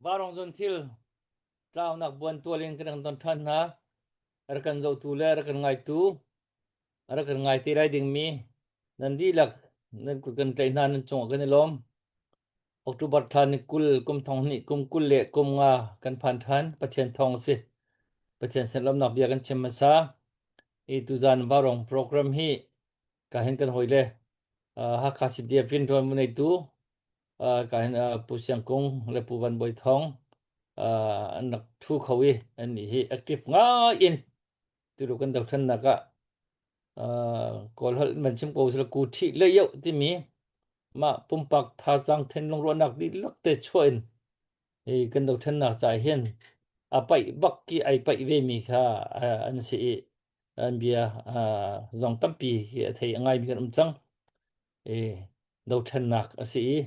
Varong zun thil tlaunak buan tual in kan don ṭhan hna. Rak kan zohtu le rak kan ngaitu, rak kan ngai te lai dingmi nan dihlak nan kut kan tlaih hna nan cungah kan i lawm. October thla ni 20 kum thong hnih kum 20 le kum nga kan phan ṭhan. Pathian thawng a si. Pathian sin lawmnak bia kan chim hmasa. I tuzan Varong program hi ka hin kan hawi le Hakha CDF in ṭuan mu neitu ka hin Pu Siang Kung le Pu Van Bawi Thawng an rak ṭhu kho i an nih hi active ngai in tulu kan dothlennak ah Kawl holh man chim ko sila ku ṭhi le yoh timi mah pumpak thazaang thinlung ruahnak dihlak te chuah in hi kan dothlennak ca hin a paih bak ki ai paih ve mi kha an si i an bia zong tampi hi a thei a ngai mi kan um cang. I dothlennak a si i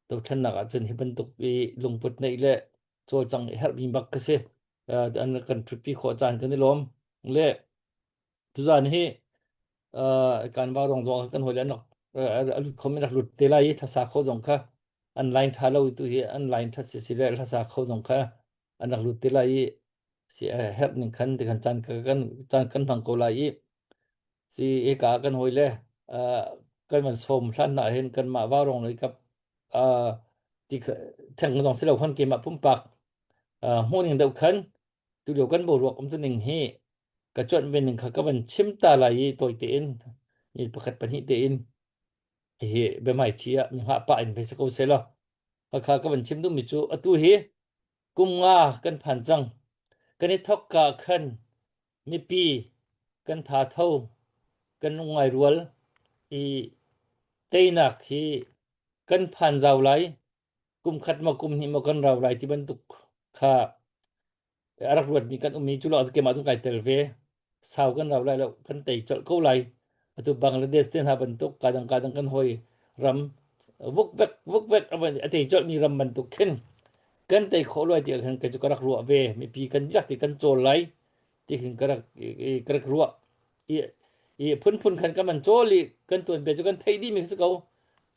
dothlennak ahcun hi bantuk i lungput neih le cawlcang i herhmi bak ka si. An kan ṭhutpi khawh caan kan i lawm. Le tuzan hi kan va rong zong kan hawi le an rak a lut kho mi rak lut te lai i thlasa kho zong kha an line ṭha lo tu hi an line ṭhat si si le thlasa kho zong kha. An rak lut te lai i si a herh ning khan ti khan caan kan caan kan hmang ko lai i si eka kan hawi le kan van sawm hlan na hin kanmah vaurong lei kap ti theng zong si lo khan keimah pumpak hmuhning deuh khan tulio kan boruak um tuning hi ka cuanh ve ning kha ka van chim ta lai i tawi tein mi pakhat pahnih tein hi biahmaithi ah mi hngah pah in phei si ko seh law Hakha ka van chim duhmi cu atu hi kum nga kan phan cang. Kan i thawk ka khan mipi kan tha tho, kan lungngai rual i teinak hi kan phan zau lai. Kum khat maw kum hnih maw kan rau lai ti bantuk kha a rak ruatmi kan um i cu lawng keimah zong kai tel ve. Sau kan rau lai lo, kan tei colh ko lai. Atu Bangladesh te hna bantuk kadang kadang kan hawi ram vukvek vukvek a tei colhmi ram bantuk khin kan tei khawh luai ti khan kei cu ka rak ruah ve. Mipi kan dihlak ti kan cawl lai ti khin ka rak ka rak ruah. I i phunphun khan kan man cawl i kan tuanbia cu kan theih dihmi si ko.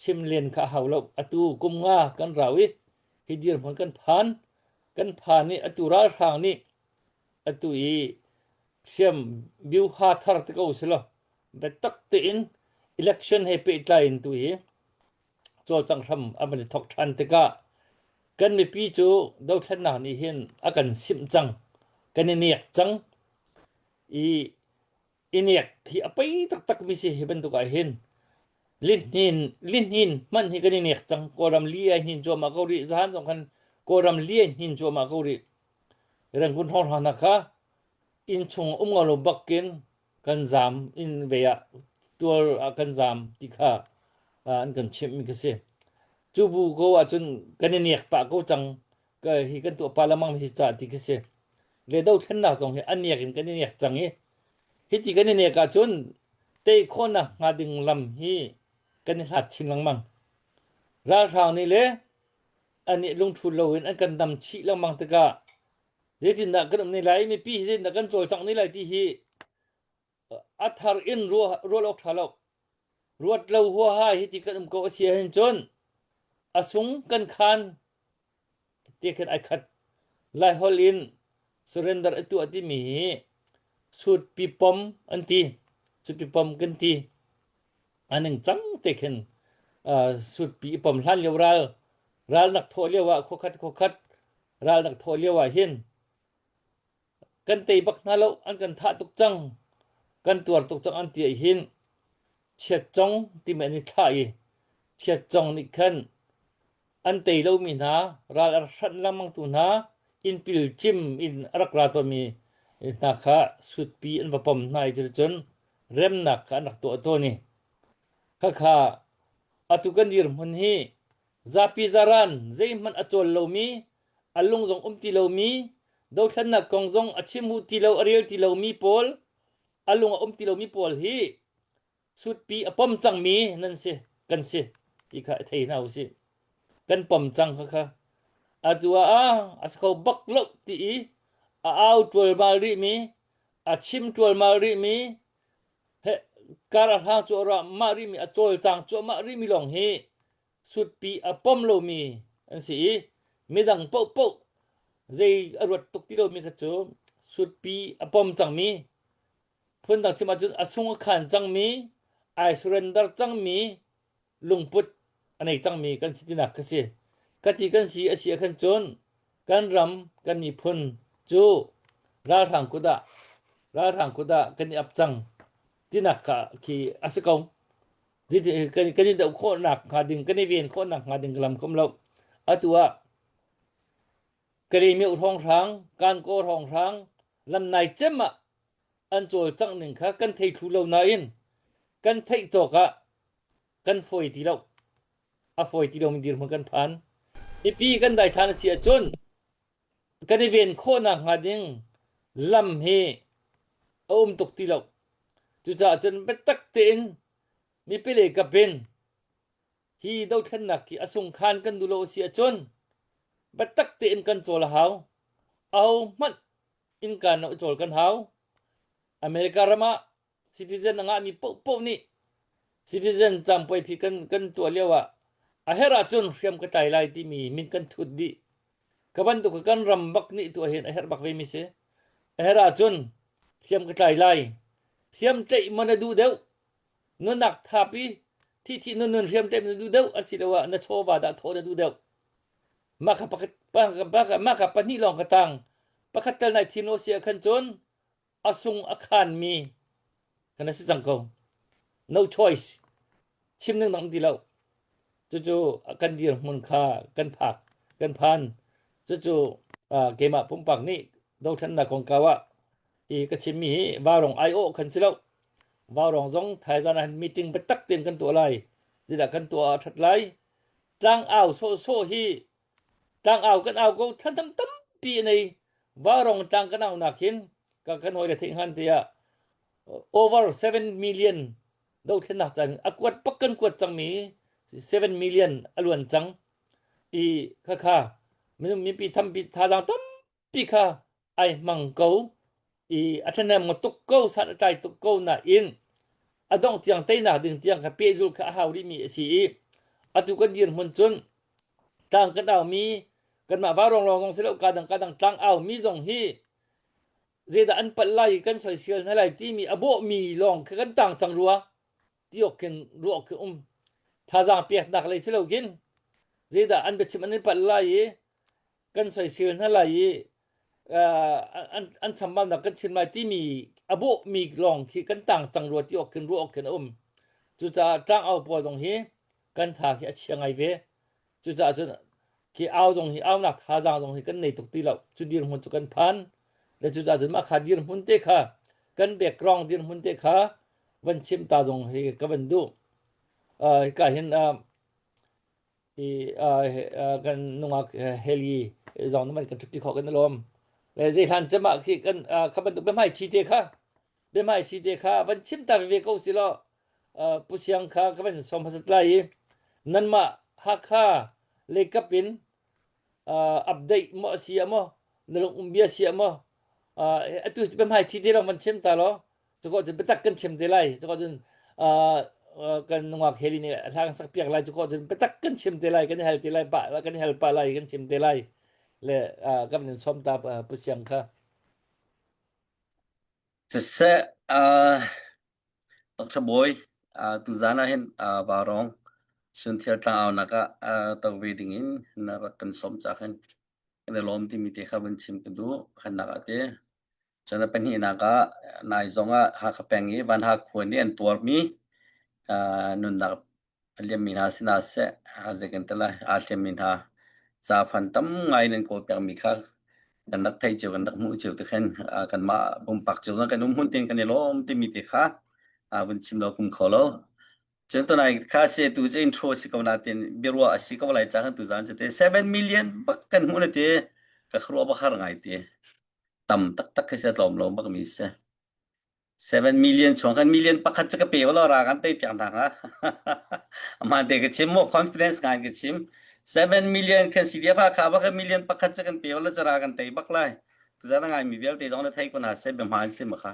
Chim len kha a hau lo. Atu kum nga kan rau i hi dirhmun kan phan. Kan phan i atu ralhrang nih atu i hriam biuha thar te ko silo biatak tein election he pehtlai in tu hi cawlcangh hram a van i thok ṭhan tikah kan mipi cu dothlennak nih hin a kan simh cang kan i nek cang i i nek hi a pei taktak mi si hi bantuk ah hin lihnin lihnin hmanh hi kan i nek cang. Kawlram li ai hnin cuahmah ko rih. Zahan zong khan Kawlram li ai hnin cuahmah ko rih. Rangoon hrawnghrang hna kha inn chung um ngau lo bakin kan zaam inn ve ah tual ah kan zaam ti kha an kan chimh mi kha si. Cu bu ko ahcun kan i nek pah ko cang ka hi kan tuah pa lengmang hi ca ti khi si. Le dothlennak zong hi a nek in kan i nek cang i hiti kan i nek ahcun tei khawhnak hnga ding lam hi kan i hlat chin lengmang. Ralhrang nih le an i lungthul loin an kan dam chih lengmang tikah zeitindah kan um ne lai, mipi hi zeitindah kan cawlcangh ne lai ti hi a thar in ruah awk ṭha lo. Ruat lo huaha hi ti kan um ko a si ahhin cun a sung kan khan ti khin ai khat. Laiholh in surrender a tuah timi hi sutpi pom an ti. Sutpi pom kan ti. A ningcang te khin sutpi i pom hlan lio ral ral nak thawh lio ah khuakhat khuakhat ral nak thawh lio ah hin kan tei bak hna lo an kan thah tuk cang kan tuar tuk cang an ti ah hin chiatcong timi an i thlah i chiatcong nih khan an tei lomi hna ral a hranh lengmang tu hna innpil cim in a rak ra tawnmi hna kha sutpi an va pom hna i cuticun remnak kha an rak tuah tawn i khakha atu kan dirhmun hi zapi zaran zeihmanh a cawl lomi a lung zong um ti lomi dothlennak kong zong a chim hu ti lo a rel ti lomi pawl a lung a um ti lomi pawl hi sutpi a pom cangmi nan si kan si ti kha thei hna usih. Kan pom cang kha kha atu ah a si kho bak lo ti i a au ṭualmal rihmi a chim ṭualmal rihmi he kar a hlang cuahmah rihmi a cawlcang cuahmah rihmi lawng hi sutpi a pom lomi an si i midang paohpaoh zei a ruat tuk ti lomi kha cu sutpi a pom cangmi phundang chim ahcun a sung a khan cangmi ai surrender cangmi lungput a nei cangmi kan si tinak ka si. Ka ti kan si a si ah khan cun kan ram kan miphun cu ralhrang kut ah ralhrang kut ah kan i ap cang tinak kha khi a si ko. Kan i doh khawhnak hnga ding kan i ven khawhnak hnga ding lam khom lo. Atu ah Kalymyo hrawnghrang, Kankaw hrawnghrang lamnai cem ah an cawlcangh ning kha kan thei thlu lo nain kan theih tawk ah kan fawi ti lo. A fawi ti lomi dirhmun kan phan. Mipi kan daithlan a si ahcun kan i ven khawhnak hnga ding lam hi a um tuk ti lo. Cucaah cun biatak tein mipi lei kap in hi dothlennak hi a sungkhan kan duh lo a si ahcun biatak tein kan cawl a hau. Ahohmanh innka no cawl kan hau. America ram ah citizen a ngahmi paohpaoh nih citizen campuai phi kan kan tuah lio ah a herh ahcun hriam ka tlai lai timi min kan thut dih. Ka bantuk kan ram bak nih tuah hin a herh bak ve mi si. A herh ahcun hliam ka tlai lai. Hliam tlaih maw na duh deuh? Nunnak thapi thi thi nun nun hriam tlaih na duh deuh asiloah na chawva dah thawh na duh deuh? Mah kha pakhat mah kha pahnih lawng ka tang. Pakhat tal nai thim lo si ah khan cun a sung a khanmi kan si cang ko. No choice. Chim ning dang ti lo. Cucu kan dirhmun kha kan phak, kan phan. Cucu keimah pumpak nih dothlennak kongkau ah i ka chimmi hi vaurawng aiawh khan si lo. Vaurawng zong thaizan ah meeting biatak tein kan tuah lai. Zeidah kan tuah ah ṭhat lai? Tlangau sawhsawh hi tlangau kan au ko thlan tam tampi a nei. Vaurawng tlang kan aunak hin ka kan hawi le theih hngan tiah over 7 million dothlennak caan a kuat pak kan kuat cangmi 7 million a luan cang i khakha minung mipi thampi thazaang tampi kha ai hmang ko i a ṭhahnem tuk ko san a tlai tuk ko nain a dongh tiang teinak ding tiang kha pehzulh kha a hau rihmi a si i atu kan dirhmun cun tlang kan aumi kanmah vaurawng lawng zong si lo ka dang ka dang tlang aumi zong hi zeidah an palh lai i kan soisel hna lai timi a bawhmi lawng kha kan tang cang rua ti awk khin ruah awk khi um thazaang peknak lei si lo khin zeidah an biachim an i palh lai i kan soisel hna lai i an an chambaunak kan chim lai timi a bawhmi lawng khi kan tang cang rua ti awk khin ruah awk khin a um cucaah tlangau pawl zong hi kan tha khi a chia ngai ve Cucaah cun khi au zong hi aunak thazaang zong hi kan nei tuk ti lo. Cu dirhmun cu kan phan. Le cucaah cun mah kha dirhmun te kha kan background dirhmun te kha van chim ta zong hi ka van duh. Uh, hika hin uh, hi uh, kan nungak heli zong naman kan ṭhupi khawh kan lawm. Le zei hlan cem ah khi kan uh, kha bantuk biahmai chi te kha biahmai chi te kha van chim ta ve ko si law Pu Siang kha ka van sawm hmasat lai i nanmah Hakha leikap in update maw a si ah maw na lung um bia si ah maw atu biahmai ṭhi te lawng van chim ta law cuko cun biatak kan chim te lai cuko cun kan nungak heli nih a hla kan sak piak lai cuko cun biatak kan chim te lai kan i hal te lai pah kan i hal pah lai kan chim te lai le kan in sawm ta Pu Siang kha Siseh, Dr. Bawi, tuzaan ah hin Vaurawng Sunthil tlangaunak ah to ve dingin na rak kan sawm caah khin kan i lawm timi te kha vun chim ka duh. Pakhatnak ah ti. Cun a pahnihnak ah nai zong ah Hakha peng i Vanha khua nih an tuarmi nunnak A liammi hna sinah seh, zei kan ti lai, aa hliammi hna ca fan tam ngai nan kawlpiakmi kha kan rak theih cio, kan rak hmuh cio ti khin kanmah pumpak cio zong kan um hmun tein kan i lawm timi te kha vun chim lo kum kho lo. Cun tunai kha se tu cu intro si ko natin biaruah a si ko lai ca kan tuzaan cu te 7 million bak kan hmuh na ti ka khuaruah bak har ngai ti. Tam taktak khi se tlawm lo bak mi si. 7 million chuang kan million pakhat cu ka pe law ra kan tei piak hna hnga. Aman te ka chim mo confidence ngai ka chim. 7 million kan CDF kha bak million pakhat cu kan pe law ra kan tei bak lai. Tuzan ngai mi vialte zong na thei ko na se bia sim kha.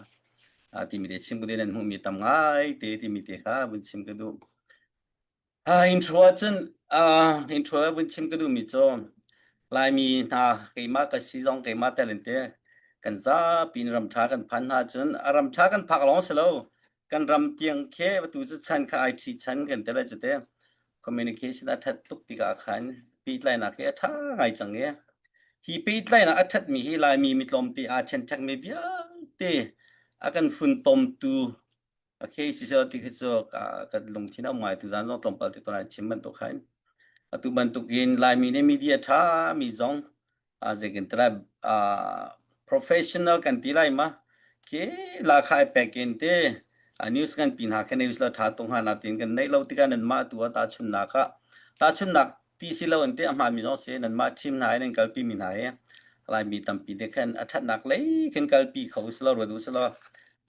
Ti mi te chim ko den hmu mi tam ngai te ti mi te kha vun chim ka du. Intro ahcun intro ah vun chim ka duhmi cu Laimi hna keimah ka si zong keimah tel in te kan zapi in ramṭha kan phan hna cun a ramṭha kan phak lawng si lo kan ram tiang khi atu cu chan kha IT chan kan ti lai cu te communication a ṭhat tuk tikah khan pehtlainak hi a ṭha ngai cang i hi pehtlainak a ṭhatmi hi Laimi mitlawmte aa ṭhenṭhekmi vialte a kan funtomtu Okay, siseh ti khi cu kan lungthin a um ngai tuzaan zong tlawmpal te tuan chim bantuk khan. Atu bantukin Laimi nih media ṭha mi zong zeikin tala professional kan ti lai ma ke la kha ai pek in te news kan pin ha kha news la ṭha tung ha na tin kan nei lo tikah nan mah tu ah tahchunnak ah tahchunnak ti si lo in te a hmaan mi zong si nan mah team hna in an kalpi mi hna hi Laimi tampi nih khan a ṭhatnak lei khin kalpi kho si lo ruat u si law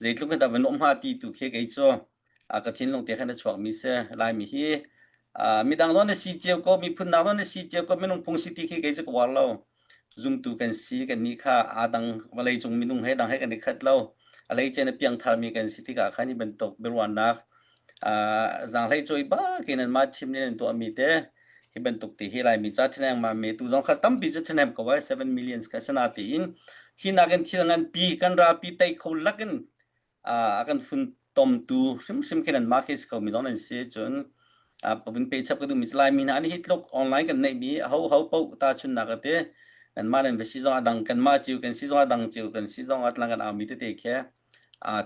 zeitluk in dah va nuamh hnga ti tu khi kei cu ka thinlung te khan a chuak mi si Laimi hi midang zong na si cio ko miphun dang zong na si cio ko minung phung si ti khi kei cu ka uar lo zumtu kan si kan nih kha aa dang vawlei cung minung he dang he kan i khat lo a lei cen a piangthar mi kan si tikah khan hi bantuk biaruahnak zaanghlei cawi bak in anmah thim nih an tuahmi te. Hi bantuk ti hi Laimi ca ṭhahnem ma me tu zong kha tampi cu ṭhahnem ko ai 7 millions kha sana tiin hi nakin thil nganpi kan ralpi tei kho lakin a kan funtomtu hrimhrim khi nanmah khi si khomi lawng nan si. Cun vun pe chap ka duhmi cu Laimi hna nih hi tluk online kan neihmi ho ho paoh tahchunhnak a ti kanmah nan va si zong a dang kanmah cio kan si zong a dang cio kan si zong ah tlang kan aumi tete khi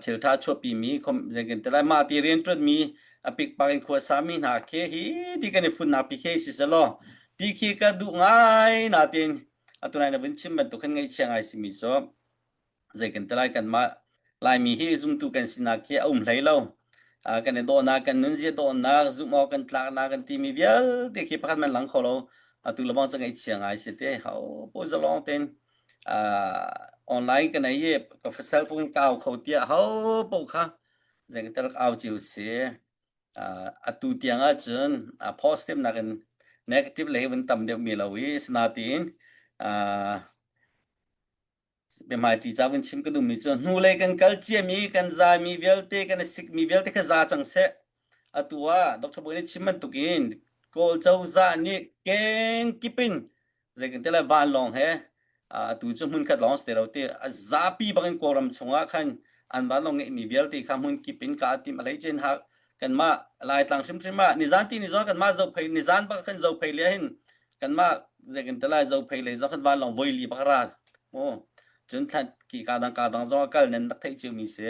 thil ṭha chuahpimi kan ti lai mah ti rianṭuanmi a pikpak in khua sami hna khi hi ti kan i funnak pi khi si selaw ti khi ka duh ngai natin atu nai na vun chim bantuk khan ngaihchia ngai simi cu zei kan ti lai kanmah Laimi hi zumtu kan sinak hi a um hlei lo. Kan i dawhnak, kan nunzia dawhnak, zumh awk kan tlaknak kan timi vialte khi pakhat man lang kho lo. Atu lebang cu ngaihchia ngai si te. Ho po zalong tein online kan ei i ka cell phone ka au kho tiah ho po kha zei kan rak au cio si. Atu tiang ahcun positive nakin negative lei vun tam deuh mi lo i sinatiin Biahmaiṭi ca vun chim ka duhmi cu hnulei kan kal ciami kan zaimi vialte kan i sikmi vialte kha za cang seh. Atu ah Dr. Bawi nih chim bantukin Kawl cozah nih kengkip in zei kan ti lai vanlawng he atu cu hmunkhat lawng si ti lo ti a zapi bangin Kawlram chungah khan an vanlawng ngeihmi vialte kha hmunkip in ka tim a hleice in kanmah Laitlang hrimhrim ah nizan ti ni zong kanmah Zophei nizan bak khan Zophei le hin kanmah zeikan te lai Zophei lei zong khan vanlawng voi li bak ra mu cun thlan ki ka dang ka dang zong a kal nan rak theih cio mi si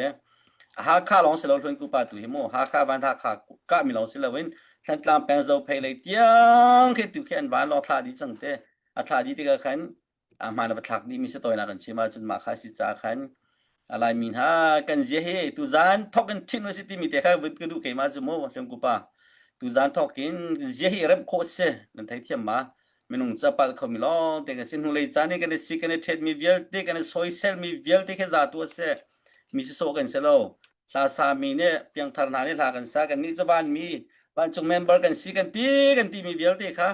Hakha lawng si lo Hlun Kupa tu hi mu Hakha van Hakha ka mi lawng si lo in Thantlang peng Zophei lei tiang khi tu khi an vanlawng thla dih cang te a thla dih tikah khan a hmaan a va thlak dihmi si tawinak kan chim ahcun mah kha si ca khan a Laimi hna kan zia hi tuzaan thok in ṭhin si timi te kha ka duh keimah cu mu Hlengku pa tuzaan thok in zia hi remh khawh si nan theithiam ma minung ca palh khomi lawng te kan si hnulei caan i kan i si kan i ṭhetmi vialte kan i soiselmi vialte khi za tu a si mi si sawh kan si lo hla sami nih piangthar hna nih hla kan sa kan nih cu vanmi vancung member kan si kan ti kan timi vialte kha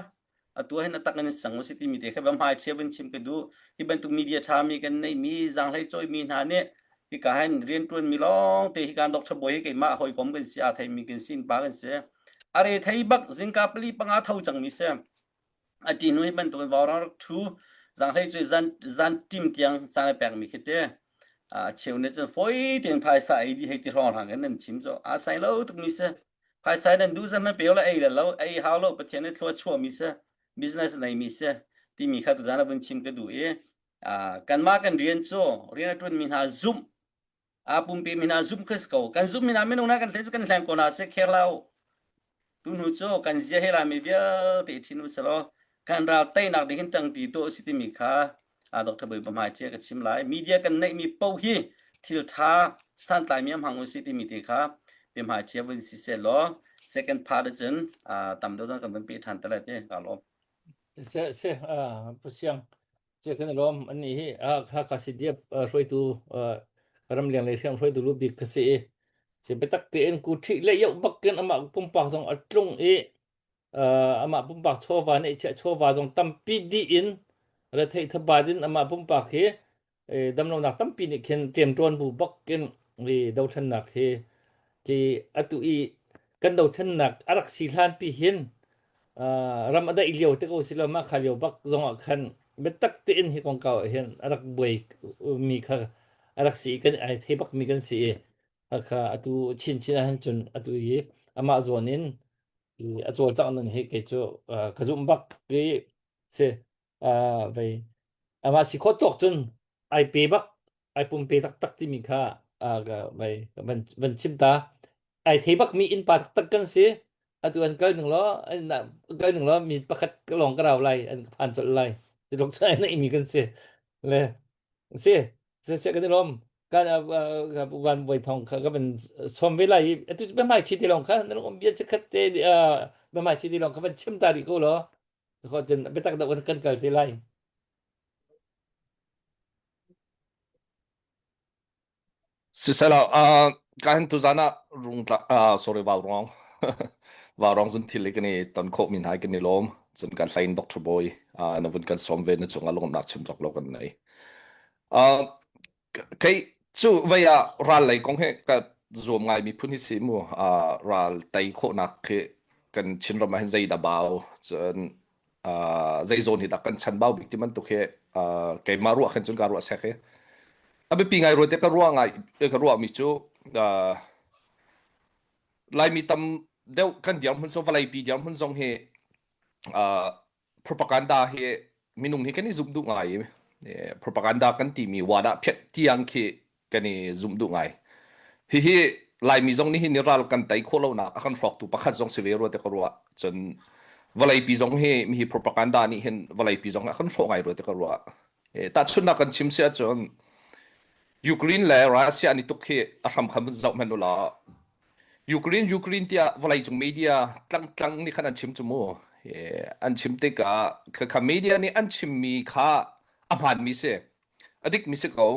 atu hin a tak in sang si timi te kha ba hmai thia vun chim ka duh hi bantuk media tha mi kan nei mi zanghlei choi mi hna nih hi ka hin rian tuan mi lawng te hi kan doctor boy hi keimah hawikom kan si a thei mi kan sin pa kan si are thei bak zingka pali panga tho cang mi se a ti nu hi bantuk vawrang rak thu zanghlei choi zan zan tim tiang chan pek mi khi te a cheu ne cun foi tiang phaisa ei di hei ti hrawng hrang in nan chim zo a sai lo tuk mi se Phaisa nan duh zan pe la ei le lo ei hau lo Pathian nih thlua chuah mi si business nei mi si timi kha tuzan ah vun chim ka duh i kanmah kan rian cu rian a ṭuan mi hna zumh aa pumpi mi hna zumh khi si ko kan zumh mi hna minung hna kan hlei cu kan hleng ko hna si kher lo tu hnu cu kan zia he lami vialte i ṭhin u selaw kan ral teinak ding hin ṭangṭi tuah u si timi kha Dr. Bawi Pahmai cia ka chim lai. Media kan neihmi paoh hi thil ṭha santlaimi a hmang u si timi te kha biahmai cia vun si seh law second part ahcun tam deuh zong kan vun peh ṭhan te lai te ka lawm. Se se Pu Siang ce kan lawm an ni hi kha kha si diap hruaitu ramleng lei hriam hruaitu lu bik ka si i si biatak tein ku ṭhi le yoh bak kin amah pumpak zong a tlung i amah pumpak chawva nih chiah chawva zong tampi dih in retheih thabat in amah pumpak hi damlonak tampi nih khin ṭemṭawn bu bak in i dothlennak hi ti atu i kan dothlennak a rak si hlan pi hin ram a daih lio te ko si lo mah kha lio bak zong ah khan biatak tein hi kongkau ah hin a rak buai mi kha a rak si i kan ai thei bak mi kan si i kha atu chinchin ah hin cun atu i amah zawn in a cawlcangh ning hi kei cu ka zumh bak i si vei amah si khawh tawk cun ai pe bak ai pumpe taktak timi kha vei van van chim ta ai thei bak mi innpa taktak kan si atu an kal ning law kal ning law mi pakhat lawng ka rau lai an ka phan colh lai ti lok chai na imi kan si le Si, si kan i lawm. Kan van voi thong kha ka van sawm ve lai i atu biahmai thi ti lawng kha nan um bia chikkhat te biahmai thi ti lawng kha van chim ta rih ko law kho cun biatak deuh kan kal te lai. Sisela uh, kan tuzan ah rungtla uh, sorry vau rong vau rong zun thil kan i ton khawh mi hna kan i lawm cun kan hlain Dr. Boy uh, na vun kan sawm ve na cungah lungnak chim rak lo kan nei uh, kei cu vei ah ral lei kong he ka zuam ngai mi phun hi si mu uh, ral tei khawhnak khi kan Chinram ah hin zei dah bau cun uh, zei zawn hi dah kan chan bau bik ti bantuk hi uh, keimah ruah khin cun ka ruah sek hi. A biapi ngai ruah te ka ruah ngai ka ruah mi cu uh, Laimi tam deuh kan dirhmun so vawleipi dirhmun zong hi uh, propaganda hi minung hi kan i zumh duh ngai i propaganda kan timi wadah phiat tiang khi kan i zumh duh ngai. Hihi Laimi zong nih hin ral kan tei khawh lonak a kan hrawktu pakhat zong si ve rua te ka ruah. Cun vawleipi zong hi mihi propaganda nih hin vawleipi zong a kan hrawh ngai rua te ka ruah. Tahchunhnak kan chim si ahcun Ukraine le Russia an i tuk hi a hram kha zoh hmanh u law Ukraine Ukraine tiah vawleicung media tlangtlang nih khan an chim cu mu. An chim tikah kha media nih an chimmi kha a hmaanmi si. A dikmi si ko.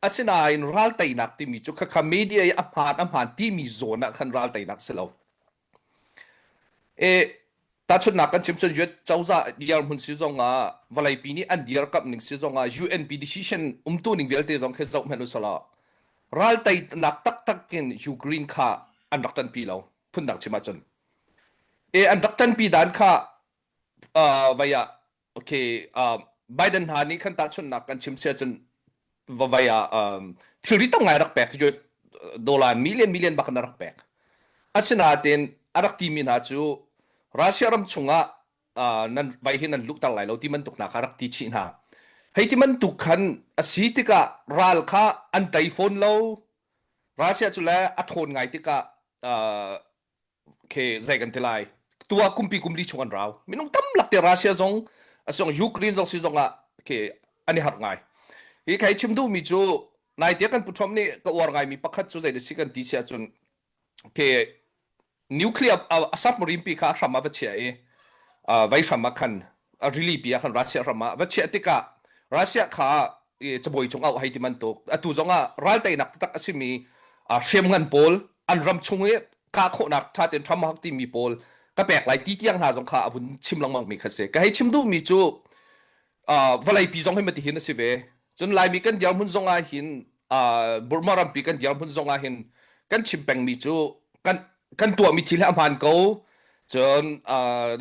Asinain ral teinak timi cu khakha media i a hmaan a hmaan timi zawn ah khan ral teinak si lo. E, tahchunhnak kan chim cun US cozah dirhmun si zong ah vawleipi nih an dirkamh ning si zong ah UNP decision umtu ning vialte zong khi zoh hmanh usalaw ral teinak taktak in Ukraine kha an rak ṭanpi lo phundang chim ahcun. E an rak ṭanpi dan kha uh, vai ah okay uh, Biden hna nih khan tahchunhnak kan chim si ahcun vavai ah um, thilri tam ngai rak pek cu dollar million million bak in a rak pek asinain a rak timi hna cu Russia ram chungah uh, nan vai hi nan luhter lai lo ti bantuk hna kha rak ti chih hna hei ti bantuk khan a si tikah ral kha an tei fawn lo Russia cu le a ṭhawn ngai tikah uh, khi zei kan ti lai tua kumpi kumli chung an rau minung tam lak te Russia zong asong Ukraine zong si zong ah khi an i harh ngai hi khai chim duh mi cu nai te kan pu Trump nih ka uar ngai mi pakhat cu zei da si kan ti sia cun khi nuclear a submarine pi kha hram a va chia i vai hram ah khan a rili pi ah khan Russia ram ah va chiah tikah Russia kha cabuai cung auh hei ti bantuk atu zong ah ral teinak taktak a simi hriamngan pawl an ram chung i kah khawhnak ṭha tein ṭham hak timi pawl ka pek lai ti tiang hna zong kha a vun chim lengmang mi kha si ka hei chim duhmi cu vawleipi zong hi mati hin a si ve cun Laimi kan dirhmun zong ah hin Burma rampi kan dirhmun zong ah hin kan chim pengmi cu kan kan tuahmi thil hi a hmaan ko cun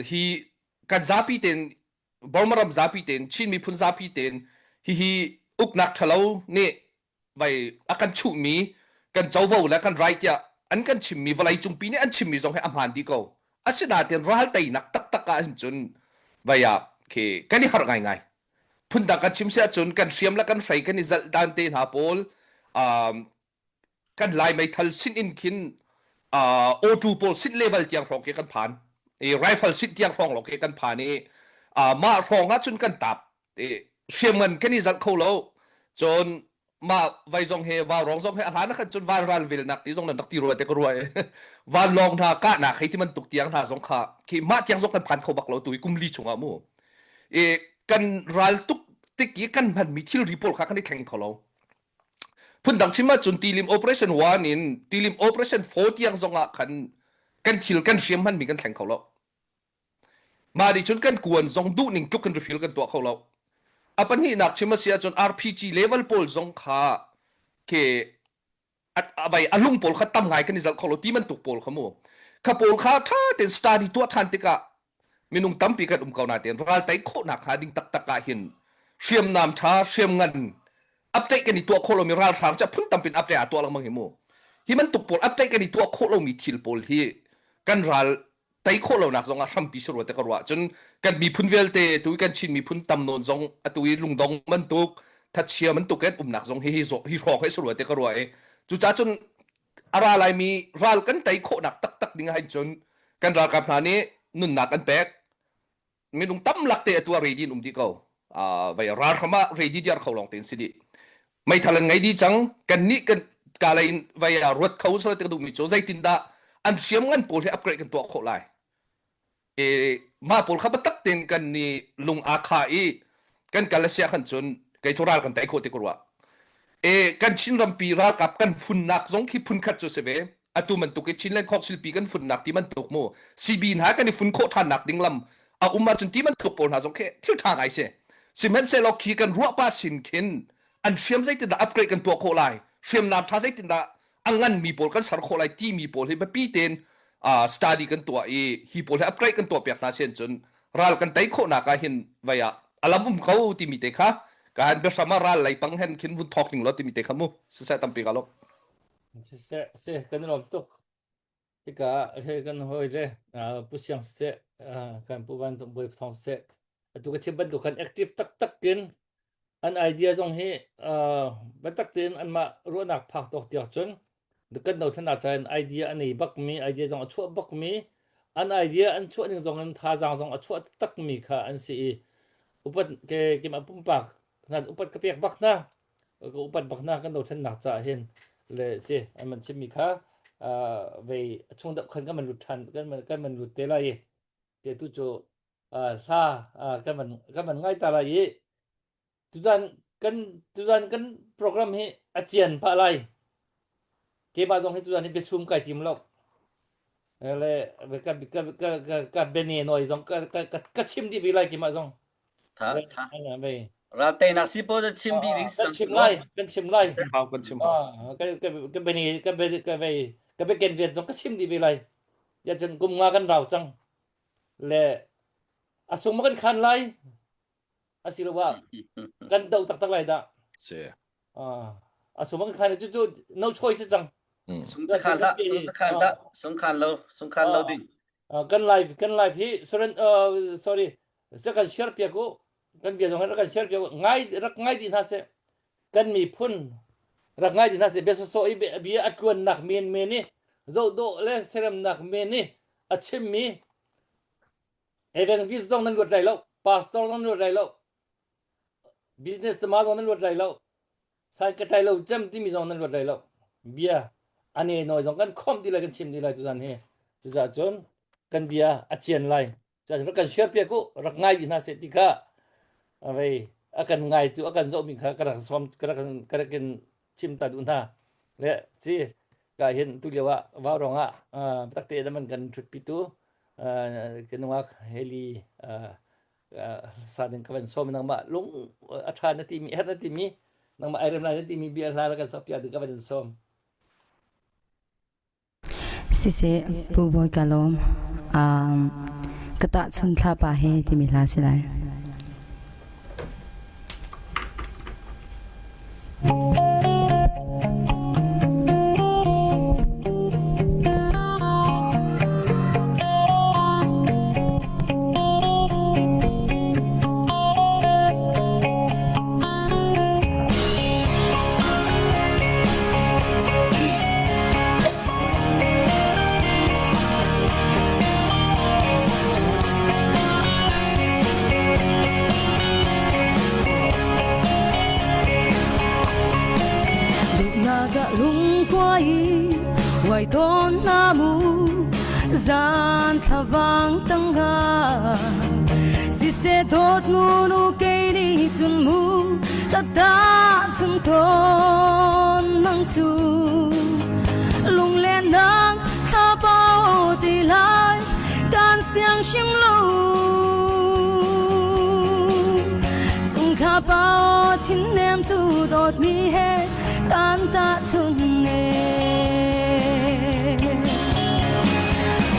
hi kan zapi tein Burma ram zapi tein Chin miphun zapi tein hihi uknak ṭhalo nih vai a kan chuhmi kan covo le kan right tiah an kan chimmi vawlei cungpi nih an chimmi zong hi a hmaan dih ko asinain ral teinak taktak ah hin cun vai ah khi kan i harh ngaingai phundang kan chim si ahcun kan hriam le kan hrei kan i zalh dan te hna pawl um, kan lai meithal sin in khin uh, O2 pawl sin level tiang hrawng khi kan phan i rifle sin tiang hrawng lawng khi kan phan i uh, mah hrawng ah cun kan tap i hriamngan kan i zalh kho lo cun mah vai zong he vaurawng zong he a hlan khan cun van ral vilnak ti zong nan rak ti rua te ka rua i vanlawng hna kahnak hei ti bantuk tiang hna zong kha khi mah tiang zong kan phan kho bak lo tu i kum li chungah mu i kan ral tuk tik i kan hmanmi thilri pawl kha kan i thleng kho lo Phundang chim ahcun tilim operation 1 in tilim operation 4 tiang zong ah khan kan thil kan hriam hmanmi kan thleng kho lo. Mah nih cun kan kuan zong duh ning tluk in refill kan tuah kho lo. A pahnihnak chim a si ahcun RPG level pawl zong kha ke a vai a lung pawl kha tam ngai kan i zalh kho lo ti bantuk pawl kha mu. Kha pawl kha tha tein study tuah than tikah minung tampi kan um ko nain ral tei khawhnak hnga ding taktak ah hin hriamnam ṭha hriamngan update kan i tuah khawh lomi ralhrang cu phun tampin update aa tuah lengmang hi mu hi bantuk pawl update kan i tuah khawh lomi thil pawl hi kan ral tei khawh lonak zong ah hrampi si rua te ka ruah cun kan miphun vialte tu kan Chin miphun tam nawn zong atu i lungdong bantuk thachia bantuk kan umnak zong hi hi hi hrawng hi si rua te ka ruah i cucaah cun a ra laimi ral kan tei khawhnak taktak ding ah hin cun kan ralkap hna nih nunnak an pek minung tam lak te atu ah ready in um dih ko uh, vai ralhram ah ready diar kho lawng tein si dih meithal an ngei dih cang kan nih kan ka lei in vai ah ruat kho sala te duhmi cu zeitindah an hriam ngan pawl hi upgrade kan tuah khawh lai e mah pawl kha biatak tein kan ni lung aa kha i kan kal a sia khan cun kei cu ral kan tei khawh ti ka ruah e kan Chin rampi ralkap kan funnak zong khi phun khat cu si ve atu bantuk i Chinland Council pi kan funnak ti bantuk mu CB hna kan i fun khawh ṭhannak ding lam a um ahcun ti bantuk pawl hna zong khi thil ṭha ngai si sihmanhsehlaw khi kan ruah pa sin khin an hriam zeitindah upgrade kan tuah khawh lai hriamnam ṭha zeitindah a nganmi pawl kan ser khawh lai timi pawl hi biapi tein. Study kan tuah i hi pawl hi upgrade kan tuah piak hna sian cun ral kan tei khawhnak ah hin vai ah alam um ko timi te kha ka han biahram ah ral lei pang hen khin vun thawk ning lo timi te kha mu siseh tampi ka lo. Siseh se kan lawm tuk. Hika he kan hoi le pu siang siseh kan pu van bawi thong siseh atu ka chim bantuk khan active taktak in an idea zong hi biatak tein anmah ruahnak phak tawk tiah cun kan dothlennak caah idea a nei bakmi idea zong a chuah bakmi an idea an chuah ning zong in thazaang zong a chuah takmi kha an si i upat ke keimah pumpak hna upat ka pek bak hna ka upat bak hna kan dothlennak caah hin le si an man chimmi kha vei a chung deuh khan kan man lut than kan man lut te lai i te tu cu hla kan man ngai ta lai i tuzan kan tuzan kan program hi a cian pah lai. Keimah zong hi tuzan hi biasum kai tim lo. Le ka ka ka ka ka bene noi zong ka ka ka chim dih ve lai keimah zong. Tha tha. Ral teinak si po chim dih ding kan chim lai kan chim lai. Hau kan chim hau. Ka ka ka bene ka be ka be ka be ken rian zong ka chim dih ve lai. Ya cun kum nga kan rau cang. Le a sung ma kan khan lai. Asiloah kan do taktak lai dah. Si. A sung khan cu cu no choice cang. Sung khan la, sung khan la, sung khan lo, sung khan lo ding. Kan live kan live hi sorry sorry se kan share piak u kan bia zong rak kan share piak u ngai rak ngai di hna se kan miphun rak ngai di hna se bia so i bia a tluan nak men men i zoh dawh le seremnak men i a chimmi Evangelist zong nan luat lai lo, pastor zong nan luat lai lo, business tama zong nan luat lai lo, sai ka tlai lo cem timi zong nan luat lai lo. Bia ane noi zong kan khomh ti lai kan chim ti lai tuzan hi. Cucaah cun kan bia a cian lai. Cucaah rak kan share piak u, rak ngai dih hna seh ti kha vei a kan ngai tu a kan zohmi kha ka rak sawm ka rak ka rak in chim ta duh hna. Le ci ka hin tu lio ah vau rong ah takte na man kan thutpi tu ka nungak heli sa ding ka van sawm nangmah lung a ṭha na timi herh na timi nangmah ai rem lai na timi bia hla kan sak piak ding ka van in sawm. Siseh, Pu Bawi ka lawm. Um, ka tahchun thlapa he timi hla si lai. Duhnak ah lungkuai uai tawn hna mu zan thlavang tangah Siseh dawt nu kei nih cun mu ka tahchun tawn nang cu lunglennak thlapau ti lai kan siang hrim lo Sungthla pau thin nem tu dawt mi he kan tahchun ne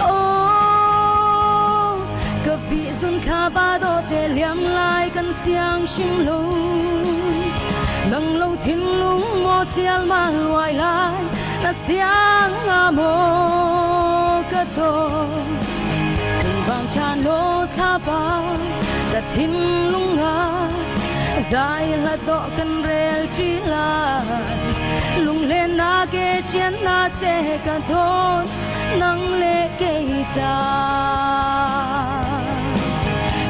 Oh ka bi zun thla ba do te liam lai kan siang hrim lo nang lo thinlung maw chial ma luai lai na siang nga maw ka to Vang chan lo thla pa ka thinlung nga zai hla to kan rel chi lai lunglen na ke chian na se ka thon nang le kei cha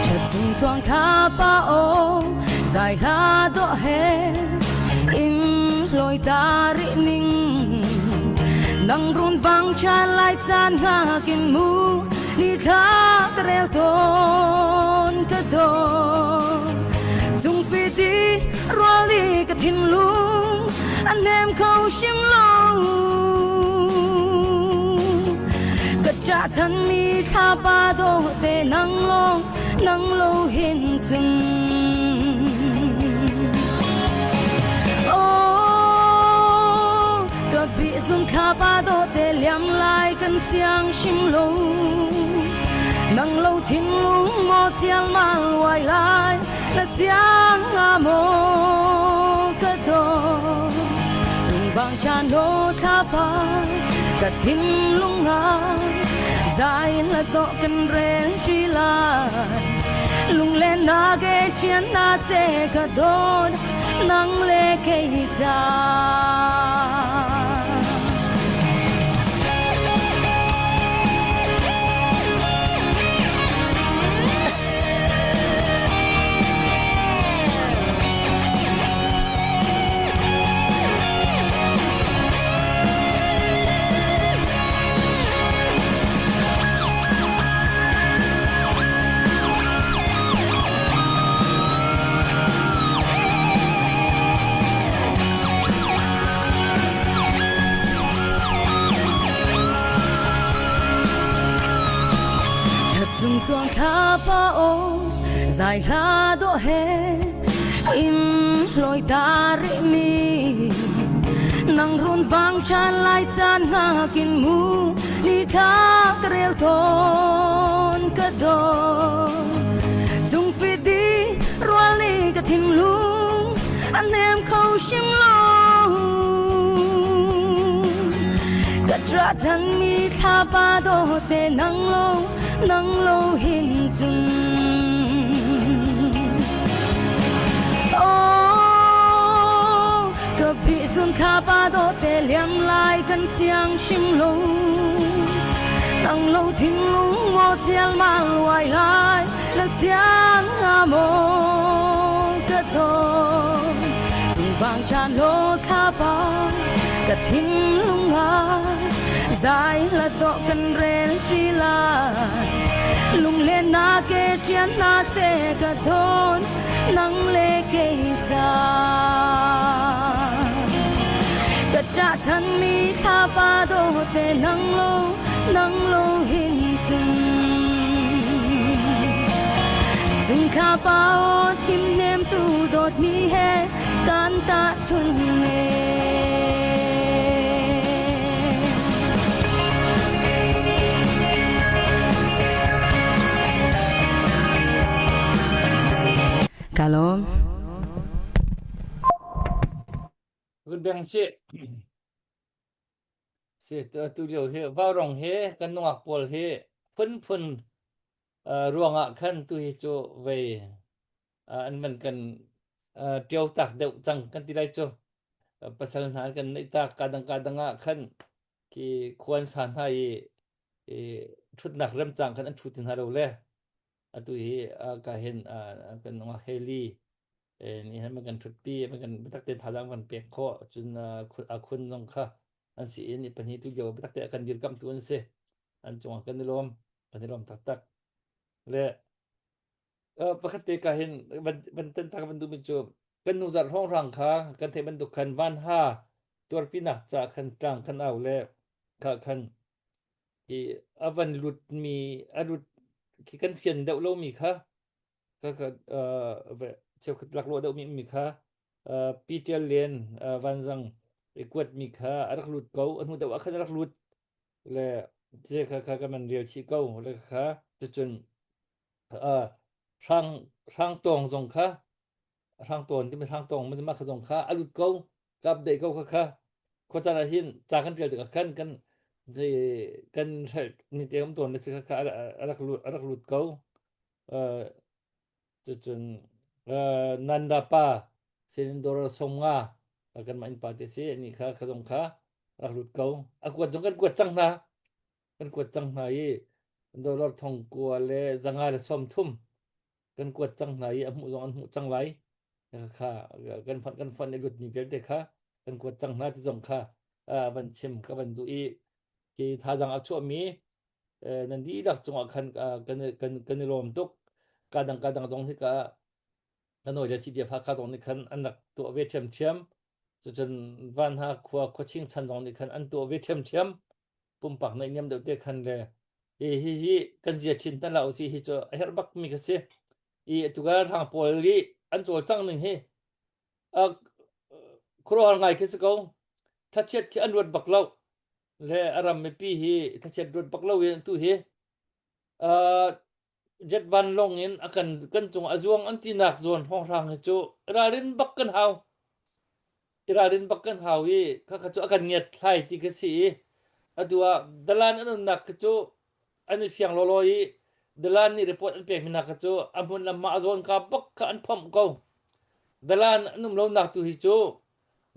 chat chung chuang tha pa o zai hla do he in loi ta ri ning nang run vang chan lai chan nga kin mu ni thla ka rel tawn ka do chung phi ti ruali ka thinlung an nem kho hrim lo ka cha chan mi thla pa do te nang long nang lo hin chun Oh, ka bi. zung thla pa do te liam lai kan siang hrim lo. Nang lo thinlung maw chial ma luai lai na siang nga maw ka do. Lungvang chan lo thla pa ka thinlung nga zai la do kan rel chi lai. Lunglen na ge chian na se ka don nang le kei cha. Chung chuang thla pa o zai hla do he im loi ta ri mi nang run vang chan lai chan nga kin mu ni tha rel ton ka do Cung fidi rual i ka thinlung a nem kho hrim lo. Ka ṭah cangmi thlapa dawte nang lo, nang lo hin cun. Oh, ka bihzun thlapa dawte liam lai kan siang hrim lo. Nang lo thinlung maw chial ma luai lai na siang nga maw ka dawt vang chan lo thlapa ka thinlung ah zai la do kan rel chi lai lunglen na ke chian na se ka don nang le ke cha ka cha chan mi thlapa do te nang lo nang lo hin cun Cung kha pa o thim nem tu dawt mi he kan ta chun nge. Kalom. Good bang si. Si tu lio hi vaurong hi kan nungak pawl hi phunphun ruangah khan tu hi cu vei an van kan ṭio tak deuh cang kan ti lai cu. Pasal hna an kan neih tak ka dang ka dang ah khan khi khuan sa hna i ṭhutnak remcang khan an ṭhu ti hna lo le atu hi ka hin kan nungak heli ni han kan ṭhutpi kan biatak te thazaang kan pek khawh cun a khun zong kha an si in pahnih tu lio biatak te kan dirkamh tu an si an cungah kan i lawm kan i lawm taktak le pakhat te ka hin van tan ta van duhmi cu kan nu zarh hrawnghrang kha kan theih bantuk khan van ha tuarpinak ca khan tlang kan au le kha khan i a van lut mi a lut khi kan fian deuh lomi kha ka ka cheukhat laklawh deuh mi mi kha Peter Lian vanzang i kuat mi kha a rak lut ko a hnu deuh ah khan a rak lut le te kha kha kan man rel chih ko le kha cucun hrang hrang tawng zong kha hrang tawn timi hrang tawng ma kha zong kha a lut ko ka update ko kha kha khuacan ah hin ca kan tial tikah khan kan kan ni te um tawn le kha kha a rak lut a rak lut ko cucun Nanda pa sinin dollar 50 kanmah innpa te si ani kha kha zong kha rak lut ko a kuat zong kan kuat cang hna kan kuat cang hna i dollar thong kua le zanga le sawm thum kan kuat cang hna i a hmuh zong an hmuh cang lai kha kan fon kan fon i lut mi vialte kha kan kuat cang hna ti zong kha van chim ka van duh i ki thazang a chuah mi nan dihlak cungah khan kan kan kan i lawm tuk ka dang ka dang zong hi ka kan hawi le CDF Hakha zong nih khan an rak tuah ve ṭhiamṭhiam cucun van ha khua khuaching chan zong nih khan an tuah ve ṭhiamṭhiam pumpak naih niam deuh te khan le hi hi hi kan zia chin tan la usi hi cu a herh bak mi kha si i atuka rang pawl i an cawlcang ning hi khuaruahhar ngai khi si ko. thlachiat khi an ruat bak lo le a ram mipi hi thlachiat ruat bak lo in tu hi uh, jet vanlawng in a kan kan cung a zuang an tinak zawn hrawnghrang hi cu ralrin bak kan hau i ralrin bak kan hau i khakha cu a kan ngiat thlai ti ka si i atu ah dalan an umnak khi cu an i fiang lawlaw i dalan nih report an pek mi hna kha cu a hmun le hma a zawn ka bak kha an phomh ko dalan an um lonak tu hi cu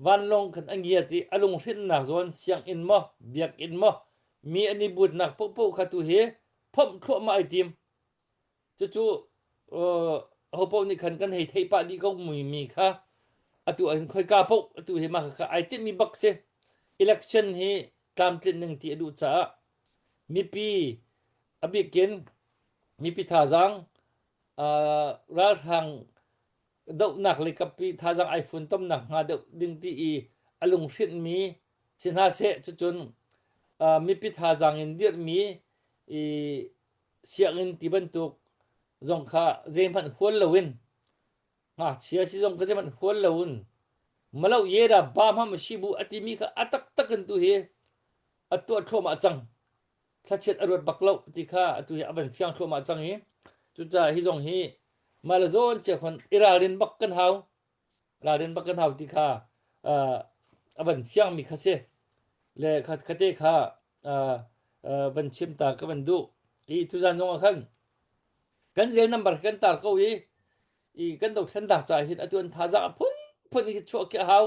vanlawng khan a ngiat i a lunghrinnak zawn sianginn maw biakinn maw mi an i butnak paohpaoh kha tu hi phomh thluahmah ai tim. Cucu uh, hopaoh nih khan kan hei theih pah dih ko mui mi kha atu ahhin khoika paoh atu hi mah kha ai timhmi bak si. Election hi tlamtlin ning ti a duh caah mipi a bikin mipi thazaang uh, ralhrang dohnak lei kappi thazaang ai funtomnak hnga deuh ding ti i a lunghrinhmi si hna seh cucun uh, mipi thazaang in dirhmi i sianginn ti bantuk zong kha zeihmanh hual loin ngakchia si zong kha zeihmanh hual loin malo yera ba hma shibu a timi kha a taktak in tu hi a tuah thluahmah cang thlachiat a ruat bak lo ti kha atu hi a van fiang thluahmah cang i cucaah hi zong hi mah le zawn cia khon i ralrin bak kan hau ralrin bak kan hau ti kha a van fiangmi kha si le khate kha van chim ta ka van duh i tuzan zong ah khan kan zel number kan tar ko i i kan dothlen dak ca hin atu an thazaang a phun phun i chuah khi a hau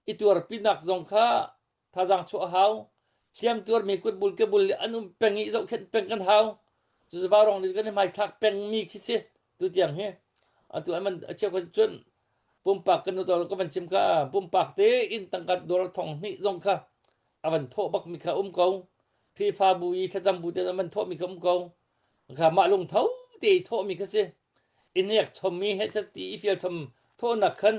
i tuarpinak zong kha thazaang chuah a hau hliam tuarmi kutbul kebul an um peng i zohkhenh peng kan hau cu vaurawng nih kan i hmaithlak pengmi khi si tu tiang hi atu an a cheu cun pumpak kan ka van chim kha pumpak te in tangka dollar thong hnih zong kha a van thawh bak mi kha um ko Khrihfabu i thlacam bu te an van thawh mi kha um ko kha mah lungtho te i thawh mi kha si i nek chom mi he ti i fial chom thawhnak khan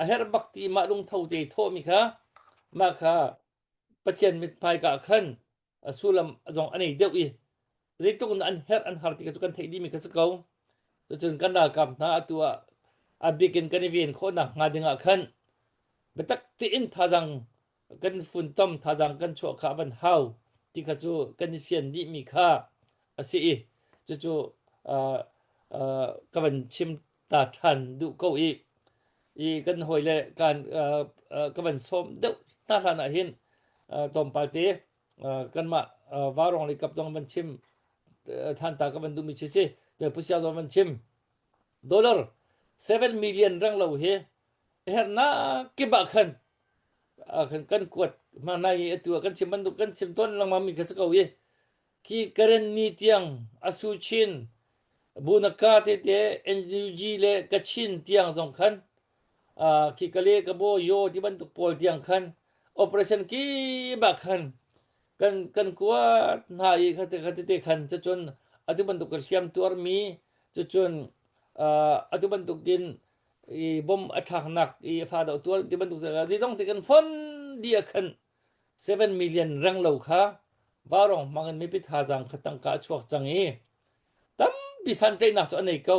a herh bak ti mah lungtho te i thawh mi kha mah kha Pathian mithmai ka khan a sullam zong a nei deuh i zeitluk in an herh an har ti kha cu kan theih dih mi kha si ko cucun kan ralkap hna atu ah a bik in kan i ven khawhnak hnga ding ah khan biatak tein thazaang kan funtom thazaang kan chuah kha van hau ti kha cu kan i fian dih mi kha a si i cucu uh, uh, ka van chim ta ṭhan duh ko i i kan hawi le kan uh, uh, ka van sawm deuh hna hlan ah hin uh, tlawmpal te uh, kanmah uh, Vaurawng lei kap zong van chim uh, than ta ka van duhmi chi si te pusia zong van chim dollar 7 million rang lo hi hernak kip ah khan khan kan kuat ma nai atu kan chim bantuk kan chim ton lengmang mi kha si ko i khi karen ni tiang asu chin bunaka te te NUG le Kachin tiang zong khan khi kale kabo yo ti bantuk pawl tiang khan operation ki ba khan kan kan kuat hna i khate khate te khan cucun atu bantuk ka hliam tuar mi cucun atu bantuk in i bom a thlaknak i fa do tuar ti bantuk zeizong te kan fon di a khan 7 million reng lo kha vaurong hmang in mipi thazaang kha tangka a chuak cang i tampi santlaihnak cu a nei ko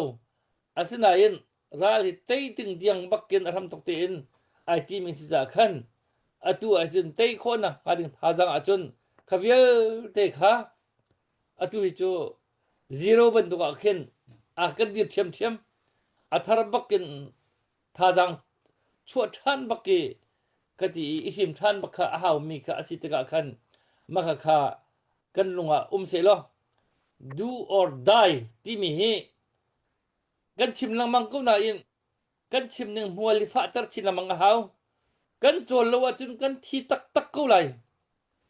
asinain ral hi tei ting diang bakin a hram tok tein ai ti mi si ca khan atu ahcun tei khawhnak hnga ding thazaang ahcun kha vialte kha atu hi cu zero bantuk ah khin a kan dir ṭhiamṭhiam. A thar bak in thazaang chuah ṭhan bak i ka ti i i him ṭhan bak kha a haumi kha a si tikah khan mah kha kan lung ah um sehlaw do or die timi hi kan chim lengmang ko nain kan chim ning hmual i fahter chin lengmang a hau. Kan cawl lo ahcun kan thi taktak ko lai.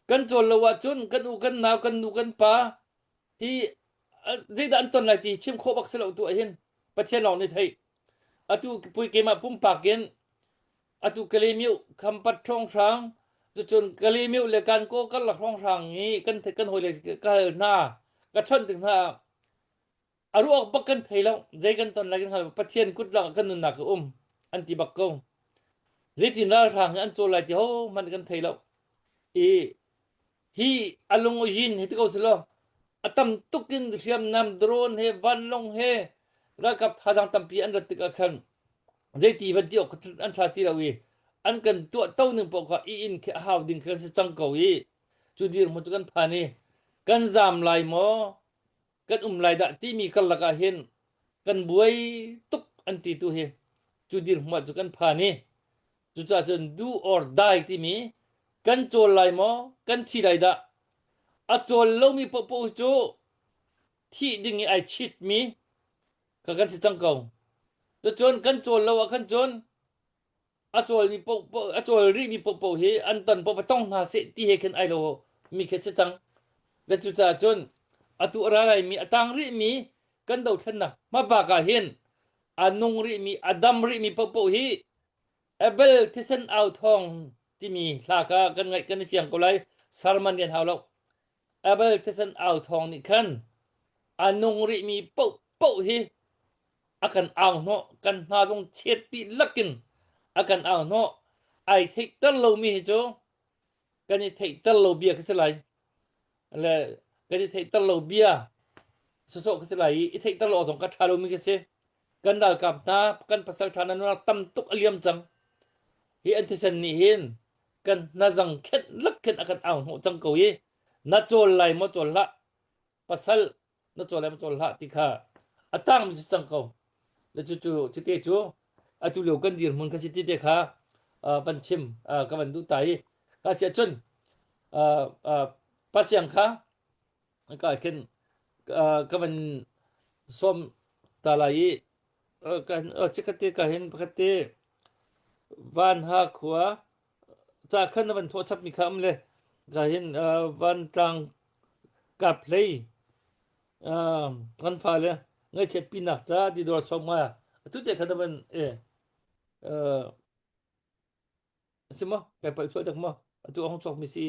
Kan cawl lo ahcun kan u kan nau kan nu kan pa hi zeidah an ton lai ti chim khawh bak si lo tu ahhin Pathian lawng nih theih. Atu pui keimah pumpak in atu Kalemiu khampat hrawnghrang cucun Kalemiu le Kankaw karlak hrawnghrang i kan kan hawi le ka hal hna ka chawnh tik hna a ruak bak kan thei lo zei kan ton lai kan hngal Pathian kut lak kan nunnak a um an ti bak ko zeitin ralhrang hi an cawl lai ti ho hmanh kan thei lo i hi a lung a yin hi ti ko selaw a tam tuk in hriamnam drone he vanlawng he ralkap thazaang tampi an rat tikah khan zeiti van ti awk an tha ti lo i. An kan tuah to ning paoh kha i in khi a hau ding kan si cang ko i cu dirhmun cu kan phan i kan zaam lai maw kan um lai dah timi karlak ah hin kan buai tuk an ti tu hi cu dirhmun cu kan phan i cucaah cun do or die timi kan cawl lai maw kan thi lai dah a cawl lomi paohpaoh cu thih ding i ai chitmi kha kan si cang ko. Cucun kan cawl lo ah khan cun a cawlmi paohpaoh a cawl rihmi paohpaoh hi an ton paoh va tong hna seh ti he khin ai lo mi khi si cang. Le cucaah cun atu a ra laimi a tang rihmi kan dothlennak hmabak ah hin a nung rihmi a dam rihmi paohpaoh hi Abel thisen au thawng timi hla kha kan ngaih kan i fiang ko lai sermon rian hau lo. Abel thisen au thawng nih khan a nung rihmi paohpaoh hi a kan au hnawh kan hna zong chet dih lakin a kan au hnawh ai theihter lomi hi cu kan i theihter lo bia khi si lai le kan i theihter lo bia sawsawh khi si lai i i theihter lo zong ka ṭha lomi khi si kan ralkap hna kan pasal ṭha hna nunak tam tuk a liam cang hi an thisen nih hin kan hnazang khenh lak khin a kan au hnawh cang ko i na cawl lai maw cawl hlah pasal na cawl lai maw cawl hlah ti kha a tangmi si cang ko le cu cu cite cu atu lio kan dirhmun kha si ti te kha van chim ka van duh ta i ka si ahcun pasiang kha ka khin ka van sawm ta lai i kan chikkhat te ka hin pakhat te van ha khua ca khan na van thawh chap mi kha um le ka hin van tlang kap hlei kan fale ngaihchiat pinak ca ti dawr som nga atu te khan na van e si mo kai palh sual dak mo atu ong chok mi si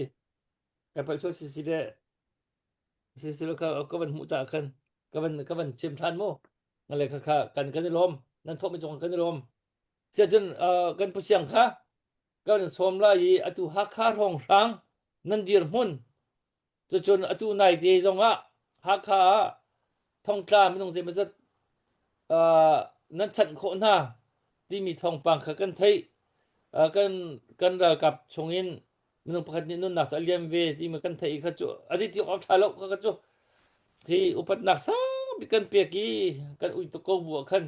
kai palh sual si si le si si lo ka ka van hmuh ca khan ka van ka van chim than mu ngale kha kha kan kan i lawm nan thawh mi cung kan i lawm Siacun kan pusiang kha kan sawm lai i atu Hakha hrawnghrang nan dirhmun cucun atu nai te zongah Hakha ah thongtla minung zeimawzat nan chanh khawh hna timi thawngpang kha kan theih. Kan kan ralkap chungin minung pakhat nih nunnak cu a liam ve timi kan theih i kha cu a zei ti awk ṭha lo kha cu hi upatnak sangbik kan pek i kan ui tuk ko bu ah khan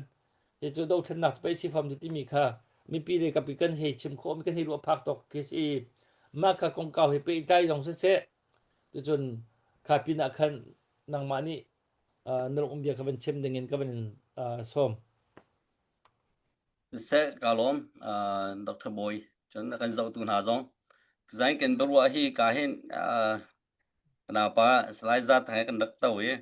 hi cu dothlennak cu pei si fam cu timi kha mipi le kapi kan hei chim khawh mi kan hei ruah phak tawk khi si mah kha kongkau he pehtlai zong siseh cucun kha pin ah khan nangmah nih na lung um bia kha van chim ding in ka van in sawm. Siseh ka lawm Dr. Bawi cun a kan zohtu hna zong tuzan kan biaruah hi ka hin kanapa Salai Za Thang he kan rak to i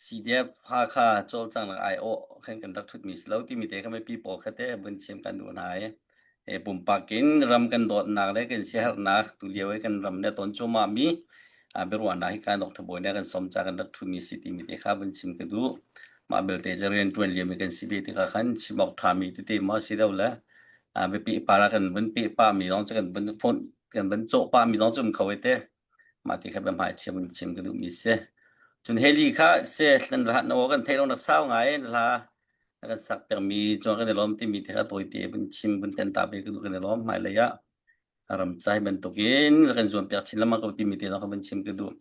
CDF Hakha cawlcanghnak aiawh khan kan rak ṭhutmi si lo timi te kha mipi pawl kha teh vun chim kan duh hna i he pumpak in ram kan dawtnak le kan siaherhnak tulio i kan ram nih a ton cuahmahmi biaruahnak hi kan Dr. Bawi nih a kan sawm caah kan rak ṭhutmi si timi te kha vun chim ka duh. Mah belte cu rianṭuan liomi kan si ve tikah khan chim awk ṭhami tete maw si lo le biapi par ah kan vun peh pahmi zong cu kan vun fonh kan vun cawh pahmi zong cu um kho i te. Mah ti kha biahmai chim chim ka duhmi si. Cun heli kha se hlan hla na aw kan theih lo nak sau ngai hla na kan sak piakmi cung kan i lawm timi te kha tawite vun chim vun ten ta ve ka duh kan i lawm hmailei ah ram cai bantukin kan zuam piak chin lengmang ko timi te zong kha vun chim ka duh.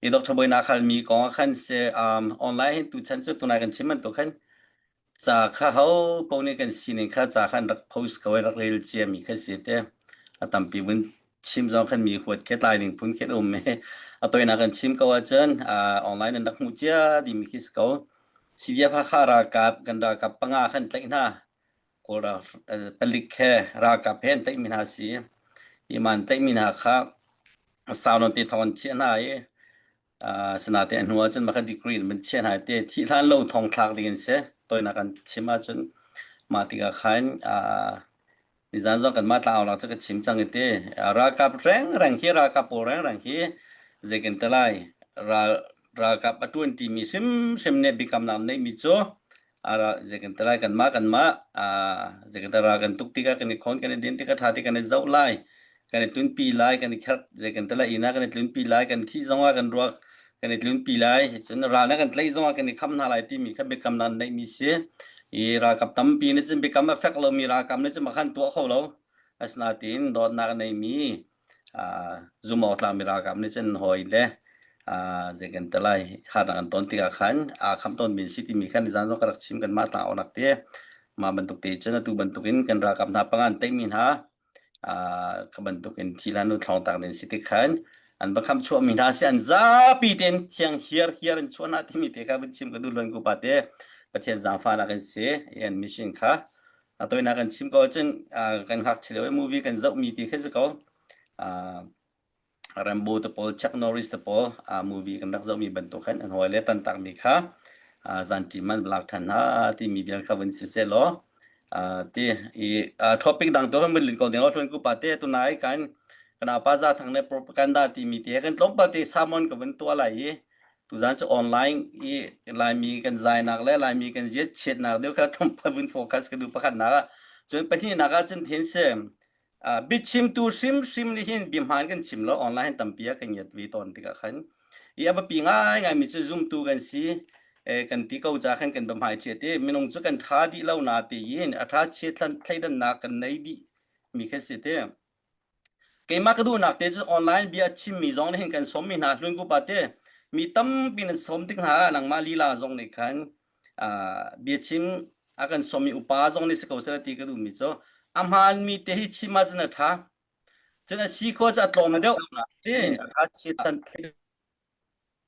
Hi Dr. Boina khalmi kong ah khan se um, online hin tu chan cu tunai kan chim bantuk khan Ca kha ho paoh nih kan sining kha ca kha an rak post ko i rak rel ciami kha si te. A tampi vun chim zong khan mi huat khi tlai ding phun khi an um i a toinak kan chim ko ahcun uh, online an rak hmuh cia dimi khi si ko. CDF Hakha ralkap kan ralkap panga khan tlaih hna. Kawl ral, palik he ralkap he an tlaihmi hna si. Hi man tlaihmi hna kha sau nawn te thong an chiah hna i Sinain a hnu ahcun mah kha degree in van chiah hna i te thih hlan lo thong thlak ding in si. Toinak kan chim ahcun mah tikah khan nizan zong kanmah tlangau cu ka chim cang i te ralkap rengreng hi ralkap pawl rengreng hi zeikin te lai ral ralkap a ṭuan ṭimi hrimhrim nih biakamnak neihmi cu zeikin te lai kanmah kanmah zeikin te ral kan tuk tikah kan i khawn kan i din tikah ṭha te kan i zoh lai kan i tlunpi lai kan i kherh zeikan te lai inn ah kan i tlunpi lai kan thih zongah kan ruak kan i tlunpi lai cun ral na kan tlaih zongah kan i kham hna lai timi kha biakamnak neihmi si. I ralkap tampi nih cun biakam a fek lomi ralkap nih cun makhan tuah kho lo. Asinain dawtnak a neimi zumh tlakmi ralkap nih cun hawi le zei kan ti lai harnak an ton tikah khan aa khamh tawnmi an si timi khan nizan zong ka rak chim kanmah tlangaunak te mah bantuk te cun atu bantukin kan ralkap hna panga an teihmi hna kha bantukin thihlan nu thlong tak ding si tik khan an va khamh chuahmi hna si an zapi tein thiang hiar hiar in chuah hna timi te kha vun chim ka duh luan ku pa te Pathian zaangfahnak in si an mission kha a toinak kan chim ko ahcun kan ngakchia lio i movie kan zohmi ti khi si ko. Rambo te pawl, Chuck Norris te pawl movie kan rak zohmi bantuk khan an hawi le tantakmi kha zanṭim an lak ṭhan hna timi vial kha vun si seh law ti i topic dang tu kan vun lin ko ding lo hlun ku pa te tunai kan kan apa za thang ne propaganda timi te kan tlawmpal te sermon ka vun tuah lai i Tuzaan cu online i Laimi kan zainak le Laimi kan ziat chiatnak deuh kha tlawmpal vun focus ka duh pakhatnak ah. Cun pahnihnak ah cun thin si biachimtu hrimhrim nih hin biahmaan kan chim lo online hin tampi ah kan ngiat ve tawn tikah khan i a biapi ngaingaimi cu zumtu kan si kan ti ko ca khan kan biahmai chiat i minung cu kan ṭha dih lo na tiin a ṭha chiat thleidannak kan nei dih mi kha si te. Keimah ka duhnak te cu online bia a chimmi zong nih hin kan sawmmi hna hlun upa te mi tampi nan sawm tik hna ah nangmah lila zong nih khan biachim a kan sawmmi upa zong nih si ko seh ti ka duhmi cu a hmaanmi te hi chim ahcun a ṭha. Cun a si khawh cu a tlawm deuh.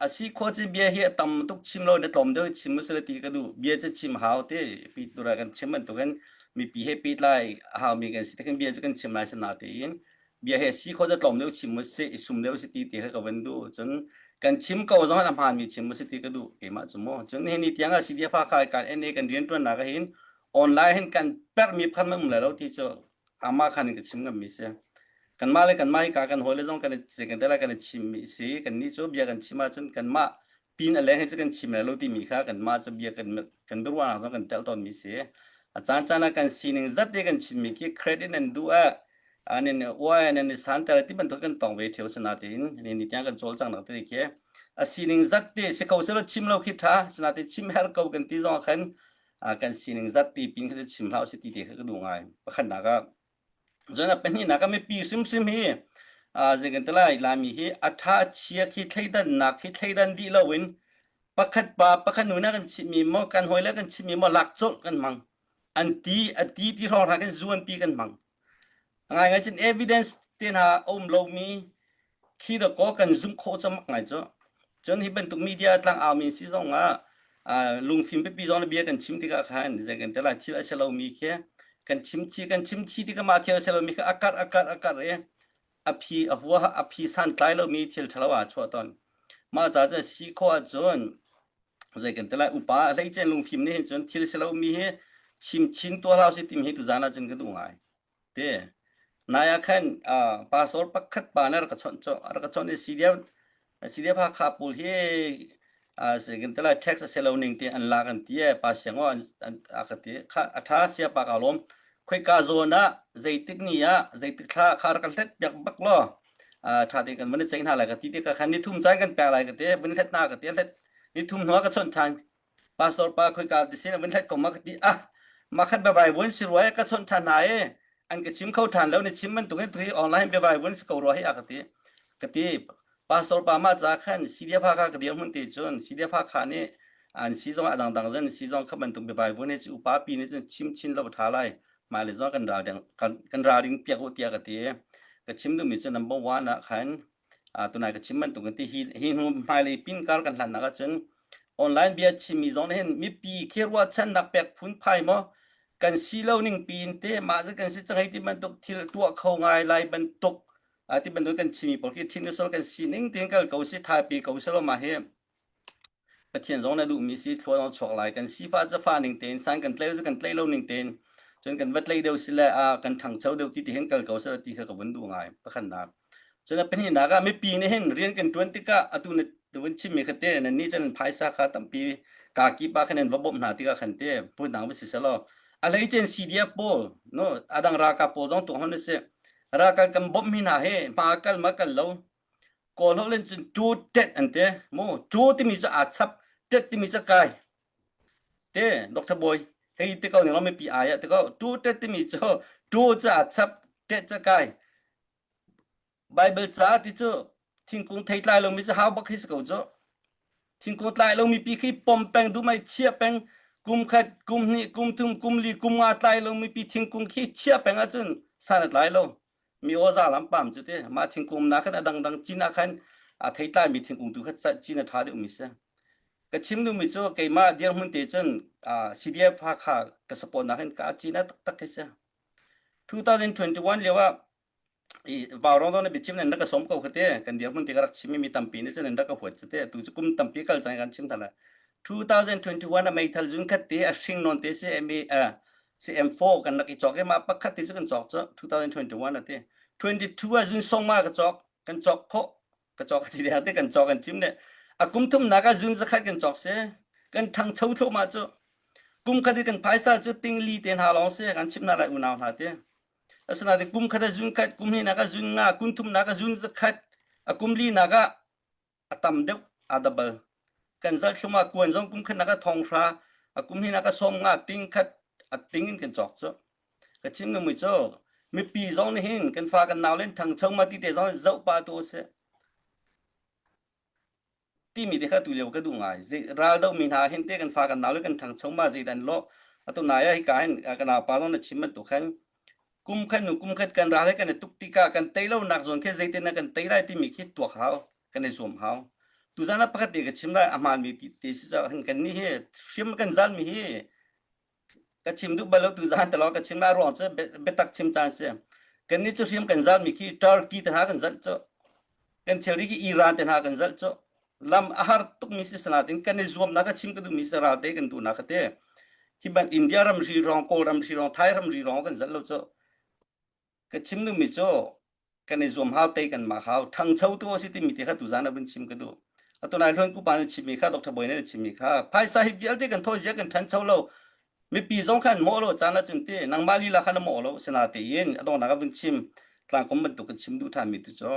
A si khawh cu bia hi a tam tuk chim lo na tlawm deuh chim usila ti ka duh. Bia cu chim hau ti pi tura kan chim bantukin mipi he pehtlai a haumi kan si tikin bia cu kan chim lai sana tein bia he si khawh cu tlawm deuh chim usih i sum deuh usih ti ti kha ka van duh. Cun kan chim ko zong ah a hmaanmi chim usih ti ka duh keimah cu mu. Cun nihin ni tiang ah CDF Hakha kan NA kan rianṭuannak ah hin online hin kan perhmi pakhat hmanh um lai lo ti cu amah khan in ka chim ngammi si. Kanmah le kanmah hika kan hawile zong kan i kan te kan i chimmi si. Kannih cu bia kan chim ahcun kanmah pin a leng hi cu kan chim lai lo timi kha kanmah cu bia kan kan biaruahnak zong kan telh tawnmi si. A caan caan ah kan sining zat te kan chimmi khi credit nan duh ah anin uai nan i santer ti bantuk kan tong ve theo sinatein ni ni tiang kan cawlcang nak te khi a sining zat te si ko selo chim lo khi tha sinate chim her ko kan ti zong khan kan sining zat ti pin kha chim hlah usih ti te kha ka duh ngai pakhatnak ah cun a pahnihnak ah mipi hrimhrim hi zei kan ti lai Laimi hi a ṭha chia khi thleidannak khi thleidan dih loin pakhat pa pakhat nu na kan chimmi maw kan hawile kan chimmi maw lak colh kan hmang an ti a ti ti hrawng hna kan zuanpi kan hmang Ngai ngai cun evidence te hna a um lomi khi dakaw kan zumh khawh camak ngai cu. Cun hi bantuk media tlangau mi si zong ah lungfim pipi zong le bia kan chim tikah khan zei kan te lai thil a si lomi khi kan chim chi kan chim chi tikah mah thil a si lomi kha a karh a karh a karh i a phi a hua a phi santlai lomi thil ṭhalo aa chuah tawn. Mah ca cun si khawh ahcun zei kan ti lai upa a hleicen lungfim nih hin cun thil si lomi hi chim chin tuah hlah usih timi hi tuzaan ah cun ka duh ngai te nai ah khan pastor pakhat pa nih a rak ka chawnh a rak ka chawnh i CDF CDF Hakha pawl hi zei kan ti lai tax a si lo ning ti an lak an ti e pa siang an a ka ti kha a tha sia pa ka lawm khoika zawn ah zeitik ni ah zeitik thla kha rak ka hlet piak bak law tha te kan van i ceih hna lai ka ti te ka khan ni thum caan kan pek lai ka ti vun hlet na ka ti hlet ni thum hnu ah ka chawnh ṭhan pastor pa khoika ti sin vun hlet ko ma ka ti ah ma khat biavai vun si rua ka chawnh ṭhan hna e an ka chim kho ṭhan lo ni chim bantuk in tui online biavai vun si ko rua hi a ka ti ka ti pastor pa ma ca khan CDF Hakha ka dir hmun ti cun CDF Hakha nih an si zong a dangdang zan si zong kha bantuk biavai vun hi cu upa pi nih cun chim chin lo ṭha lai mah le zong kan ral ding kan kan ralring piak u tiah ka ti ka chim duhmi cu number one ah khan tunai ka chim bantuk in ti hi hi hnu hmailei pin kar kan hlannak ahcun online bia chimmi zong nih hin mipi khi ruahchannak pek phunphai maw kan si lo ning piin te mah cu kan si cang hei ti bantuk thil tuah kho ngai lai bantuk ti bantuk kan chimmi pawl khi thin sol kan si ning tiin kal ko si thaipi ko si lo ma hi Pathian zong na duhmi si thlua zong chuak lai kan sifa zafa ning tein san kan tlei kan tlei lo ning tein cun kan va tlei deuh sile a kan ṭhangcho deuh ti ti hin kal ko seh ti kha ka vun duh ngai pakhatnak cun a pahnihnak ah mipi nih hin rian kan ṭuan tikah atu na vun chimmi kha te nan nih cun phaisa kha tampi kaa kip ah khan in va bawmh hna tikah khan te phundang va si selaw a hleicen CDF pawl no adang ralkap pawl zong tuah hon si ralkap kan bawmh mi hna hi hma kal ma kal lo Kawl holh in cun ṭu ṭet an ti. Mu ṭu timi cu aa chap, ṭet timi cu kai. Te Dr. Bawi. Hei ti ko ning mipi ai ah ti ko tu te timi cu tu ca chap te ca kai Bible ca ti cu thingkung thei tlai lomi cu hau bak hi si ko cu. Thingkung tlai lomi pi khi pom peng du mai chia peng kum khat kum hnih kum thum kum li kum nga tlai lomi pi thingkung khi chia peng ahcun san a tlai lo. Mi aw za lam pam cu te mah thingkung na khan a dangdang cin ah khan a thei tlai mi thingkung tu kha cin a ṭha deuh mi si. Ka chim duhmi cu keimah dirhmun te cun CDF Hakha ka support nak hin ka cin a taktak khi si. 2021 lio ah i vaurawng zong na biachim nan rak ka sawm ko kha te kan dirhmun te ka rak chim mi tampi nih cun nan rak ka huat cu te tu cu kum tampi kal cang kan chim thala 2021 a meithal zun khat te a hring non te si M si M4 kan rak i cawk i ma pakhat te cu kan cawk cu 2021 a ti 22 a zun song ma ka cawk kan cawk khawh ka cawk ti te kan cawk kan chim ne a kum thum nak ah zun zakhat kan cawk si kan thangcho thluahmah cu kum khat i kan phaisa cu ting li te hna lawng si kan chim hna lai unau hna te Asinain kum khat a zun khat, kum hnihnak a zun nga, kum thumnak a zun zakhat, a kum linak ah a tam deuh a double. Kan zal thlum ah kuan zong kum khatnak ah thong hra, a kum hnihnak ah sawm nga, ting khat a ting in kan cawk cu. Ka chim ngami cu mipi zong nih hin kan fa kan nau len thangcho ma ti te zong zoh pa tu a si. Timi te kha tu lio ka duh ngai. Ral do mi hna hin te kan fa kan nau le kan ṭhangcho ma zeidan lo atu nai ah hika hin kan pa zong na chim bantuk khan kum khat nu kum khat kan ral he kan i tuk tikah kan tei lo nak zawn khi zeitin na kan tei lai timi khi tuak hau kan i zuam hau. Tuzan ah pakhat te ka chim lai a hmaan mi ti si caah hin kan nih hi hriam kan zal mi hi ka chim duh bal lo tu zan talo ka chim la ruang cu biatak chim caan si kan nih cu hriam kan zal mi khi Turkey te hna kan zalh cu kan thilri khi Iran te hna kan zalh cu lam a har tuk mi si sanatin kan i zuam nak ka chim ka duh mi si ral te kan duh nak te hi ban India ram ri rong Kawl ram ri rong Thai ram ri rong kan zalh lo cu Ka chim duhmi cu kan i zuam hau tei kan mah hau ṭhangcho tu a si timi te kha tuzaan ah vun chim ka duh. Atu nai hluan kupa nih chimmi kha Dr. Bawi nih chimmi kha phaisa hi vialte kan thawi zia kan ṭhancho lo mipi zong khan mawh lo caan ahcun ti nangmah lila khan na mawh lo sinatein a donghnak ah vun chim tlangkom bantuk kan chim duh ṭhanmi tu cu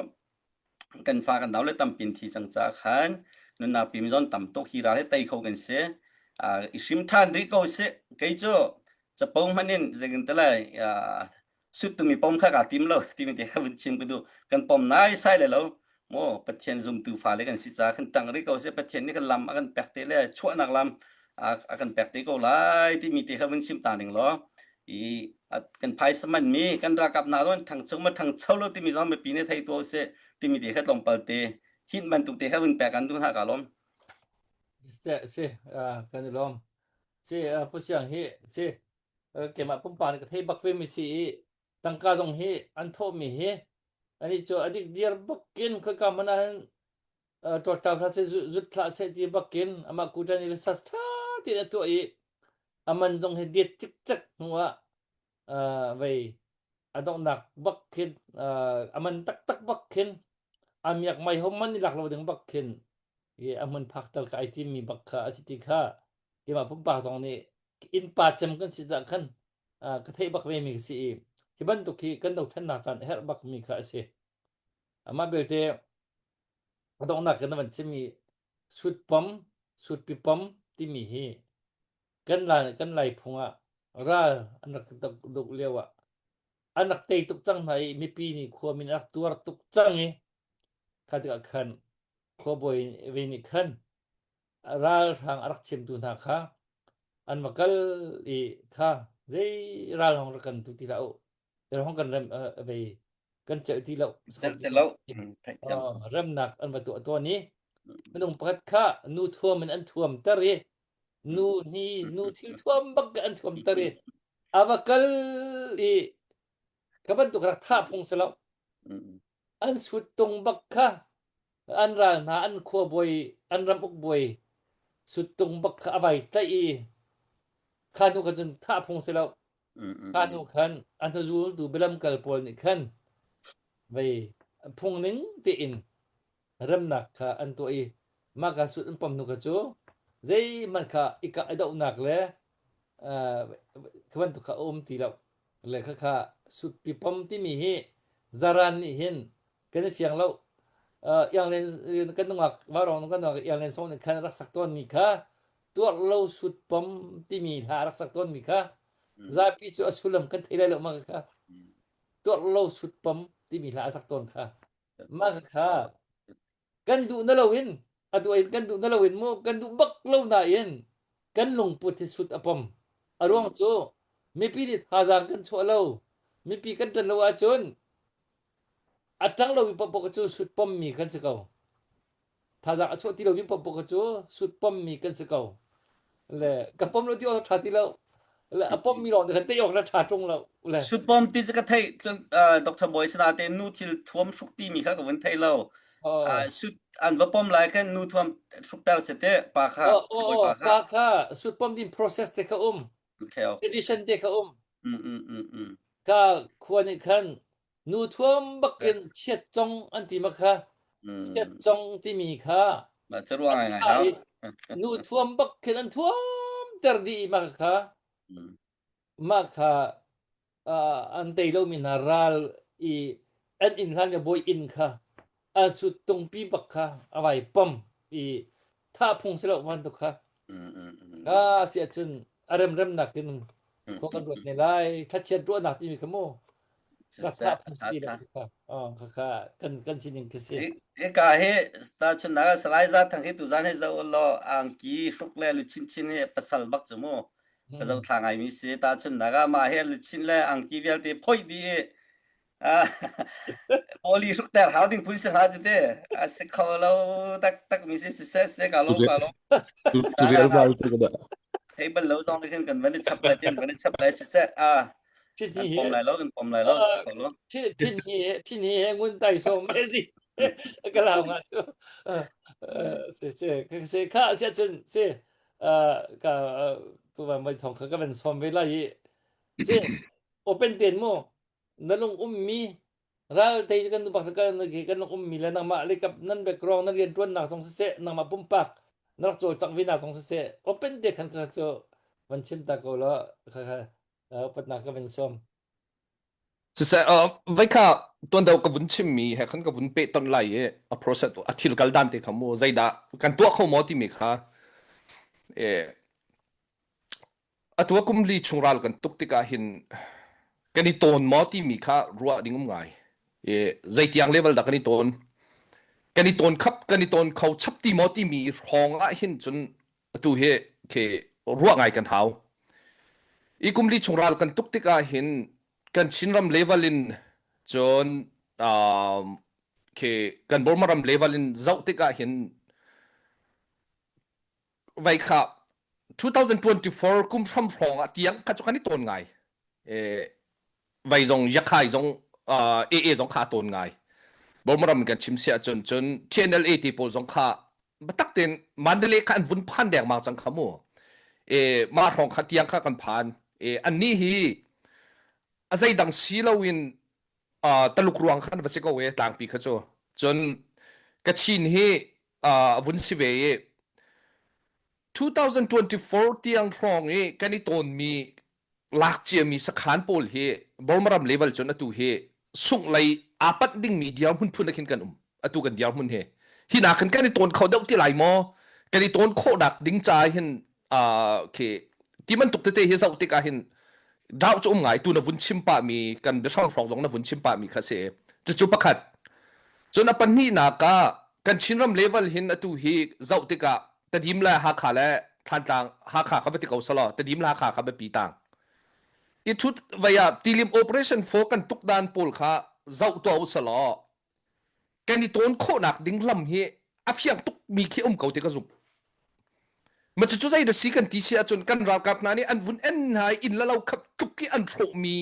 kan fa kan nau le tampin thi cang ca khan nunnak pi mi zon tam tuk hi ral he tei kho kan si i hrim than rih ko si kei cu capo hman in zeitin te lai sut tumi pom kha ka tim lo timi te kha vun chim ka duh kan pom nai sai le lo mo pathian zumtu fale kan si ca kan tang rih ko si pathian nih kan lam a kan pek te le chuahnak lam a kan pek te ko lai timi te kha vun chim ta ning law i kan phaisa man mi kan ralkap hna zong thangcho ma thangcho lo timi zong mipi nih thei tuah usih timi te kha tlawmpal te hint bantuk te kha vun pek an duh hna ka lawm. Si si kan i lawm. Si Pu Siang hi si keimah pumpak nih ka thei bak ve mi si i tangka zong hi an thawh mi hi ani cu adik dir bakin khoika hmanh ah hin ṭawṭam hlah seh zut hlah seh ti bakin amah kutan i sas ṭha tein a tuah i a man zong hi diet cikcek hnu ah vei a donghnak bak khin a man taktak bak khin a miak mai hom man i lak lo ding bak khin i a hmun phak tal ka ai timmi bak kha a si ti kha keimah pumpak zong nih innpa cem kan si cah khan ka theih bak ve mi ka si i hi bantuk hi kan dothlennak caan herh bak mi kha a si amah belte A donghnak in na van chimmi sutpom, sutpipom timi hi kan lai, kan lai phung ah ral an rak duk lio ah an rak tei tuk cang hna i mipi nih khuami nih an rak tuar tuk cang i kha tikah khan khuabawi ve nih khan ralhrang a rak chimtu hna kha an va kal i kha zei ral hong rak kan tu ti hlah u hong kan rem vei kan celh ti lo celh ti lo theihthiam remnak an va tuah tawn i minung pakhat kha nu thuam in an thuam ter i nu ni nu thil thuam bak an thuam ter i a va kal i ka bantuk rak thah phung si lo an sut tung bak kha an ral hna an khua bawi an ram uk bawi suttung bak kha a vai tlaih i kha hnu kha cun thah phung si lo kha hnu khan a hnuzultu bialam kal pawl nih khan vei phung ning tein remnak kha an tuah i mah ka sut an pom hnu kha cu zeihmanh kha i kah i dohnak le kha bantuk kha a um ti lo le khakha sutpi pom timi hi zaran nih hin kan i fiang lo. Ianglen kan nungak vaurawng kan nungak ianglen song nih khan rak sak tawn mi kha Tuar lo sut pom timi hla rak sak tawnmi kha zapi cu a sullam kan thei lai lo ma kha. Tuar lo sut pom timi hla a sak tawn kha. Mah kha kan duh na loin atu in kan duh na loin mu kan duh bak lo nain kan lungput hi sut a pom. A ruang cu mipi nih thazaang kan chuah lo, mipi kan ṭan lo ahcun a ṭang lomi paohpaoh cu sut pommi kan si ko. Thazaang a chuah ti lomi paohpaoh cu sut pommi kan si ko. Le ka pom lo ti awk ṭha ti lo. Le a pommi lawng nih khan tei awk na ṭha ṭung lo. Le Sut pom ti cu ka theih Dr. Bawi sana te nu thil thuam hruk ti mi kha ka vun thei lo. Oh. Sut an va pom lai khan nu thuam hrukter se te pa kha Oh, oh, oh, pa kha sut pom din process te kha um. Okay, okay. Tradition te kha um. Mm, mm, mm, mm. Ka khua nih khan nu thuam bakin chiat cong an ti ma kha chiat cong timi kha Ma caruang ngai ngai hau. Nu thuam bak khin an thuam ter dih ma kha mah kha an tei lomi hna ral i an inn hlan i bawi inn kha an sut tungpi bak kha a vai pom i thah phung si lo bantuk kha kha si ahcun a remremnak in khua kan ruat ne lai thlachiat ruahnak timi kha mu rak thah phung si ti lo kha kha kha kan kan sining khi si Hika hi ta chun na Salai Za Thang hi tuzan hi zo law angki hruk le luchin chin hi pasal bak cu mu ka zo thla ngai mi si ta chun na mah he luchin le angki vialte phoi di i Poli hruk ter hau ding phun si ha chu te a si kho lo tak tak mi si si se se ka lo ka lo Tu real bal chu ka da. Thei bal lo zong te khin kan van i chap lai tin van i chap lai si se a Thin kan hi pom lai lo kan pom lai lo si ko lo thin hi thin hi he ngun tai so me si ka lau nga chu se se se kha se chun se ka tu va mai thong kha ka van som ve lai i se open ten mu na lung ummi ral tei kan bak kan kan lung ummi le nangmah le kap nan background nan rian tuan nak zong siseh nangmah pumpak na rak cawlcangh ve nak zong siseh open te khan kha cu van chim ta ko la kha kha upatnak ka van sawm Siseh vai kha tuan deuh ka vun chimmi he khan ka vun peh ton lai i a process a thil kal dan te kha mu zeidah kan tuah kho maw timi kha eh Atu ah kum li chung ral kan tuk tikah hin kan i tawn maw timi kha ruah ding um ngai. I zeitiang level dah kan i tawn? Kan i tawn khap, kan i tawn kho chap ti maw timi hrawng ah hin cun atu hi khi ruah ngai kan hau. I kum li chung ral kan tuk tikah hin kan Chinram level in cun um, khi kan Burma ram level in zoh tikah hin vai kha 2024 kum hram hrawng ah tiang kha cu kan i tawn ngai vai zong yakhai zong AA zong kha tawn ngai Burma kan chim sia cun cun TNLA ti pawl zong kha batak ten Mandalay kha an vun phan deng mang cang kha mu e ma hrawng kha tiang kha kan phan e an ni hi a zei dang si lo in Taluk ruang khan va si ko e tlangpi kha cu cun Kachin hi a vun si ve i 2024 tiang hrawng i kan i tawnmi lak ciami sakhan pawl hi Burma ram level cun atu hi sungh lei aa panh dingmi dirhmun phun ah khin kan um atu kan dirhmun hi hi nak khan kan i tawn kho deuh ti lai maw kan i tawn khawhnak ding ca hin khi ti bantuk tete hi zoh tikah hin dau cu um ngai tu na vun chim pah mi kan biahrang hrawng zong na vun chim pah mi kha si cucu pakhat cun a pahnihnak ah kan Chinram level hin atu hi zoh tikah Tedim le Hakha le Thlantlang Hakha kha va ti ko selaw Tedim le Hakha kha biapi tang i thut vei ah tilim operation 4 kan tuk dan pawl kha zoh tuah u selaw kan i tawn khawhnak ding lam hi a fiang tuk mi khi um ko ti ka zumh. Ma cucu zei da si kan ti si ahcun kan ralkap hna nih an vun en hna i inn le lo khap tluk i an hrawh mi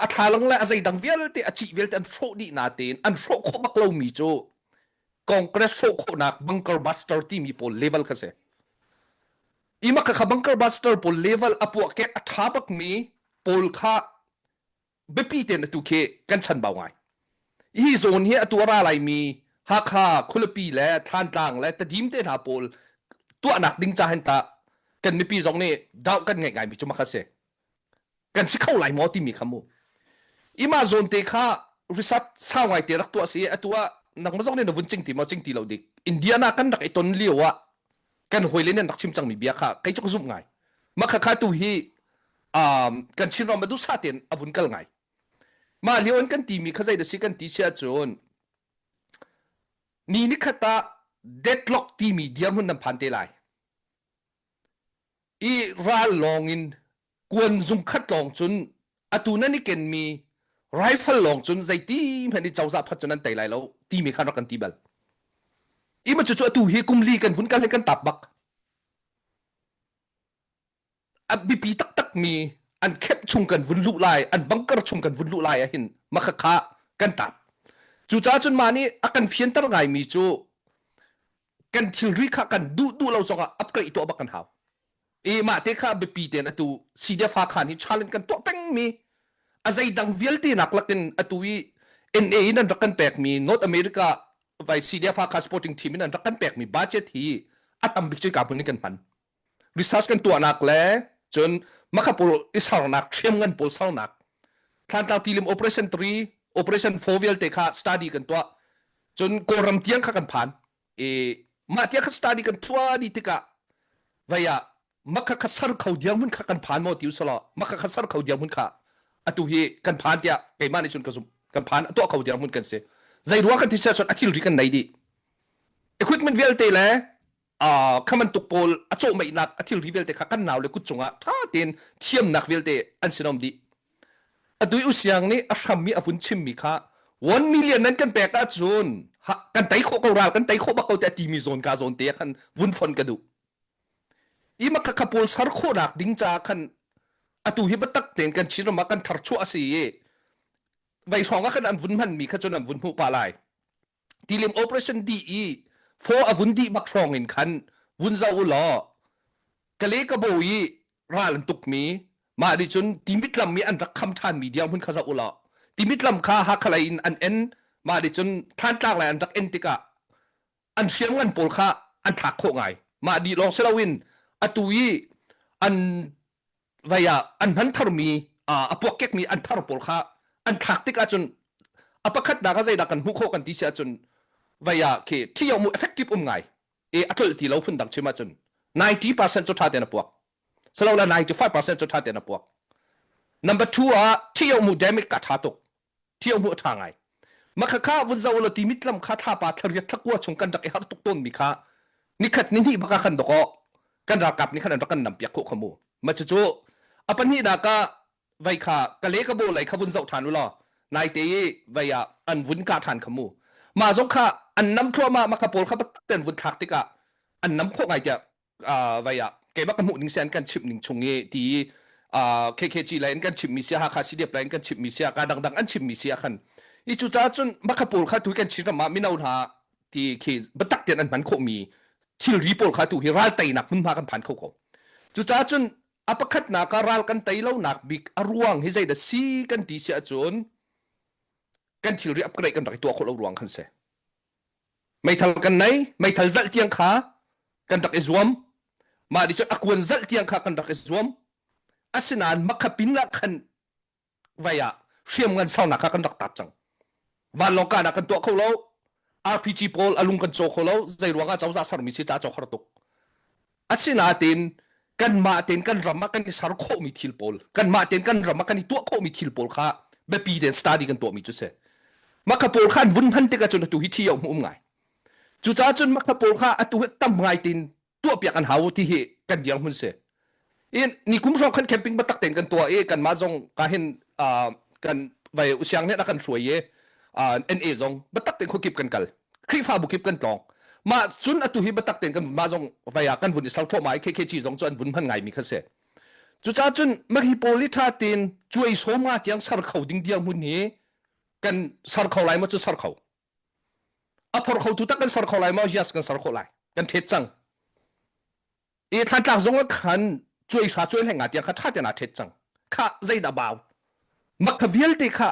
a thlalang le a zeidang vialte a cih vialte an hrawh dih na tein an hrawh khawh bak lomi cu Congress hrawh khawhnak bunker buster timi pawl level kha si. Ima kha kha bunker buster pawl level a puah kek a tha bak mi pawl kha biapi tein atu khi kan chanbau ngai. Hi zawn hi atu a ra laimi Hakha khualipi le Thlantlang le Tedim te hna pawl tuahnak ding ca hin tah kan mipi zong nih doubt kan ngeih ngaimi cu makha si. Kan si kho lai maw timi kha mu. Ima zawn te kha research sau ngai te rak tuah si atu ah nangmah zong nih na vun cing ti maw cing ti lo dik. Indiana kan rak i ton lio ah. Kan hawile nih an rak chim cangmi bia kha kei cu ka zumh ngai. Mah kha kha tu hi um, kan Chinram a duhsah tein a vun kal ngai. Mah lio an kan timi kha zei dah si kan ti si ahcun ni nikhat ah deadlock timi dirhmun nan phan te lai. I ral lawng in kuan zung khat lawng cun atu nan i kenmi rifle lawng cun zeiti hmanh i cozah phat cun nan tei lai lo timi khan rak kan ti bal. I ma cucu atu hi kum li kan vun kal hin kan tap bak. A biapi taktak mi an khep chung kan vun luh lai, an bunker chung kan vun luh lai ahhin makha kha kan tap. Cucaah cun mah nih a kan fianter ngaimi cu kan thilri kha kan duh duh lo zongah upgrade tuah bak kan hau. I mah te kha biapi tein atu CDF Hakha nih challenge kan tuah pengmi a zeidang vialte nak lakin atu i NA in an rak kan pekmi North America vai CDF Hakha sporting team in an rak kan pekmi budget hi a tam bik cu ka hmun in kan hman. Research kan tuahnak le cun makha pawl i sarnak hriamngan pawl sarnak Thlantlang tilim operation 3 operation 4 vialte kha study kan tuah cun Kawlram tiang kha kan phan i mah tiang kha study kan tuah dih tikah vei ah makha kha sar kho dirhmun kha kan phan maw ti usalaw makha kha sar kho dirhmun kha atu hi kan phan tiah keimah nih cun ka zumh kan phan a tuah kho dirhmun kan si zei ruang kan ti sia cun a thilri kan nei dih equipment vialte le kha bantuk pawl a cawhmeihnak a thilri vialte kha kan nau le kut cungah ṭha tein thiamnak vialte an sinom dih atu i usiang nih a hrammi a vun chimmi kha 1 million nan kan pek ahcun kan tei khawh ko ral kan tei khawh bak ko tiah timi zawn ka zawn te ah khan vun fon ka duh i makha kha pawl sar khawhnak ding caah khan atu hi biatak tein kan Chin ram ah kan tharchuah a si i vei hrawng ah khan an vun hmanmi kha cun an vun hmuh pah lai tilim operation dih i phaw a vun dih bak hrawng in khan vun zoh u law kale ka bo i ral an tukmi mah nih cun timitlam mi an rak kham ṭhanmi dirhmun kha zoh u law timitlam kha Hakha lei in an en mah nih cun Thantlang lei an rak en tikah an hriamngan pawl kha an thlak khawh ngai mah dih lawng si loin atu i an vai ah an hman tharmi a puakkekmi an thar pawl kha an thlak tik ahcun a pakhatnak ah zeidah kan hmuh khawh kan ti si ahcun vai ah khi thi mu effective um ngai e a tlolh ti lo phun dang chim ahcun 90% cu ṭha tein a puak salola 95% cu ṭha tein a puak number 2 ah thi mu damage ka ṭha tuk Ṭhio hmuh a ṭha ngai. Makhakha vun zoh law ti mitlam kha thlapa thlariat thlakua chung kan rak i har tuk tawnmi kha nikhat ni hnih bak ah khan dawkaw kan ralkap nih khan an rak kan nampiak khawh kha mu. Ma cucu a pahnihnak ah vei kha kale ka bo lei kha vun zoh ṭhan u law naite i vei ah an vun kah ṭhan kha mu. Mah zong kha an nam thluahmah makha pawl kha ten vun thlak tikah an nam khawh ngai tiah vai ah keimah ka hmuh ning si an kan chimh ning chung i ti KKG lai an kan chimh mi sia Hakha CDF lai an kan chimh mi sia ka dangdang an chimh mi sia khan i cu caah cun makha pawl kha tu kan Chin ram ah mino hna ti khi biatak tein an hman khawh mi thilri pawl kha tu hi ral teinak hmunhma kan phan kho ko cu caah cun a pakhatnak ah ral kan tei lonak bik a ruang hi zeidah si kan ti si ahcun kan thilri upgrade kan rak i tuah khawh lo ruang khan si Meithal kan nei, meithal zalh tiang kha kan rak i zuam. Mah nih cun a kuan zalh tiang kha kan rak i zuam. Asinain makha pin ah khan vai ah hriamngan saunak kha kan rak tap cang. Vanlawng kahnak kan tuah kho lo. RPG pawl a lung kan caw kho lo. Zei ruangah cozah sermi si ca caw har tuk. Asinain kanmah tein kan ram ah kan i ser khawhmi thil pawl, kanmah tein kan ram ah kan i tuah khawhmi thil pawl kha biapi tein study kan tuahmi cu si. Makha pawl kha an vun hman tikah cun atu hi thi um um ngai. Cucaah cun makha pawl kha atu hi tam ngai tein tuahpiak an hau ti hi kan dirhmun si. In ni kum hrawng khan camping biatak tein kan tuah i kanmah zong ka hin kan vai usiang nih a kan hruai i NA zong biatak tein khuakip kan kal. Khrihfabu kip kan tlawng. Mah cun atu hi biatak tein kan mah zong vai ah kan vun i ser thluahmah i KKG zong cu an vun hman ngaimi kha si. Cucaah cun mahi pawl hi ṭha tein cuai sawm nga tiang ser kho ding dirhmun hi kan ser kho lai maw cu ser kho. A phor kho tu tak kan ser kho lai maw yes kan ser khawh lai. Kan ṭhet cang. I Thantlang zong ah khan cuai hra cuai hleng nga tiang kha ṭha tein aa ṭhet cang. Kha zeidah bau? Mak kha vialte kha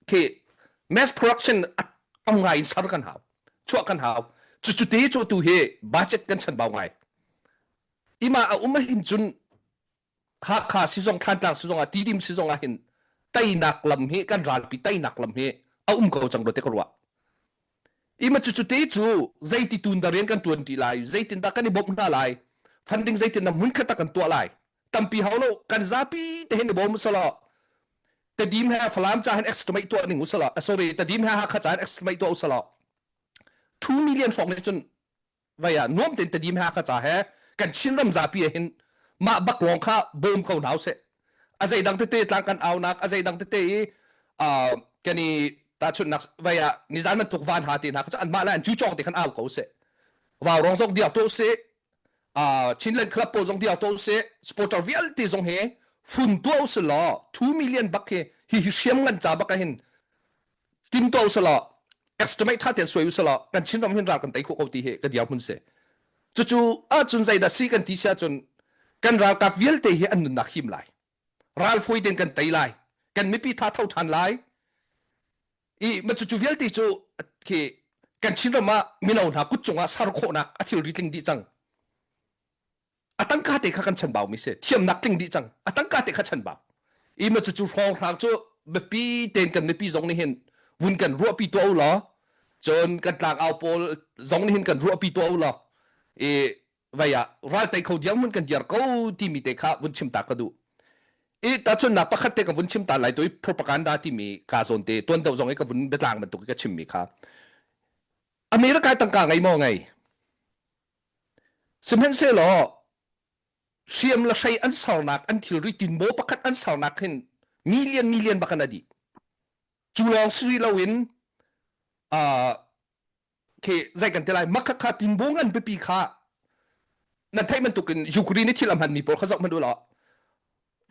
khi mass production a tam ngai in ser kan hau. Chuah kan hau. Cucu te cu tu hi budget kan chan bau ngai. Ima a um hin cun Hakha sizong Thantlang sizong ah Tidim sizong ah hin teinak lam hi kan ralpi teinak lam hi a um ko cang rua te ka ruah. Ima cu cu te cu zeiti tun dah rian kan ṭuan ṭi lai, zeitin dah kan i bawmh hna lai, funding zeitin dah hmunkhat ah kan tuah lai. Tampi hau lo, kan zapi te hin i bawm usalaw Tedim he Falam ca hin estimate tuah ning usalaw, sorry, Tedim he Hakha ca hin estimate tuah usalaw 2 million hrawng nih cun vai ah nuam tein Tedim he Hakha ca he kan Chinram zapi ah hin mah bak lawng kha bawm ko hna usih. A zei dang tete tlang kan aunak, a zei dang tete i kan i tahchunhnak vai ah nizan bantuk van ha te hna kha cu anmah le an cucawng te khan au ko usih. Vau rong zong diak tuah usih. Chinland Club pawl zong diak tuah usih. Supporter vialte zong hi fun tuah usih law 2 million bak hi hi hi hriam ngan ca bak ah hin tim tuah usih law estimate tha tein suai usih law kan Chinram hin ral kan tei khawh ko ti hi ka dirhmun si. Cucu ahcun zeidah si kan ti si ahcun kan ralkap vialte hi an nunnak him lai. Ral fawi tein kan tei lai. Kan mipi tha tho ṭhan lai. I ma cucu vialte cu khi kan Chinram ah mino hna kut cungah sar khawhnak a thilri tling dih cang. A tangka te kha kan chanbau mi si thiamnak tling dih cang a tangka te kha chanbau i ma cucu hrawnghrang cu biapi tein kan mipi zong nih hin vun kan ruahpi tuah u law cun kan tlangau pawl zong nih hin kan ruahpi tuah u law i vai ah ral tei kho diam mun kan diar ko timi te kha vun chim ta ka duh i tahchunnak pakhat te ka vun chim ta lai to i propaganda timi ka zawn te tuan deuh zong i ka vun biatlang bantuk i ka chimmi kha America tangka ngei maw ngei Sihmanhsehlaw hriam le hrei an sernak an thilri tinbaw pakhat an sernak hin million million bak in a dih. Cu lawng si rih loin uh, khi zei kan ti lai makhakha tinbaw ngan pipi kha nan theih bantukin Ukraine i thil a hmanmi pawl kha zoh hmanh u law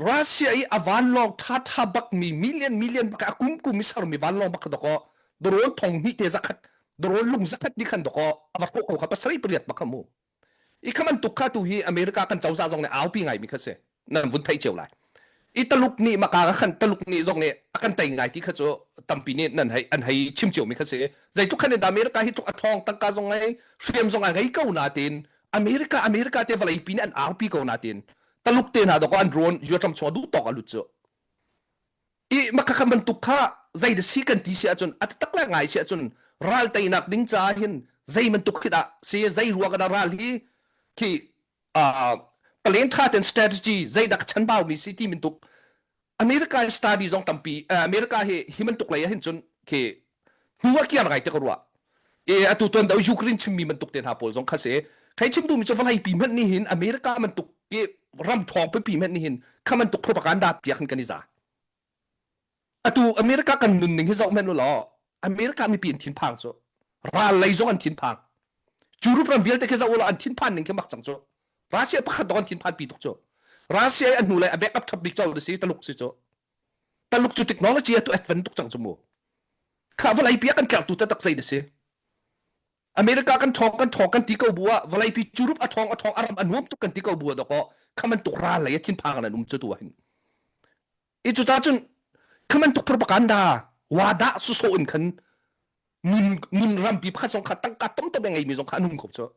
Russia i a vanlawng ṭhaṭha bakmi million million bak a kumkum i sermi vanlawng bak dawkaw drone thong hnih te zakhat drone lung zakhat ni khan dawkaw a va hrawh ko kha pasarih pariat bak kha mu i kha bantuk kha tu hi America kan cozah zong nih aupi ngaimi kha si nan vun theih cio lai i Taluk nih maka ka khan Taluk nih zong nih a kan tei ngai ti kha cu tampi nih nan hei an hei chim cio mi kha si zeitluk khan in America hi tluk a ṭhawng tangka zong ngei hriam zong a ngei ko na tin America America te vawlei pi nih an aupi ko na tin Taluk te hna dawk an drone Vietnam chung duh tawk a lut cu. I makha bantuk kha zei da si kan ti si ahcun a tak le ngai si ahcun ral teinak ding caah hin zei bantuk khi dah si zei ruang dah ral hi khi palen tha ten strategy zei dah chanbau mi si ti bantuk America study zong tampi America hi hi bantuk lei ah hin cun khi hnu a kiar ngai te ka ruah e atu tuan do Ukraine chimmi bantuk te hna pawl zong kha si khai chim duhmi cu vawlei pi hmanh nih hin America bantuk i ram ṭhawng pipi hmanh nih hin kha bantuk propaganda piak hin kan i za atu America kan nunning hi zoh hmanh u law America mipi an thinphang cu ral lei zong an thinphang Europe ram vialte khi zoh u law an thinphan ning khi mak cang cu Russia pakhat dong an thinphan pi tuk cu Russia i an hnu lei a backup ṭhap bik co si Taluk si cu Taluk cu technology atu advance tuk cang cu mu kha vawlei pi a kan tlertu taktak zei na si America kan ṭhawng kan ṭhawng kan ti ko bu ah vawlei pi Europe a ṭhawng a ṭhawng a ram a nuam tuk kan ti ko bu ah dawkaw kha bantuk ral lei a thinphang an um cu tu ah hin i cucaah cun kha bantuk propaganda wada sawsawh in khan nun nun rampi pakhat zong kha tangka tamtam a ngeimi zong kha an um ko cu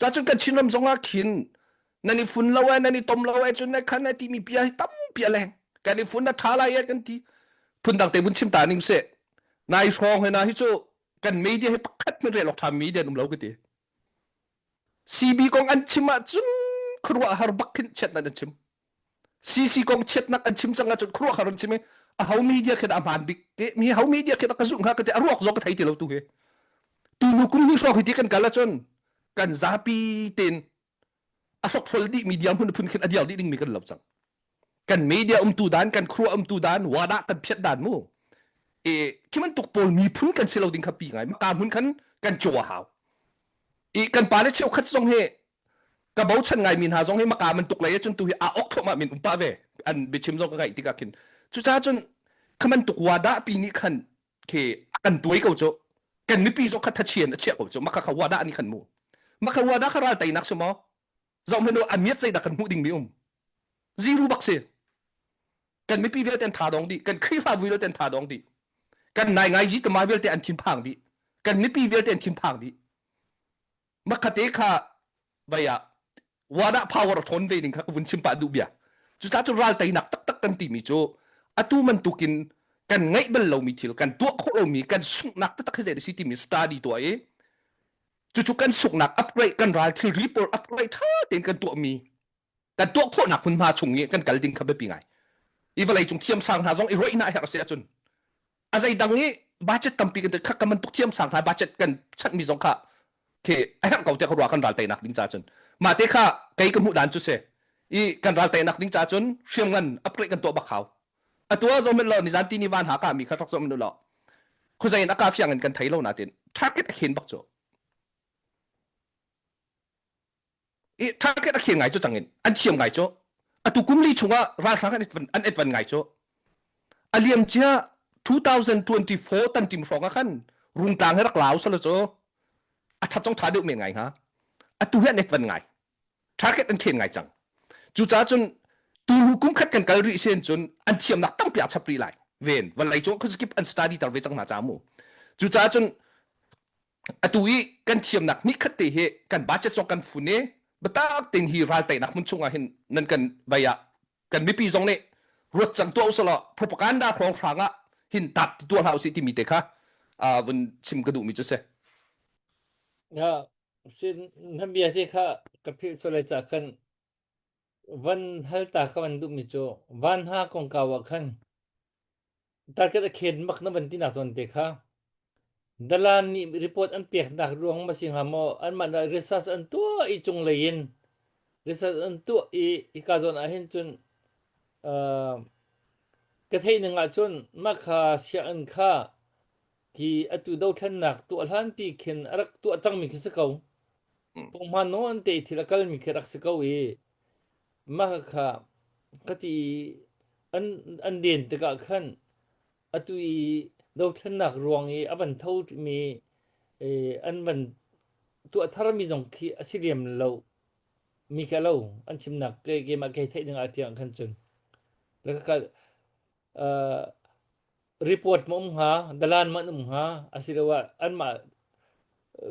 Cacun kan Chinram zong ah khin nan i fun lo e nan i tom lo e cun na khan e timi bia hi tampi a leng. Kan i fun a ṭha lai e kan ti. Phundang te vun chim ta ning seh. Nai hrawng he na hi cu kan media hi pakhat hmanh rel awk ṭha media an um lo ka ti. CB kong an chim ahcun khuaruahhar bak khin chiatnak an chim. CC kong chiatnak an chim cang ahcun khuaruahhar an chim i aho media khin a hmaan bik te mi ho media khin a ka zumh hnga ka ti a ruak zong ka thei ti lo tu hi. Tu nu kum hnih hrawng hi ti kan kal ahcun kan zapi tein a hrokhrol dih media hmun phun khin a diar dih dingmi kan lo cang. Kan media umtu dan, kan khuaruah umtu dan, wada kan phiat dan mu. E khi bantuk pawl miphun kan si lo ding kha pi ngai. Maka hmun khan kan caw a hau. I kan pale cheukhat zong hi ka bochan ngaimi hna zong hi maka bantuk lei ahcun tu hi aa ok thluahmah min um pah ve an biachim zong ka ngaih tikah khin cucaah cun kha bantuk wada pi nih khan khi a kan tuai ko cu kan mipi zong kha thachian a chiah ko cu maka kha wada nih khan mu maka wada kha ral teinak si maw zoh hmanh u a miat zeidah kan hmuh ding mi um zero bak si kan mipi vialte an tha dong dih kan Khrihfabu vialte an tha dong dih kan nai ngai ji tama vialte an thinphang dih kan mipi vialte an thinphang dih Makhate kha vai ah wadah power a ṭhawn ve ning kha ka vun chim pah duh bia. Cucaah cu ral teinak taktak kan timi cu atu bantukin Kan ngeih bal lomi thil, kan tuah khawh lomi, kan sunghnak taktak hi zei si timi study tuah i cucu kan sunghnak upgrade kan ral thilri pawl upgrade ṭha tein kan tuahmi kan tuah khawhnak hmunhma chung i kan kal ding kha biapi ngai. I vawlei cung thiamsang hna zong i ruaih hna a herh si ahcun a zeidang i budget tampi kan kha kan bantuk thiamsang hna budget kan chanhmi zong kha khi a herh ko tiah ka ruah kan ral teinak ding ca cun mah te kha kei ka hmuh dan cu si i kan ral teinak ding ca cun hriamngan upgrade kan tuah bak hau atu ah zong lo nizan ti ni van ha ka mi kha rak zong lo khuazei in aka fiang in kan thei lo natin target a khen bak cu i target a khen ngai cu cang in an thiam ngai cu atu kum li chungah ralhrang an an advan ngai cu a liam cia 2024 tan tim hrawng ah khan rungtlang he rak lau sala cu a that zong tha deuh men ngai hnga atu hi an advan ngai target an khen ngai cang cucaah cun tu hnu kum khat kan kal rih sen cun an thiamnak tampi a chap rih lai ven vawlei cung khuazakip an study tar ve cang hna ca mu cucaah cun atu i kan thiamnak ni khat te hi kan budget zong kan fun i biatak tein hi ral teinak hmun chungah hin nan kan vai ah kan mipi zong nih ruat cang tuah usalaw propaganda hrawng hrang ah hin tat tuah hlah usih timi te kha vun chim ka duhmi cu si. Ya, sin na bia te kha ka philh sual ca khan van hal ta ka van duhmi cu van ha kongkau ah khan Target a khen bak na van tinak zawn te kha dalan nih report an peknak ruang ma si hnga maw anmah dah research an tuah i cunglei in research an tuah i hika zawn ah hin cun uh, ka theih ning ah cun mah kha sianginn kha khi atu dothlennak tuah hlan pi khin a rak tuah cangmi khi si ko. Punghman nawn te thil a kalmi khi rak si ko i mah kha ka ti an an den tikah khan atu i dothlennak ruang i a van tho mi an van tuah tharmi zong khi a si lem lo mi kha lo an chimnak ke keimah kei theih ding ah tiang khan cun le ka report ma um hnga dalan ma an um hnga asiloah anmah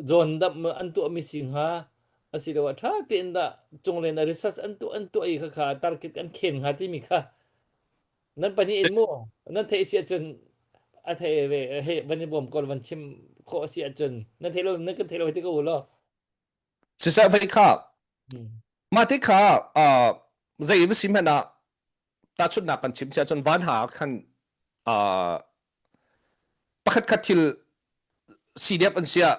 zawn damh ma an tuahmi si hnga asiloah ṭha tein dah cunglen ah research an tuah an tuah i khakha target an khen hnga timi kha nan pahnih in mu nan theih si ahcun a thei ve he van i bawm ko van chim khawh a si ahcun nan theih lo nan kan theih lo ti ko u law Siseh vei kha mah te kha zei va si hmanh ah tahchunhnak kan chim si ahcun van ha khan uh, pakhat khat thil CDF an sia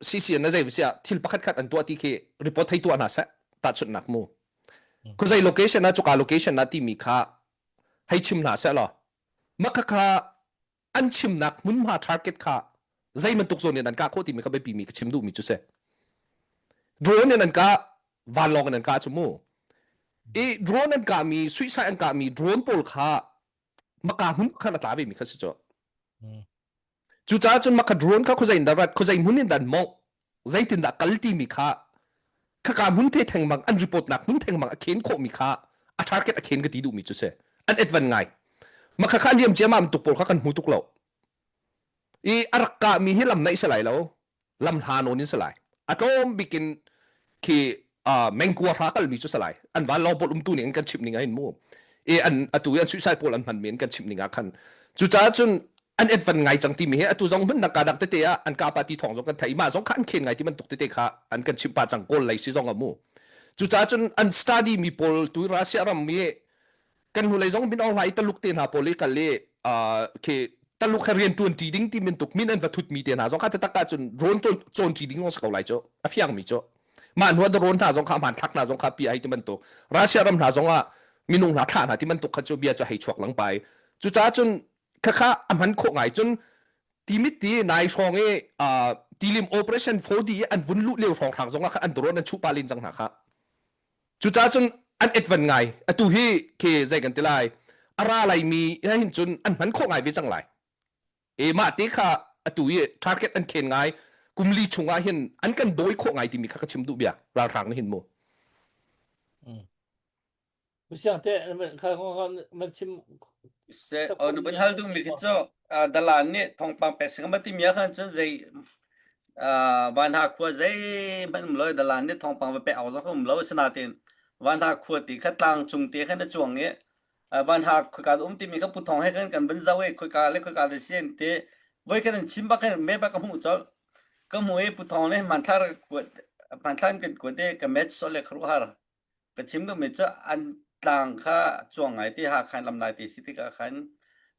CCN na zei sia thil pakhat khat an tuah ti khi report thei tuah hna seh tahchunhnak mu khu zei location na chuka location na timi kha hei chim hna seh law maka kha an chimnak hmunhma target kha zei bantuk zawn in an kah khawh timi kha biapi mi ka chim duhmi cu si drone in an kah vanlawng in an kah cu mu i drone an kahmi suicide an kahmi drone pawl kha maka hmun khan a tla ve mi kha si cu cucaah cun maka drone kha khuazei in dah rat khuazei hmun in dah an mongh zeitindah kal timi kha khaka hmun the thengmang an report nak hmun thengmang a khen khawh mi kha a target a khen ka ti duh mi cu si an advan ngai makha kha liam ciamam tuk pawl kha kan hmu tuk lo i a rak kah mi hi lam naih si lai lo lam hla nawn in si lai a tlawm bikin khi mengkua hra kal mi cu si lai an van lawng pawl umtu ning in kan chimh ning ah hin mu i an atu i an suicide pawl an hman mi in kan chimh ning ah khan cucaah cun an advan ngai cang timi hi atu zong hmun ka dak tete ah an kapa ti thawng zong kan thei mah zong kha an khen ngai ti bantuk tete kha an kan chimh pa cang kawl lei si zong a mu cucaah cun an study mi pawl tu Russia ram mi kan hnulei zong min Aung Hlaing taluk te hna pawl i kal i khi taluk he rian tuan ti ding ti mintuk min an va thut mi te hna zong kha taktak ah cun drone cawn ti ding zong si ko lai cu a fiang mi cu mah hnu ah drone hna zong kha hman thlak hna zong kha pi ai ti bantuk Russia ram hna zong ah minung hna thlah hna ti bantuk kha cu bia cu hei chuak lang pai cucaah cun khakha a hman khawh ngai cun timit ti nai hrawng i tilim operation 4D i an vun luh lio hrawng hrang zong ah khan an drone an chuh pa len cang hna kha cucaah cun an advan ngai atu hi khi zei kan ti lai a ra lai mi hin cun an hman khawh ngai ve cang lai e mah te kha atu i target an khen ngai kum li chung ah hin an kan dawi khawh ngai timi kha ka chim duh bia ralhrang nih hin mu Siang te kha man chim Se nu ban hal duh mi khi cu dalan nih thawngpang pek sing ma ti mi khan cun zei van ha khua zei hmanh um lo dalan nih thawngpang va pek awk zong um lo sinain van ha khua ti kha tlang cung te khan a cuang i. Van ha khoika um timi kha Pu Thawng he kan kan van zoh i khoika le khoika le si an ti. Voi kan in chim bak hin me bak ka hmuh colh. Ka hmuh i Pu Thawng nih hmanthlak rak kuat hmanthlak in kan kuat i ka match sawh le khuaruahhar. Ka chim duhmi cu an tlang kha cuang ngai ti Hakha in lam lai ti si tikah khan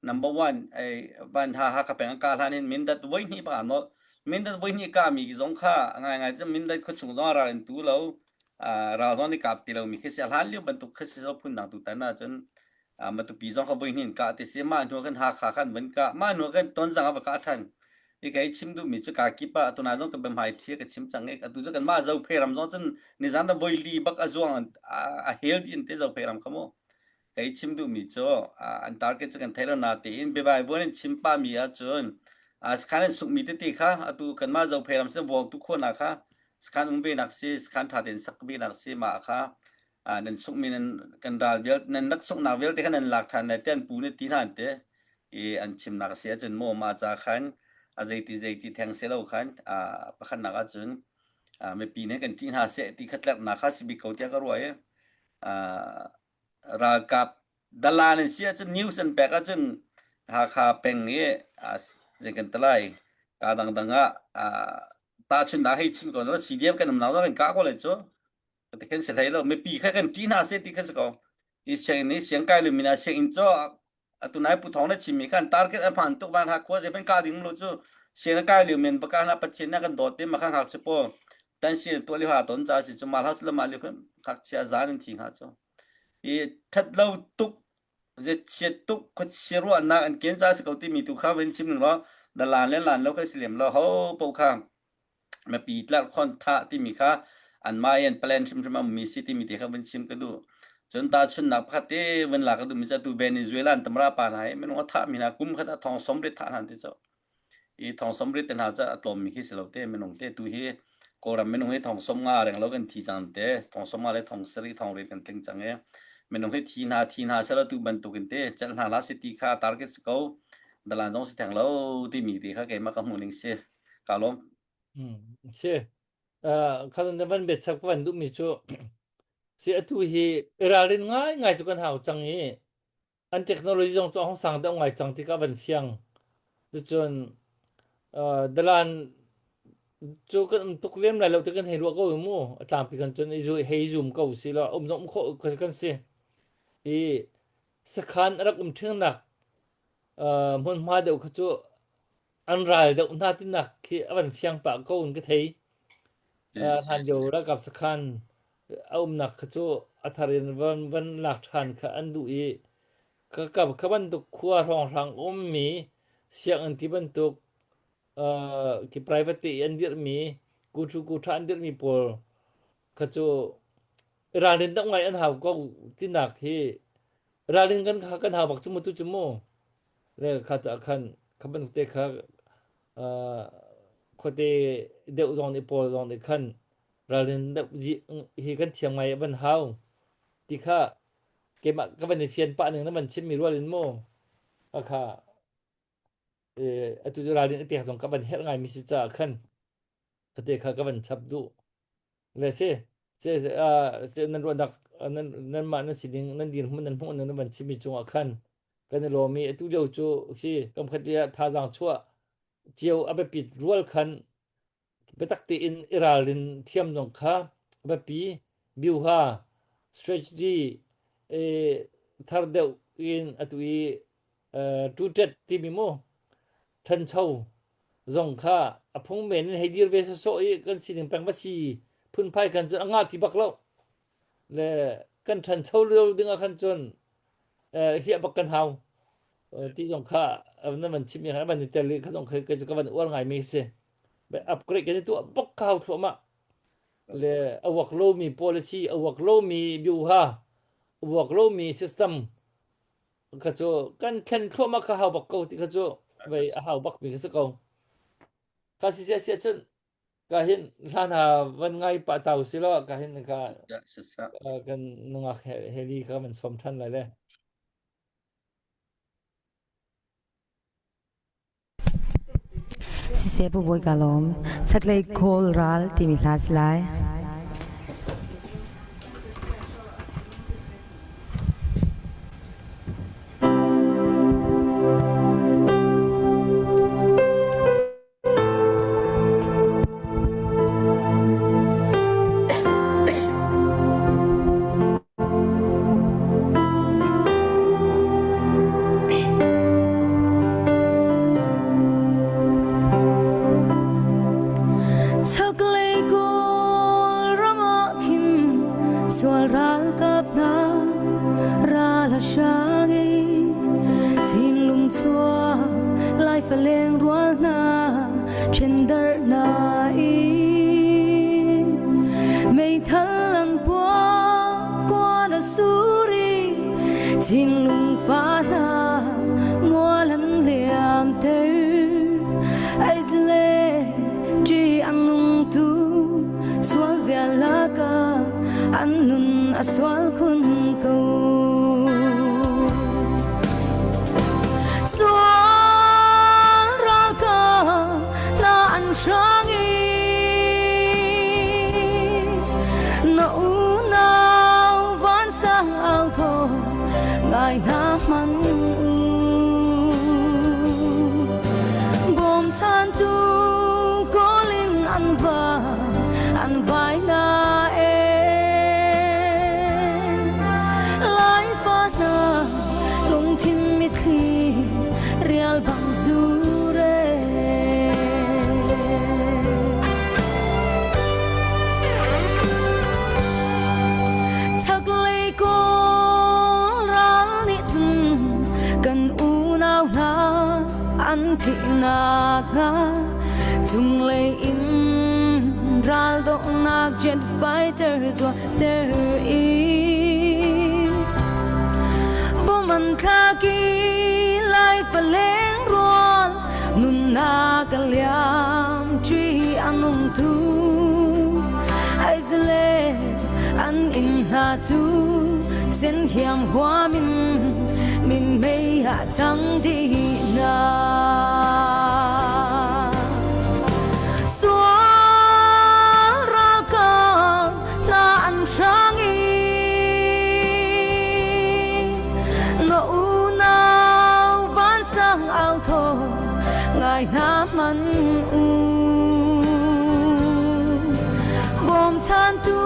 number one ei van ha Hakha peng ka hlan in Mindat voi hnih bak aa nolh. Mindat voi hnih ka mi zong kha ngaingai cu Mindat khuachung zong ah ral in tu lo ral zong nih kap ti lomi khi si a hlan lio bantuk khi si zo phun dang tu tan ahcun Matupi zong kha voi hnih in kah ti si mah hnu kan Hakha khan van kah mah hnu kan Tonzang ah va kah than i kai chim duhmi cu ka kip ah tunai zong ka biahmai thi ka chim cang i atu cu kanmah Zophei ram zong cun nizan da voi li bak a zuang a hel dih in te Zophei ram kha mu kai chim duhmi cu an target cu kan thei lo na tein biavai vuan in chim pa mi ahcun sakhan an sukmi tete kha atu kanmah Zophei ram sin vuangtu khua kha sakhan um ve nak si sakhan ṭha tein sak ve nak si mah kha nan sungmi nan kan ral vial nan rak sunghnak vialte kha nan lak ṭhan lai te an pu nih ti hna an ti i an chimnak a si ahcun maw mah ca khan a zeiti zeiti theng si lo khan pakhatnak ahcun mipi nih kan ṭih hna seh ti kha tlerhnak kha si bik ko tiah ka ruah i ralkap dalan in si ahcun news an pek ahcun Hakha peng i zei kan ti lai ka dangdang ah tahchunhnak hei chim ko na CDM kan um nak kan kah ko lai cu ti kan si hlei lo mipi kha kan ṭih hna seh ti kha si ko i sianginn i siangkai lu mina sianginn cu atu nai pu thong na chimmi khan target an phan tuk van ha khua zei pen ka ding lo cu siang kai liu men baka na pathian na kan dawt te ma khan hak si po tan si to li ha ton cha si chu mal ha su ma li khan hak chia zan in thi ha chu i that lo tuk ze chiat tuk khuachia ruahnak an ken cha si ko ti mi tu kha van chim ning lo dalan le lan lo kha si lem lo ho po kha mipi tlerhkhawn thah timi kha anmah i an plan hrimhrim a ummi si timi te kha vun chim ka duh. Cun tahchunhnak pakhat te vun lak ka duhmi cu atu Venezuela an tamra pa hna hi minung a thahmi hna kum khat ah thong sawmriat thah hna an ti cu. I thong sawmriat te hna cu a tlawmmi khi si lo te minung te tu hi Kawlram minung hi thong sawmnga reng lo kan thi cang te thong sawmnga le thong sarih thong riat kan tling cang i minung hi thi hna thi hna sela tu bantukin te celh hna hlah si ti kha target si ko dalan zong si theng lo timi te kha keimah ka hmuh ning si. Ka lawm. Hmm. Si. Uh, khan na van biachap ka van duhmi cu si atu hi ralrin ngai ngai cu kan hau cang i an technology zong cu a hong sang deuh ngai cang tikah van fiang. Cucun uh, dalan cu kan um tuk lem lai lo ti kan hei ruah ko mu a tlangpi kan cun i hei zoom ko si lo um zong um khawh kan si i sakhan a rak um ṭhingnak uh, hmunhma deuh kha cu an ral deuh hna tinak khi a van fiang pah ko in ka thei. Hlanlio ralkap sakhan a umnak kha cu a thar in van van lak ṭhan kha an duh i ka ka kha bantuk khua hrawnghrang ummi sianginn ti bantuk uh, ki private te i an dirhmi kuṭhu kuṭha an dirhmi pawl kha cu ralrin tak ngai an hau ko tinak hi ralrin kan kan hau bak cu mu tu cu mu Le kha cah khan kha bantuk te kha uh, khuate deuh zong nih pawl zong nih khan ralrin deuh hi kan thiam ngai van hau ti kha keimah ka van i fian pah ning na van chimmi rual in mu a kha atu cu ralrin a pek zong ka van herh ngai mi si caah khan Kate kha ka van chap duh. Le si, se nan ruahnak nan nanmah nan sining nan dirhmun nan hmuh nan van chimmi cungah khan kan i lawm i atu lio cu si kamkhat li ah thazaang chuah cio a biapit rual khan biatak tein i ralrin thiam zong kha a biapi biuha strategy thar deuh in atu i tutet timi mu thancho zong kha a phung men in hei dir ve sawsawh i kan sining peng va si phunphai khan cun a ngah ti bak lo le kan ṭhancho lio ding ah khan cun hliah bak kan hau ti zong kha na van chim i van i tel i kha zong kha ka van uar ngai mi si upgrade kan i tuah bak ka hau thluahmah le a work lomi policy a work lomi biuha a work lomi system kha cu kan thlen thluahmah kha hau bak ko ti kha cu vei a hau bak mi kha si ko ka si sia sia cun ka hin hlan ha van ngai pa tau si lo ka hin ka kan nungak heli kha van som than lai le Siseh Pu Bawi ka lawm. Chaklei Kawl ral timi hla si lai. Sual ralkap hna ral a hrang i thinlung chuak Laifa leng rual hna ṭhendarh hna i meithal an puak kuan a sur i thinlung fa hna mual an liamter. Aizle ṭi an nung tu sual vial lakah an nun a sual khun ko. Sual ralkap na an hrang i na unau vansang au thaw ngai hna hmanh u. Bawmchantu kawl in an va an vai na e Laifa hna lungthin mitthli rial bang zure. Chaklei kawl ral nih cun kan unau hna an thihnak hnga cunglei in raldohnak jet fighter zuahter i bom an thlak i Laifa leng rual nunnak a liam ṭi a nung tu aizle an inn hna cu sen hiam huam in min mei ah cang dih hna. Sual ralkap hna an hrang i na unau vansang au thaw ngai hna hmanh u. Bawmchantu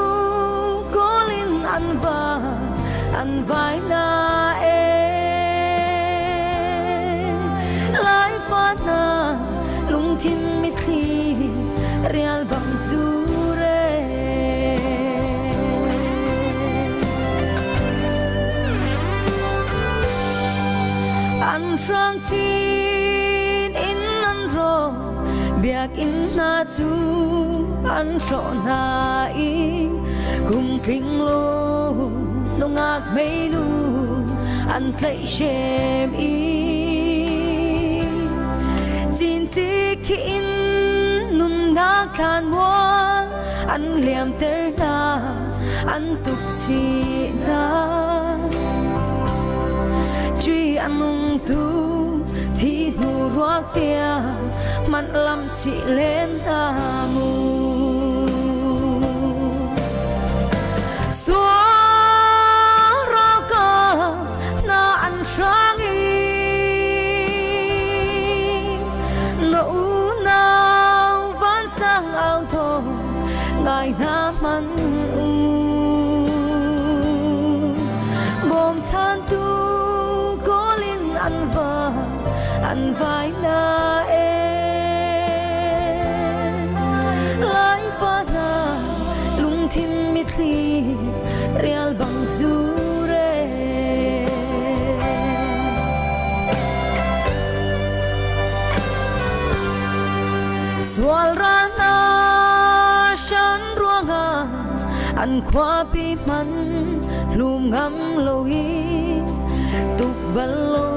kawl in an va an vai na e Laifa hna lungthin mitthli rial bang zure. An hrang chin in an ro biakinn hna cu an hrawh hna i kum tling lo nungak meinu an tlaihhrem i cinci khi in nunnak thlanmual an liamter hna an tuk chih hna Truy an nung tu thi hnu ruak tiang manh lam chih len hna mu. Sual ralkap hna an hrang i na unau vansang au thaw ngai hna hmanh u. Bawmchantu kawl in an va an vai na e Laifa hna lungthin mitthli rial bang zure. Sual ral hna shan ruangah an khuapi hman hlum ngam lo i tuk bal lo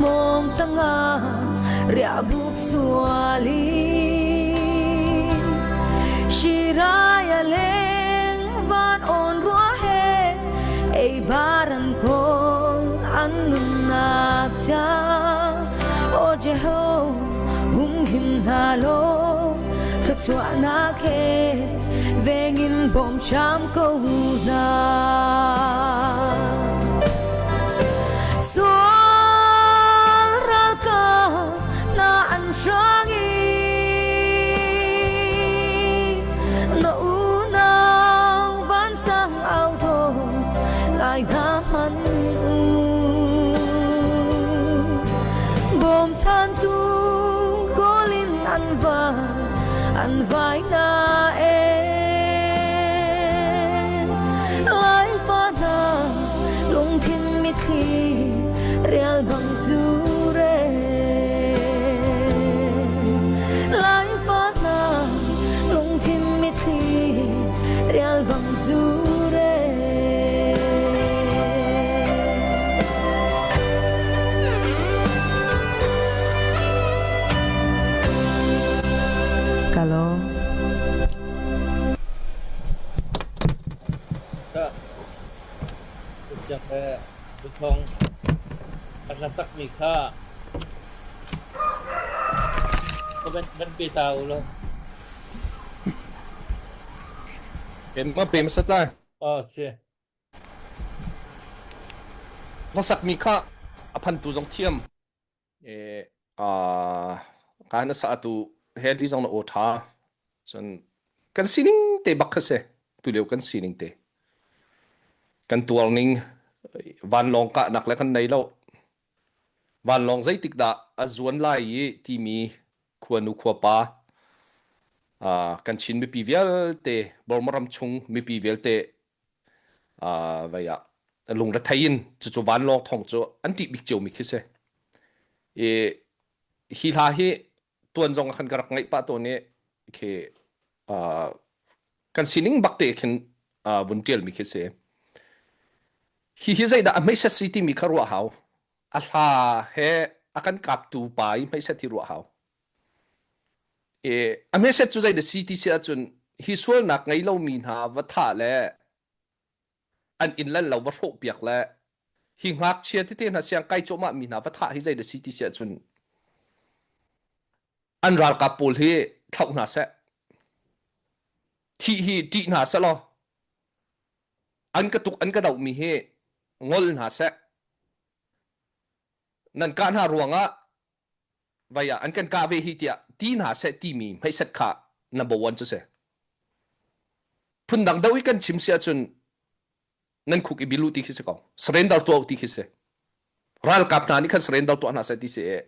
mong tangah riahbuk suali Shiraya leng van on rua he ei baran kong an nunnak cha O Jeho humhim hna law thluachuahnak he vengin bawm hram ko hna. Sual ralkap na an hrang i na unau vansang au thaw ngai hna hmanh u. Bawmchantu kawl in an va an vai na e. mitthli rial bang zu re Lai fahnak lungthin mitthli rial bang zu re Kalo. Siang le Buthong a hlasakmi kha van pe ta u law. Keimah pe hmasat lai. Oh, si. Hlasakmi kha a phantu zong thiam. Ka na sa tu Henry zong na aw ṭha. Cun kan sining te bak kha si. Tulio kan sining te. Kan tuar ning vanlawng kahnak le kan nei lo. Vanlawng zeitik dah a zuan lai i timi khuanu khuapa kan Chin mipi vialte Burma ram chung mipi vialte vei ah lungrethei in cucu vanlawng thong cu an ṭih bik ciomi khi si. I hi hla hi tuan zong ah khan ka rak ngaih pah tawn i khi kan sining bak te khin vun ṭialmi khi si. Hi hi zeidah a hmeiset si timi kha ruah hau. A hla he a kan kaptu pa i hmeiset hi ruah hau. I a hmeset cu zeidah si ti si ahcun hi sualnak ngei lomi hna va thah le an inn le lo va hrawhpiak le hi ngakchia tete hna siang kai cuahmah mi hna va thah hi zeidah si ti si ahcun an ralkap pawl hi thlauh hna seh. Thih hi ṭih hna seh law an ka tuk an ka dohmi hi ngol hna seh. Nan kah hna ruangah vai ah an kan kah ve hi tiah ti hna seh timi hmeiset kha number one cu si. Phundang deuh i kan chim si ahcun nan khuk i bilu ti khi si ko. Surrender tuah ti khi si. Ralkap hna nih khan surrender tuah hna seh ti si e.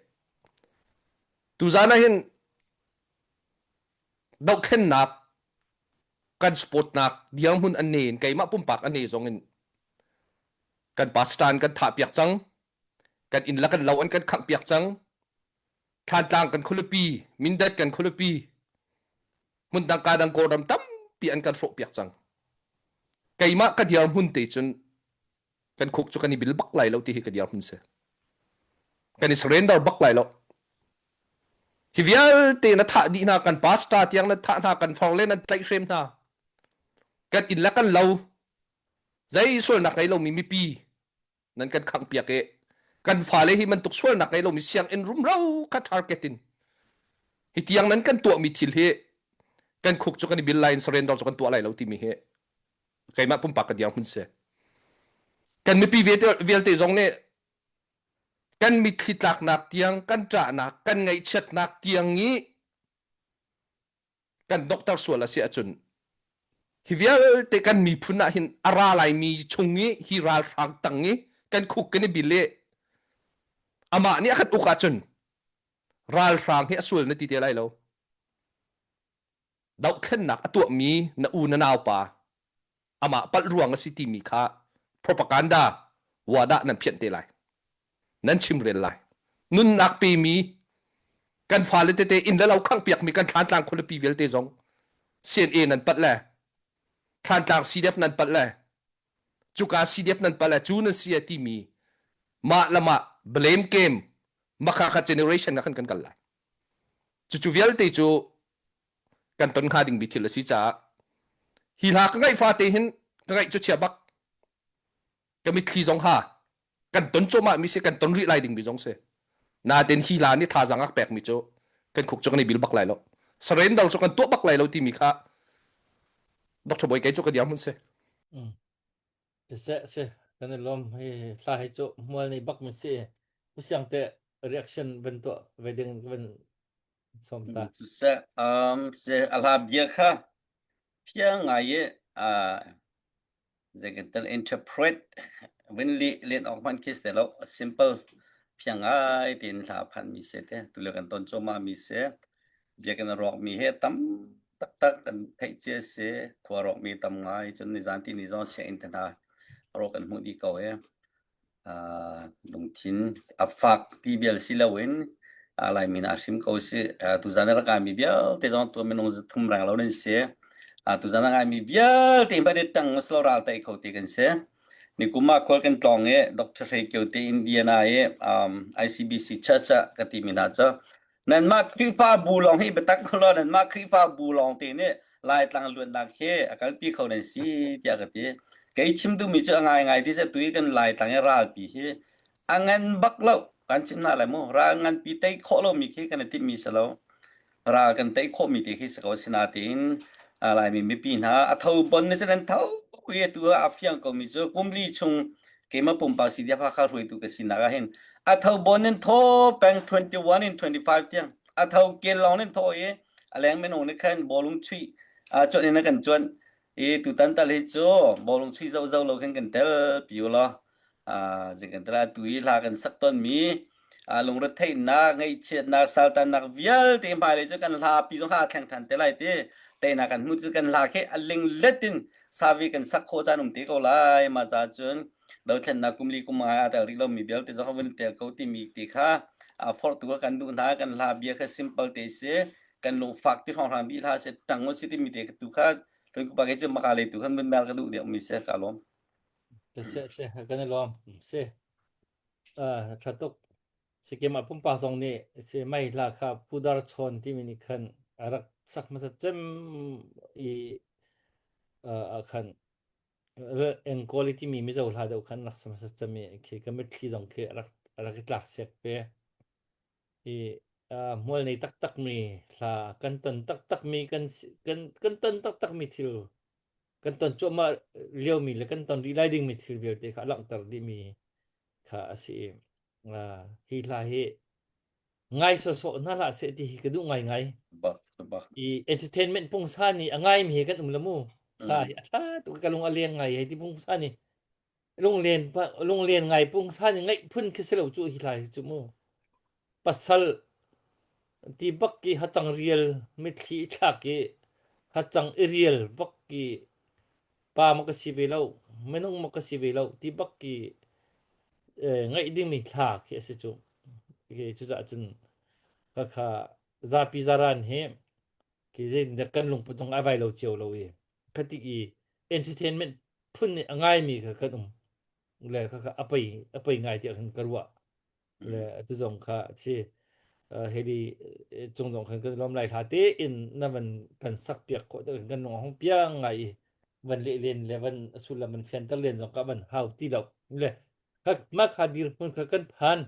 Tuzan ah hin dohthlennak kan supportnak dirhmun an ne in keimah pumpak an ne zong in kan pastor an kan thah piak cang kan inn le kan lo an kan khangh piak cang Thlantlang kan khualipi Mindat kan khualipi hmundang ka dang Kawlram tampi an kan hrawh piak cang keimah ka dirhmun te cun kan khuk cu kan i bil bak lai lo ti hi ka dirhmun si kan i surrender bak lai lo hi vialte na thah dih hna kan pastor tiang na thah hna kan farle nan tlaihhrem hna kan inn le kan lo zei sualnak ngei lomi mipi nan kan khangh piak i kan fale hi bantuk sualnak ngei lomi sianginn rumro kha target in hi tiang nan kan tuahmi thil hi kan khuk cu kan i bil lai in surrender cu kan tuah lai lo timi hi keimah pumpak ka dirhmun si kan mipi vialte zong nih kan mitthli tlaknak tiang kan ṭahnak kan ngaihchiatnak tiang i kan doctor sual a si ahcun hi vialte kan miphun ah hin a ra laimi chung i hi ralhrang tang i kan khuk kan i bil i amah nih a kan uk ahcun ralhrang hi a sual na ti te lai lo dohthlennak a tuahmi na u na naupa amah palh ruang a si timi kha propaganda wadah nan phianh te lai nan chimrel lai nunnak pemi kan fale tete inn le lo khangh piakmi kan Thlantlang khualipi vialte zong CNA nan palh le Thlantlang CDF nan palh le cuka CDF nan palh le cu nan si timi mah le mah blame game makha kha generation na khan kan kal lai cucu vialte cu kan ton hnga dingmi thil a si caah hi hla ka ngaih fate hin ka ngaih cu chia bak ka mitthli zong ha kan ton cuahmah mi si kan ton rih lai dingmi zong si natin hi hla nih thazaang a pek mi cu kan khuk cu kan i bil bak lai lo surrender cu kan tuah bak lai lo timi kha Dr. Bawi kei cu ka dirhmun si Siseh si kan i lawm hi thla hi cu hmual nei bak mi si usiang te reaction van tuah ve ding van sawm ta Siseh um se a hla bia kha thiang ngai i uh, Zeikantal interpret vun leh len awk hmanh khi si lo. Simple fiang ngai tein hla a phanmi si te. Tulio kan ton cuahmah mi si. Biakinn a rawkmi he tam taktak kan theih cia si. Khua rawkmi tam ngai. Cun nizan tihni zong sianginn te hna rawk kan hmuh dih ko i. Lungthin a fak ti vial si loin Laimi hna hrim ko si. Tuzan a rak ngaimi vialte zong tu minung zathum reng lo nan si. Tuzan a ngaimi vialte hmanh i ṭang usilo ral tei kho ti kan si. Nikum ah khual kan tlawng i Dr. Hrei Kio te Indiana i ICBC Church ah ka timi hna cu nanmah Khrihfabu lawng hi biatak law nanmah Khrihfabu lawng te nih Laitlang luatnak hi a kalpi kho nan si tiah ka ti. Kei chim duhmi cu a ngaingai ti tu i kan Laitlang i ralpi hi a ngan bak lo kan chim hna lai mu ral nganpi tei khawh lomi khi kan i timhmi si lo ral kan tei khawhmi te khi si ko sinain Laimi mipi hna a tho bon ni cun an tho i atu ah a fiang komi cu kumli chung keimah pumpak CDF Hakha hruaitu ka sinak ah hin a tho bon in tho peng 21 in 25 tiang a tho kel lawng in tho i a leng minung nih khan bawlung chuih cuan in a kan cuan i tutan tal hi cu bawlung chuih zo zo lo khin kan tel pi u law zing kan tala tu i hla kan sak ton mi lungretheihnak ngaihchiatnak saltannak vialte hmailei cu kan hla pi zong kha a thleng than te lai ti teinak kan hmuh cu kan hla khi a ling let in savi kan sak khawh caan um te ko lai ma ca cun dothlennak kumli kum ngai a tel rih lomi vialte zong vun tel ko timi ti kha a forhtu kha kan duh hna kan hla bia kha simple te si kan lungfak ti hrawng hrang dih hla se tang si timi te tu kha Tuan pa ke cu maka le tu khan mun mer ka duh deuh mi se ka lawm. Se se kan i lawm se tha tuk Sikkim ah pumpak zong nih si mei hla kha Pudar Chawn timi nih khan a rak sak hmasa cem i ah khan engkawl i timi Mizo hla deuh khan rak sak hmasa cem i khi ka mitthli zong khi rak rak i tlak siak ve i hmual nei taktak mi hla kan ton taktak mi kan kan kan ton taktak mi thil kan ton cuahmah liomi le kan ton rih lai dingmi thil vialte kha a langhter dihmi kha a si i hi hla hi ngai sawsawh hna hlah seh ti hi ka duh ngaingai. Bak bak. I entertainment pungsa nih a ngai mi he kan um la mu. Hla hi a tha tuk ka lung a leng ngai hei ti pungsa nih lunglen lunglen ngai pungsa nih ngaih phun khi si lo cu hi hla hi cu mu. Pasal ti bak ki hacang rial mitthli i thlak i hacang i rial bak ki pa ma ka si ve lo minung ma ka si ve lo ti bak ki ngaih dingmi thla khi a si cu. Cucaah cun khakha zapi zaran hi khi zeitindah kan lungput zong ai vai lo cio lo i khati i entertainment phun nih a ngaimi kha kan um le khakha a pei a pei ngai tiah khan ka ruah le atu zong kha si heli cung zong khan kan lom lai hla te in na van kan sak piak khawh te kan lung hong piang ngai i van le len le van sullam van fianter len zong ka van hau ti lo le ma kha dir hmun kha kan phan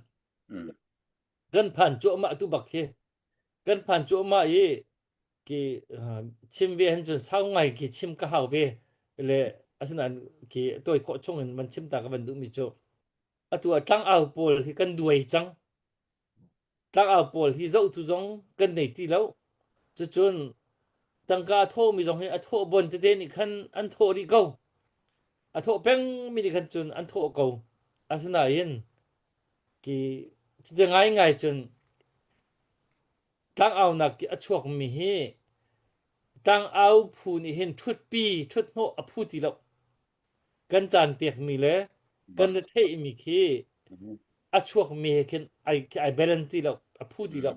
kan phan cuahmah tu bak hi kan phan cuahmah i ki chim ve han cun sau ngai ki chim ka hau ve le asinain ki toi khawh chung in van chim ta ka van duh mi cu atu ah tlangau pawl hi kan duai cang. Tlangau pawl hi zohtu zong kan nei ti lo. Cucun tangka a thawhmi zong hi a thawh bon tete nih khan an thawh rih ko. A thawh pengmi nih khan cun an thawh ko. Asinain ki cuti ngaingai cun tlangaunak ki a chuakmi hi tlangau phu nih hin ṭhutpi ṭhuthnawh a phu ti lo. Kan caan pekmi le kan retheihmi khi a chuakmi he khin ai ai balance ti lo a phu ti lo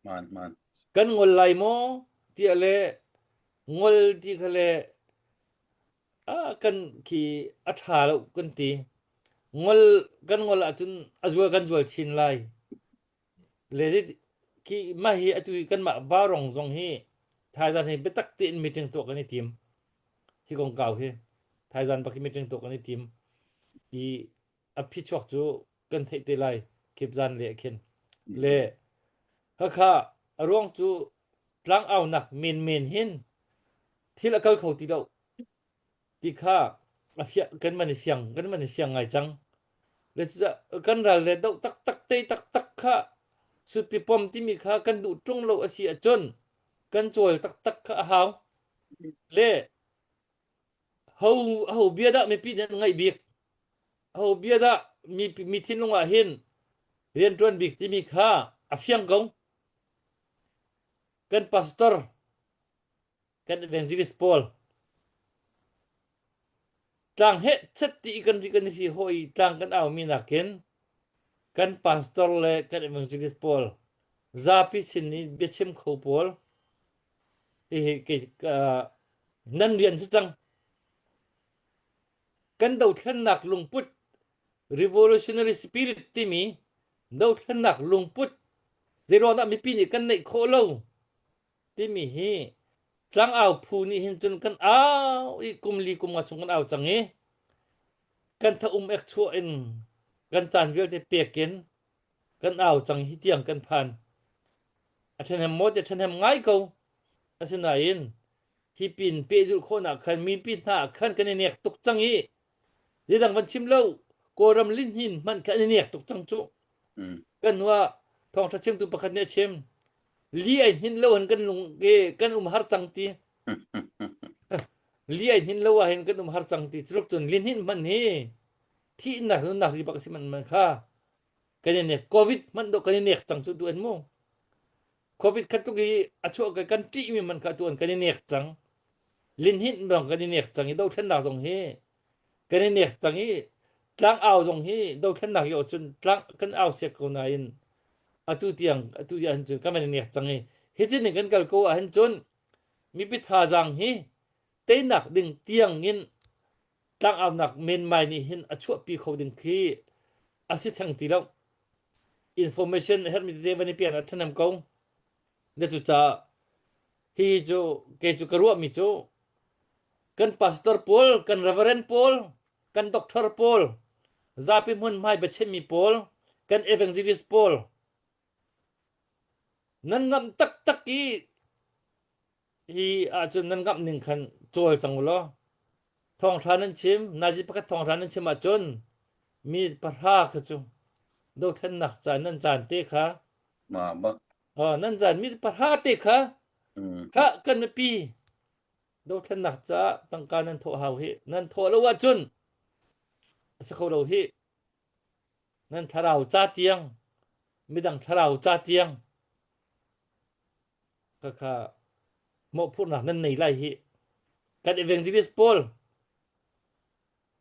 man man kan ngol lai maw tiah le ngol ti kha le a kan khi a tha lo kan ti ngol kan ngol ahcun a zual kan zual chin lai le khi mah hi atu kanmah varong zong hi thaizan hi biatak tein meeting tuah kan i tim hi kongkau hi thaizan bak hi meeting tuah kan i tim i a phichuak cu kan theih te lai khip zan le khin le khakha a ruang cu tlangaunak menmen hin thil a kal kho ti lo ti kha a fiang kan man i fiang kan man i fiang ngai cang le cucaah kan ral le doh taktak te taktak kha sutpi pom timi kha kan duh ṭung lo a si ahcun kan cawl taktak kha a hau le ho ho bia dah mipi nih an ngaih bik ho bia dah mi mi thinlung ah hin rianṭuan bik timi kha a fiang ko kan pastor kan evangelist pawl. Tlang heh chet ti kan ri kan hi hawi tlang kan au mi nakin kan pastor le kan evangelist pawl zapi sin i biachim kho pawl hihi kei nan rian si cang. Kan dothlennak lungput revolutionary spirit timi dothlennak lungput zeiruangdah mipi nih kan neih khawh lo timi hi tlangau phu nih hin cun kan au i kum li kum nga chung kan au cang i kan tha um ek chuah in kan caan vialte pek in kan au cang hi tiang kan phan a ṭhahnem maw ti ṭhahnem ngai ko asinain hi pin pehzulh khawhnak khan mipi hna khan kan i nek tuk cang i zeidang van chim lo kawlram lihnin hmanh kha an i nek tuk cang cu kan hnu ah thawngṭha chimtu pakhat nih a chim li ai hnin lo han kan lung ke kan um har cang ti li ai hnin lo ah hin kan um har cang ti culuk cun lihnin hman hi thihnak nunnak ri bak si man man kha kan i nek covid hmanh do kan i nek cang cu tu an mu covid khat tuk i a chuah ka kan ṭih mi man kha tu an kan i nek cang linhinh bang kan i nek cang i dothlennak zong hi kan i nek cang i tlang au zong hi dothlennak yo cun tlang kan au siak ko nain atu tiang atu tiang cun kan van i nek cang i hitin in kan kal ko ahhin cun mipi thazaang hi teinak ding tiang in tlangaunak menmai nih hin a chuahpi kho ding khi a si theng ti lo. Information herhmi tete van i pian ah ṭhahnem ko. Na cucaah hihi cu kei cu ka ruahmi cu kan pastor pawl, kan reverend pawl, kan doctor pawl, zapi hmunhmai biachimmi pawl, kan evangelist pawl, nan ngamh taktak i hi ahcun nan ngamh ning khan cawl cang u law thawngṭha nan chim nazi pakhat thawngṭha nan chim ahcun mi pahra kha cu dothlennak caan nan caan te kha ma bak nan caan mi pahra te kha kha kan mipi dothlennak caah tangka nan thawh hau hi nan thawh lo ahcun a si kho lo hi nan thlarau ca tiang midang thlarau ca tiang Khakha mawhphurhnak nan nei lai hi. Kan evangelist pawl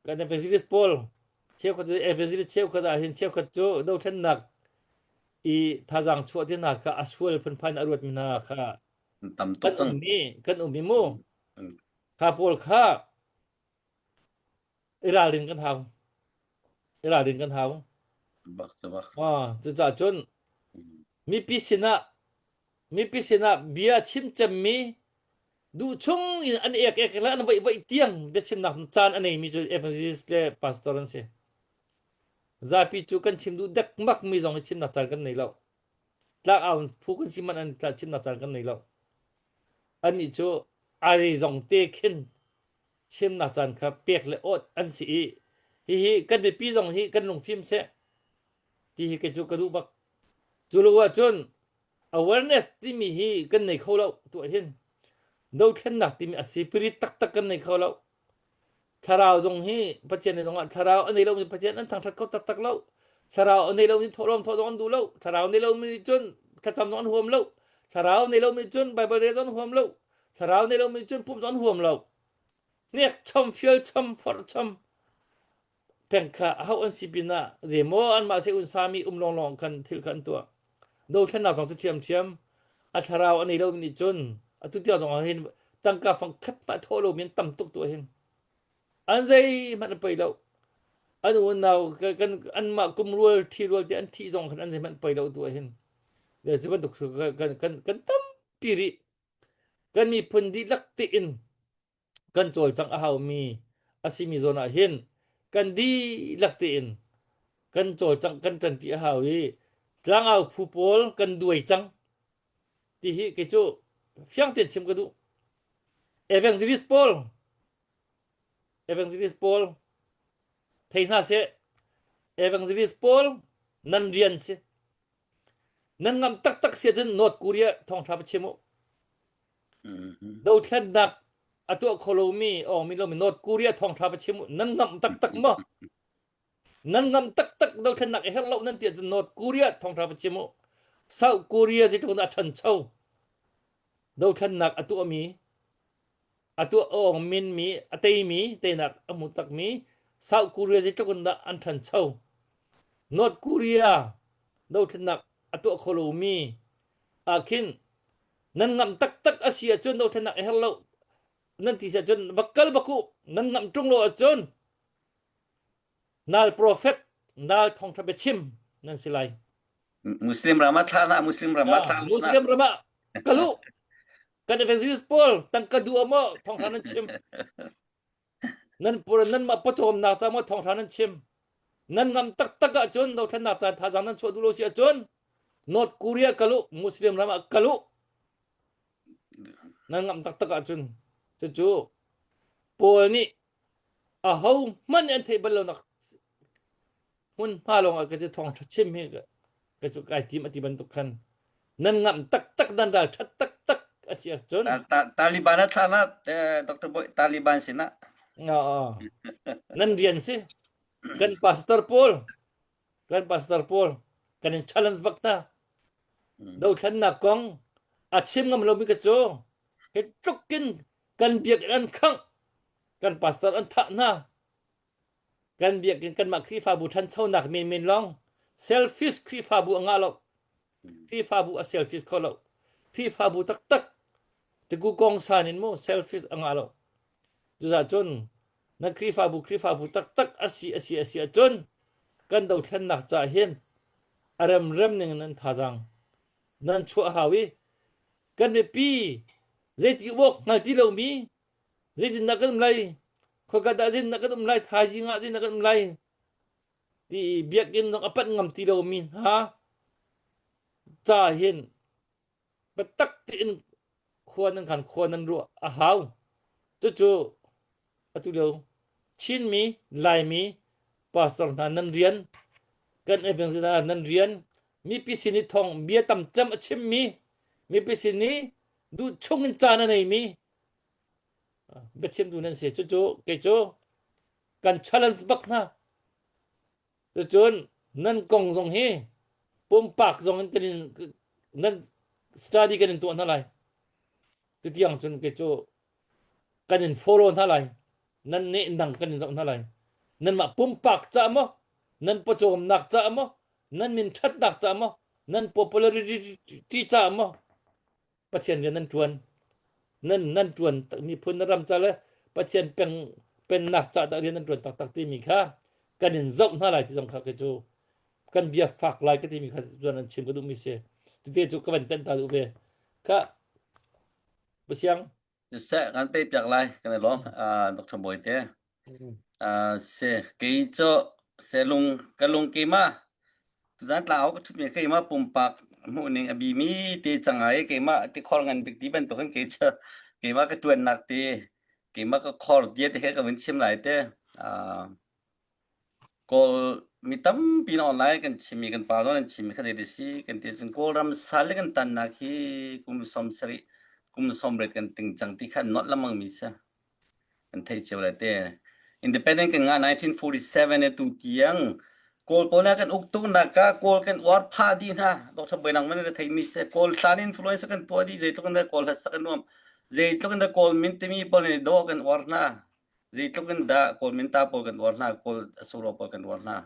kan evangelist pawl cheukhat evangelist cheukhat ah hin cheukhat cu dothlennak i thazaang chuah ti hna kha a sual phunphai in a ruat mi hna kha tam tuk kan cang um i kan um i mu kha pawl kha i ralrin kan hau i ralrin kan hau bak cu bak ah cucaah cun mipi sinah mipi sinah bia chim cemmi duh chung in an ek ek le an vaih vaih tiang biachimnak caan a neimi cu evangelist le pastor an si zapi cu kan chim duh dekmak mi zong hi chimnak caan kan nei lo tlak au phu kan si man an chimnak caan kan nei lo annih cu a zeizong te khin chimnak caan kha pek le awt an si i hihi kan mipi zong hi kan lungfim seh ti hi kei cu ka duh bak. Cu lo ahcun awareness timi hi kan nei kho lo tuah hin dothlennak timi a spirit taktak kan nei kho lo. Thlarau zong hi Pathian nih zongah thlarau a nei lomi Pathian an thangṭhat kho taktak lo. Thlarau a nei lomi thawhlawm thawh zong an duh lo. Thlarau nei lomi nih cun thlacam zong an huam lo. Thlarau nei lomi cun Baibal rel zong an huam lo. Thlarau nei lomi cun pumh zong an huam lo. Hnek chom, fial chom, forh chom, peng kha aho an si pinah zeimaw anmah se un sami um lawnglawng khan thil kha an tuah. Dothlennak zong cu ṭhiamṭhiam a thlarau a nei lomi nih cun atu tiang zong ah hin tangka fang khat hmanh a thawh lomi an tam tuk tuah hin. An zeihmanh an poi lo. An unau kan anmah kum rual ṭhi rual te an thih zong khan an zeihmanh poi lo tuah hin. Le cu bantuk kan kan kan tampi rih. Kan miphun dihlak tein kan cawlcangh a haumi a simi zawn ah hin kan dihlak tein kan cawlcangh kan ṭanṭi a hau i tlangau phu pawl kan duai cang ti hi kei cu fiang tein chim ka duh. Evangelist pawl Evangelist pawl thei hna seh Evangelist pawl nan rian si Nan ngamh taktak si ahcun North Korea thawngṭha va chim u. Dothlennak a tuah kho lomi awngmi lomi North Korea thawngṭha va chim u. Nan ngamh taktak maw? Nan ngamh taktak dothlennak i herh lo nan ti ahcun North Korea thawngṭha va chim u. South Korea zeitluk in a ṭhancho. Dothlennak a tuahmi. Atu a min mi a teimi teinak a hmu takmi South Korea zeitluk in dah an ṭhancho. North Korea dothlennak a tuah kho lomi ah khin nan ngamh taktak a si ahcun dothlennak a herh lo nan ti si ahcun va kal bak u nan ngamh ṭung lo ahcun nal prophet nal thawngṭha biachim nan si lai. Muslim ram ah thla na Muslim ram ah thla Muslim ram ah kalu kan evangelist pawl tangka duh maw thawngṭha nan chim nan pur nan mah pawcawmnak ca maw thawngṭha nan chim nan ngam taktak ahcun dothlennak caan thazaang nan chuah duh lo si ahcun North Korea kalu Muslim ram ah kalu nan ngam taktak ahcun cucu Paul nih aho hmanh an theih bal lonak hmunhma lawng ah ka cu thawngṭha chim hi ka cu kai tim a ti bantuk khan nan ngamh taktak nan ral ṭhat taktak a si ahcun Taliban a thla na Dr. Boy Taliban sinah nan rian si kan pastor pawl kan pastor pawl kan in challenge bak ta dothlennak kong a chim ngam lomi ka cu hi tlukin kan biakinn an khangh kan pastor an thah hna Kan biakinn kanmah Khrihfabu ṭhanchonak menmen lawng selfish Khrihfabu a ngah lo. Khrihfabu a selfish kho lo. Khrihfabu taktak tiku kong san in mu selfish a ngah lo. Cucaah cun na Khrihfabu Khrihfabu taktak a si a si a si ahcun kan dothlennak caah hin a remrem ning nan thazaang nan chuah hau i kan mipi zeiti awk hngal ti lomi Zeitindah kan um lai? Khoika dah zeitindah kan um lai? Thaizing ah zeitindah kan um lai? Ti biakinn zong a panh ngam ti lomi hna ca hin biatak tein khua nan khan khua nan ruah a hau. Cucu atu lio Chinmi, Laimi, pastor hna nan rian, kan evangelist hna nan rian, mipi sin i thawng bia tam cem a chimmi, mipi sin i duh chung in caan a neimi, biachimtu nan si. Cucu kei cu kan challenge bak hna. Cucun nan kong zong hi pumpak zong in kan in nan study kan in tuah hna lai. Tutiang cun kei cu kan in follow hna lai. Nan neh nang kan in zoh hna lai. Nanmah pumpak ca maw, nan pawcawmnak ca maw, nan min ṭhatnak ca maw, nan popularity ca maw, Pathian rian nan ṭuan nan nan ṭuan miphun na ram ca le Pathian peng pennak ca dah rian nan ṭuan taktak timi kha kan in zoh hna lai ti zong kha kei cu kan bia fak lai ka timi kha cun an chim ka duhmi si tute cu ka van tenh ta duh ve kha Pasiang Seh kan pe piak lai kan i lawm Dr. Bawite Si, kei cu selung ka lung keimah tuzan tlau ka ṭhutmi keimah pumpak hmuhning a bimi te cang ai keimah tikhor ngan bik ti bantukin kei cu keimah ka ṭuannak ti keimah ka khor tia ti he ka vun chim lai te. Kawl mi tampi na online kan chimmi kan pa zong an chimmi kha zei si kan ti cun Kawlram sal le kan tannak hi kum 70 kum 80 kan ting cang ti kha nolh lengmang mi si. Kan theih cio le te. Independent kan ngah 1947 e tu tiang Kawl pawl na kan uk tuk nak ka Kawl kan uar pha di hna Dr. Boinang man na thei mi se Kawl hlan influence kan tuah di zeitluk in dah Kawl hla sak nuam zeitluk in dah Kawl min timi pawl nih do kan uar hna zeitluk in dah Kawl min ta pawl kan uar hna Kawl solo pawl kan uar hna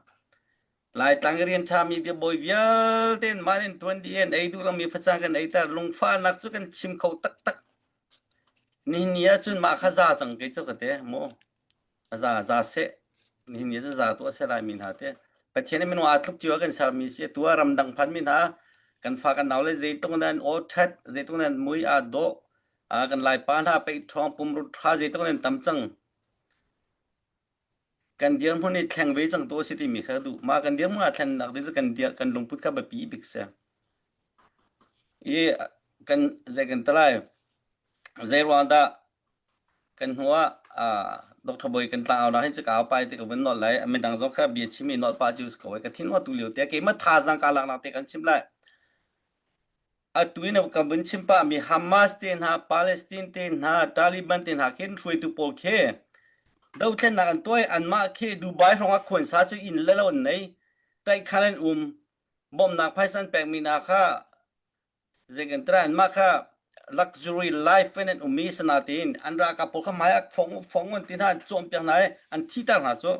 Laitlang i rian ṭhami biabawi vialte in mah in ṭuan dih in ei duh lomi facang kan eiter lungfahnak cu kan chim kho taktak Nihin ni ahcun mah kha za cang kei cu ka ti mu. A za za seh. Nihin ni cu za tu a si lai mi hna te. Pathian nih minung aa tluk cio a kan sermi si. Tu ah ramdang phan mi hna kan fa kan nau le zeitluk nan aw ṭhat, zeitluk nan mui aa dawh, aa kan laipa hna peih ṭhawng pumrut ṭha zeitluk nan tam cang. Kan dirhmun i thleng ve cang tu a si timi kha duh. Mah kan dirhmun aa thlennak ding cu kan dir kan lungput kha biapi bik si. I kan zei kan ti lai zei ruang dah kan hnu ah Dr. Bawi kan tlangau nak hi cu ka au pai te ka vun nolh lai midang zong kha bia chim i nolh pah cu si ko ka thin tu lio te keimah thazaang ka lak nak te kan chim lai atu in ka vun chim pah mi Hamas te hna Palestine te hna Taliban te hna khin hruaitu pawl khi dothlennak an tuai anmah khi Dubai hrawng ah khuansa cu inn le lo an nei taihkhan an um bawmhnak phaisa an pekmi hna kha zei kan tira anmah kha. luxury life in an ummi sanatin an ralkap pawl kha hmai ah fong fong an ti hna an cawnpiak hna i an thiter hna cu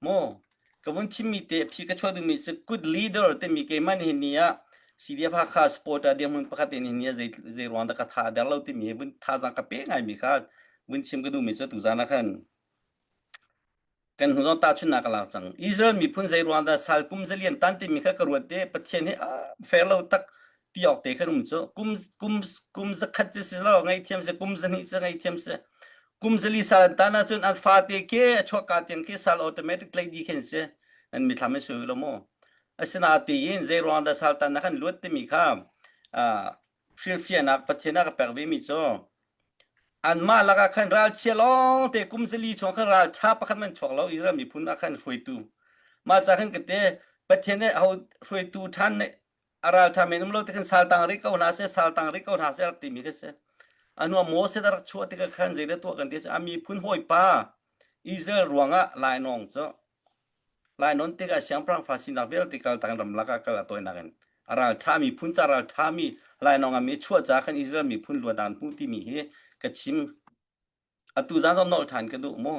Maw ka vun chimmi te phi ka chuah duhmi cu good leader timi keimah nihin ni ah CDF Hakha supporter dirhmun pakhat in nihin ni ah zei zei ruang dah ka tha a der lo timi hi vun thazaang ka pe ngaimi kha vun chim ka duhmi cu tuzan ah khan kan hnu zong tahchunhnak ka lak cang. Israel miphun zei ruang dah sal kum zalian tan timi kha ka ruat te Pathian hi a fair lo tak ti awk te khan um cu kum kum kum zakhat cu si lo ngaihthiam si kum zahnih cu ngaihthiam si kum zali sal an tan ahcun an fate ke a chuak ka tiang khi sal automatic tlai di khin si an mithlam in sui lo mu asinatiin zei ruang dah sal tan na kan luat timi kha hrilhfiahnak Pathian a ka pek ve mi cu anmah lakah khan ralchia lawng te kum zali chung khan ralṭha pakhat man chuak lo Israel miphun ah khan hruaitu mah ca khan ka te Pathian nih ho hruaitu ṭhan nih a ralṭha men um lo ti khan sal tang rih ko hna seh sal tang rih ko hna seh rak timi khi si anu Moses a rak chuah tikah khan zeidah tuah kan ti a miphun hawipa Israel ruangah lainawng cu lainawn tikah siangpahrang fa sinak vialte kal tang ramlak ah kal a tawinak in a ralṭha miphun ca ralṭha mi lainawng ah mi chuah ca khan Israel miphun luat an hmu timi hi ka chim Atu zan zong nolh ṭhan ka duh mu.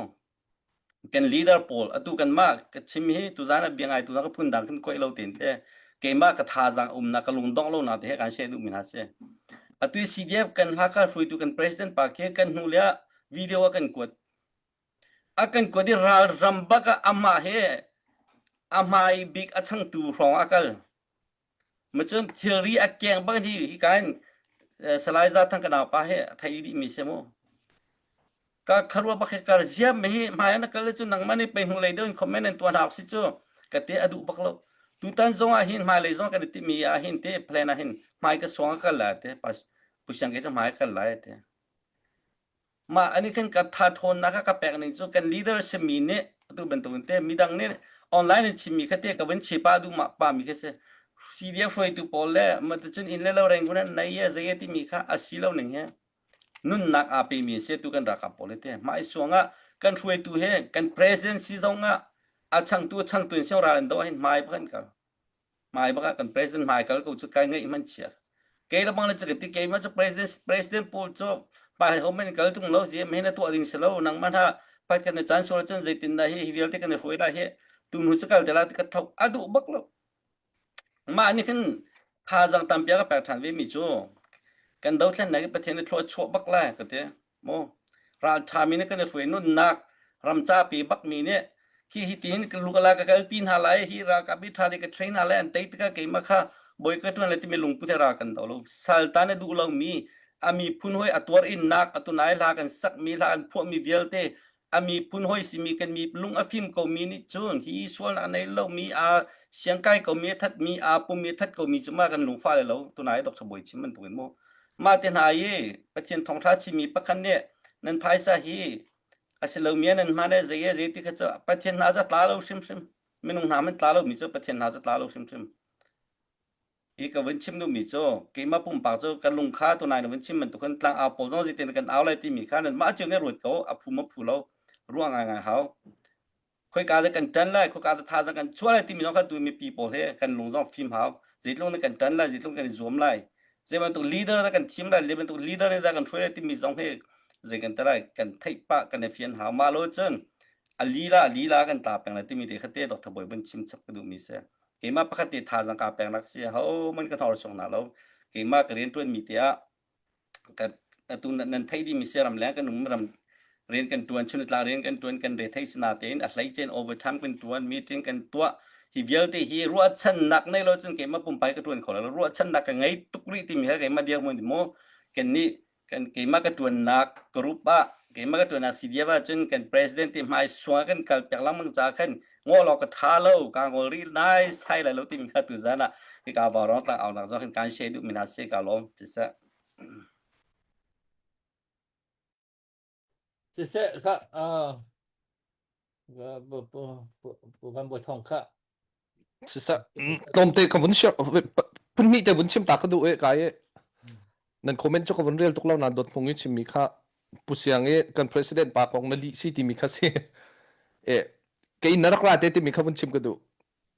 Kan leader pawl atu kanmah ka chim hi tuzan ah bia ngai tuzan ka phundang kan kuai lo ten te keimah ka thazaang umnak ka lungdongh lonak te he kan share duhmi hna si. Atu i CDF kan Hakha hruaitu kan president pa khi kan hnu le ah video a kan kuat. A kan kuat i ralram bak ah amah he a hmai bik a changtu hrawng a kal. Macun thilri a keng bak hi hi kain Salai Za Thang ka naupa hi a thei dih mi si mu. Ka kharua bak hi kar ziam mi hi hmai na kal cu nangmah nih pei hnu lei deuh in comment in tuah hna si cu ka te a duh bak lo. Tutan zong ah hin hmai lei zong kan i timi ah hin te plan ah hin hmai ka suang kal lai te pas pusiang ke cu hmai kal lai te. Mah ani khan ka tha ṭhawnnak a ka pek ning cu kan leader simi nih atu bantukin te midang nih online in chimmi kha te ka vun chepa duh ma pa mi kha si CDF hruaitu pawl le matucun inn le lo renggun an nei e zei timi kha a si lo ning he nunnak aa pemi se tu kan ralkap pawl te mah i suangah kan hruaitu he kan president si zong ah a changtu changtu in siang ral an do hin hmai kan kal Hmai bak ah kan president hmai kal ko cu kai ngaih man chia. Kei le bang le cu ti keimah cu president president pawl cu hmai ho men kal tung lo si me na tuah ding si lo nangmah ha Pathian na caan sual cun zeitin dah hi hi vialte kan i hruai lai hi tu hnu cu kal te la ti ka thok a duh bak lo. Mah nih khin thazaang tampi a ka pek ṭhan ve mi cu kan dothlennak i Pathian nih thlua chuah bak lai ka ti. Mu ralṭhami nih kan i hruai nunnak ramcapi bakmi nih khi hi tin ka lukala ka kalpi hna lai hi ralkap hi ṭha dei ka train hna lai an tei tikah keimah kha bawi ka ṭuan lai timi lungput he ral kan do lo saltan a duh lomi a miphun hoi a tuar innak a tunai hla kan sakmi hla an phuahmi vialte a miphun hoi simi kan mi lung a fim komi nih cun hi sualnak nei lomi a siangkai komi a thatmi a pumi a that komi cu ma kan lungfah le lo tunai Dr. Bawi chim bantukin mu Mah te hna i Pathian thawngṭha chimmi pakhat nih nan phaisa hi a si lomi ah nan hman i zei zei ti kha cu Pathian hna cu tla lo hrimhrim. Minung hna man tla lomi cu Pathian hna cu tla lo hrimhrim. Hi ka vun chim duhmi cu keimah pumpak cu ka lung kha tunai na vun chim bantuk khan tlang au pawl zong zeitin kan au lai timi kha nan mah cio nih ruat ko a phu ma phu lo ruah ngaingai hau. Khoika dah kan ṭan lai, khoika dah thazaang kan chuah lai timi zong kha tu mipi pawl he kan lung zong fim hau. Zeitluk nih kan ṭan lai, zeitluk kan i zuam lai. Zei bantuk leader dah kan thim lai, zei bantuk leader nih dah kan hruai lai timi zong hi zei kan ti lai, kan theih pah, kan i fian hau. Mah lo cun a lila a lila kan tla peng lai timi te kha te Dr. Bawi vun chim chap ka duhmi si. Keimah pakhat te thazaang kaa peknak si ho man ka thawr chung na lo. Keimah ka rianṭuanmi te ah kan atu nan thei dimi si ramleng kan um ram rian kan tuan chunitla rian kan tuan kan re thei sina tein a hlei chen overtime kan tuan meeting kan tuah hi vialte hi ruahchannak nei lo cun keimah pumpai ka tuan kho lo ruahchannak ka ngei tuk rih timi he keimah dir mun mo kan nih kan keimah ka tuannak group ah keimah ka tuannak CDF ah cun kan president ti hmai suang kan kal pek langmang ca khan ngol awk ka tha lo ka ngol ri nai sai lai lo timi kha tu zan ah hika vaurawng tlang aunak zong hin kan share duh mi hna si ka lawm siseh Siseh kha Van Bawi Thawng kha Siseh tlawmte ka vun share phun hnih te vun chim ta ka duh e kai e nan comment cu ka vun rel tuk lo nan dot hmung i chimmi kha pu siang i kan president pa kong na lih si timi kha si e kei na rak ra te timi kha vun chim ka duh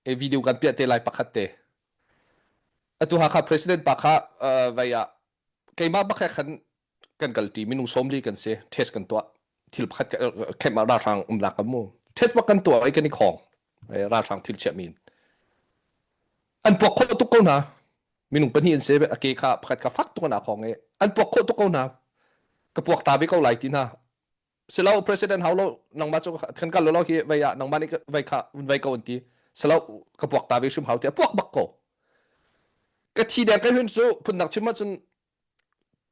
e video kan piah te lai pakhat te atu Hakha president pa kha vai ah. Keimah bak he khan kan kalṭi minung 40 kan si test kan tuah thil pakhat camp ah ralhrang umnak kan mu test bak kan tuah i kan i khong ralhrang thil chiah min an puak khawh tuk ko hna minung pahnih an si a ke kha pakhat kha fak tuk an aa khong i an puak khawh tuk ko hna ka puak ta ve ko lai ti hna silo president hau lo nangmah cu kan kal lo hi vei ah nangmah nih vei kha vei ko an ti silo ka puak ta ve hrim hau ti a puak bak ko ka thi deng ka hun cu phundang chim ahcun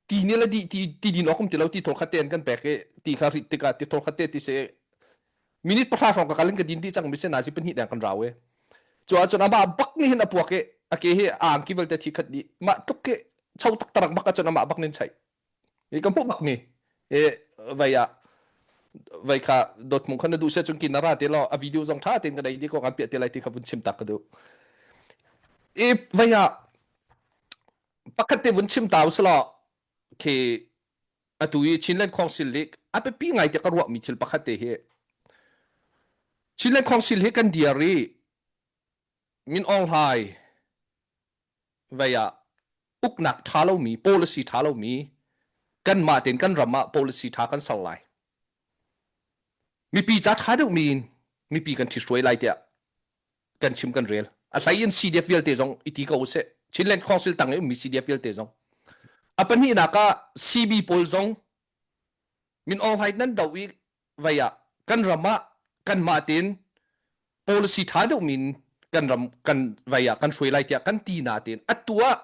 ti nih le dih ti ti din awk um ti lo ti thol khat te an kan pek i ti kha rit tikah ti thol khat te ti se minute pahra hrawng ka kal in ka din dih cang mi se nazi pahnih deng kan rau e cu ahcun amah bak nih hin a puak i a ke hi a angki vialte thi khat dih mah tluk ke cho tak tarak bak ahcun amah bak nin chaih i ka hmuh bak mi e vai ah vai kha dot mung khan na duh se cun kin na ra te lo a video zong tha tein ka dei di ko kan piah te lai ti kha vun chim tak ka duh i vai ah pakhat te vun chim ta usalaw khi atu i Chinland Council nih a biapi ngai te ka ruahmi thil pakhat te hi Chinland Council hi kan diar i Min Aung Hlaing vei ah uknak ṭha lomi policy ṭha lomi kanmah tein kan ram ah policy ṭha kan ser lai mipi ca ṭha deuhmi in mipi kan ṭhithruai lai tiah kan chim kan rel a hlei in CDF vialte zong i ti ko usih Chinland Council tang i ummi CDF vialte zong a pahnihnak ah CB pawl zong Min Aung Hlaing nan do i vei ah kan ram ah kanmah tein policy ṭha deuh min kan ram kan vei ah kan hruai lai tiah kan ti na tein atu ah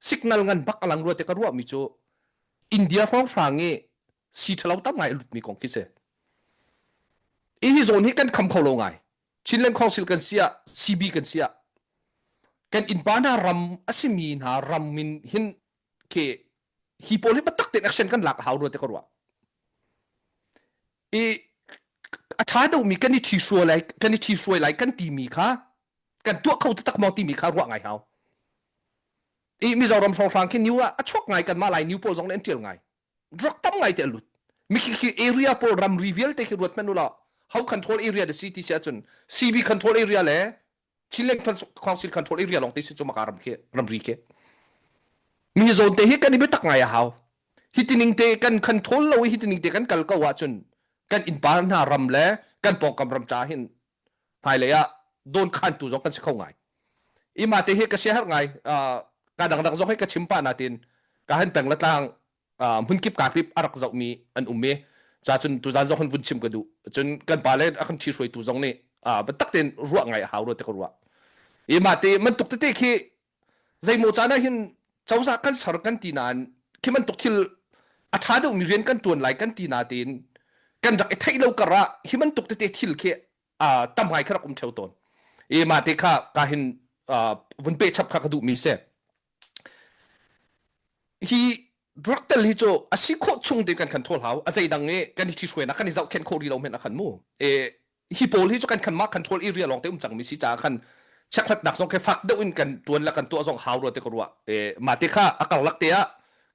signal ngan bak alang rua te ka ruah mi cu India hrawnghrang i si ṭhalo tam ngai a lut mi kong khi si i hi zawn hi kan kham kho lo ngai Chinland Council kan si ah CB kan si ah kan innpa hna ram a simi hna ram min hin khi hi pawl hi biatak tein action kan lak a hau rua te ka ruah i a ṭha deuhmi kan i ṭhihruai lai kan i ṭhihruai lai kan timi kha kan tuah kho taktak maw timi kha ruah ngai hau i Mizoram hrawnghrang khi new ah a chuak ngai kanmah lai new pawl zong nih an ṭial ngai drug tam ngai te a lut mi khi khi area pawl ramri vialte khi ruat hmanh u law how control area da si ti si ahcun CB control area le Chinland Council control area lawng te si cu maka ram khi ramri khi mi zawn te hi kan i biatak ngai a hau hi tining te kan control lo i hi tining te kan kal ko ahcun kan innpa hna ram le kan pawngkam ram ca hin hmailei ah don khantu zong kan si kho ngai ima te hi ka sia har ngai ka dangdang zong hi ka chim pa na tin ka han peng la tlang hmunkip ka kip a rak zohmi an um i ca cun tuzan zong hun vun chim ka duh cun kan pa le a kan ṭhi hruaitu zong nih biatak tein ruah ngai a hau rua te ka ruah i mah te mantuk tete khi zeimaw caan ah hin cozah kan ser kan ti nain khi bantuk thil a ṭha deuhmi rian kan ṭuan lai kan ti na tein kan rak i theih lo kar ah hi bantuk tete thil khi tam ngai kha rak um ṭheo tawn i mah te kha ka hin vun peh chap kha ka duhmi si hi drug tel hi cu a si khawh chung tein kan control hau a zeidang i kan i ṭhihruainak kan i zohkhenh khawh rih lo hmenh ah khan mu e hi pawl hi cu kan khan mah control area lawng te um cangmi si caah khan checkhlatnak zong khi fak deuh in kan ṭuan le kan tuah zong hau rua te ka ruah e mah te kha a karlak te ah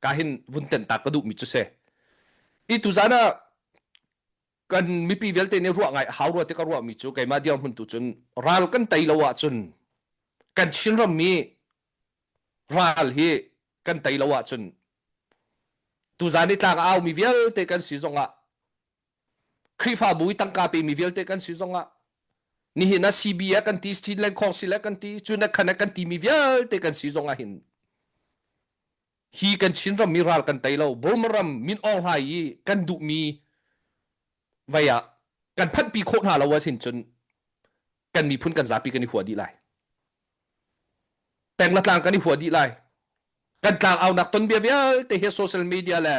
ka hin vun ten ta ka duh mi cu si i tuzan ah kan mipi vialte nih ruah ngai hau rua te ka ruah mi cu keimah dirhmun tu cun ral kan tei lo ahcun kan Chinram mi ral hi kan tei lo ahcun tuzan i tlang a aumi vialte kan si zongah Khrihfabu i tangka pemi vialte kan si zongah nihin ah CB ah kan ti Chinland Council ah kan ti cun khan ah kan timi vialte kan si zongah hin hi kan Chinram mi ral kan tei lo Burma ram Min Aung Hlaing i kan duhmi vei ah kan phanhpi khawh hna lo ahsin cun kan miphun kan zapi kan i hua dih lai peng le tlang kan i hua dih lai kan tlang aunak ton bia vialte hi social media le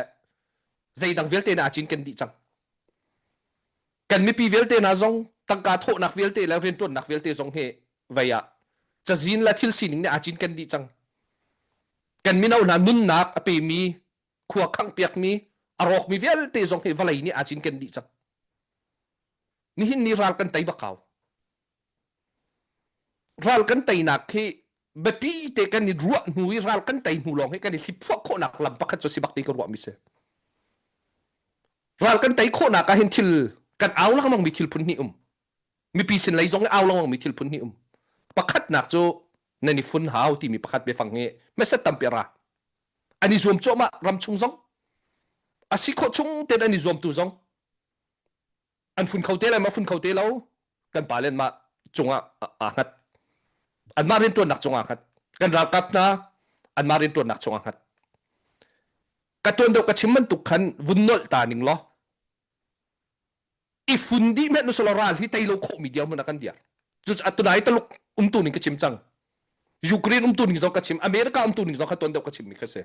zeidang vialte na cin kan dih cang kan mipi vialte na zong tangka thawhnak vialte le rianṭuannak vialte zong hi vei ah cazin le thil sining nih aa cin kan dih cang kan mino hna nunnak a pemi khua khanghpiakmi a rawkmi vialte zong hi vawlei nih aa cinken dih cang. Nihin ni ral kan tei bak kau. Ral kan teinak khi biapi te kan i ruah hnu i ral kan tei hnu lawng hi kan i hliphuah khawhnak lam pakhat cu si bak ti ka ruahmi si. Ral kan tei khawhnak ah hin thil kan au lengmang mi thil phun hnih um. Mipi sin lei zong i au lengmang mi thil phun hnih um. Pakhatnak cu nan i fun hau timi pakhat biafang hi hmeset tampi a ra. An i zuam cuahmah ram chung zong a si khawh chung ten an i zuam tu zong an fun kho te lai ma fun kho te lo kan pa len mah cungah aa hngat anmah rianṭuannak cungah hngat kan ralkap hna anmah rianṭuannak cungah hngat ka tuan deuh ka chim bantuk khan vun nolh ta ning law i fun dih hmenh usulaw ral hi tei lo khawhmi dirhmun ah kan dir cu tunai taluk umtu ning ka chim cang Ukraine umtu ning zong ka chim America umtu ning zong kha tuan deuh ka chim mi kha si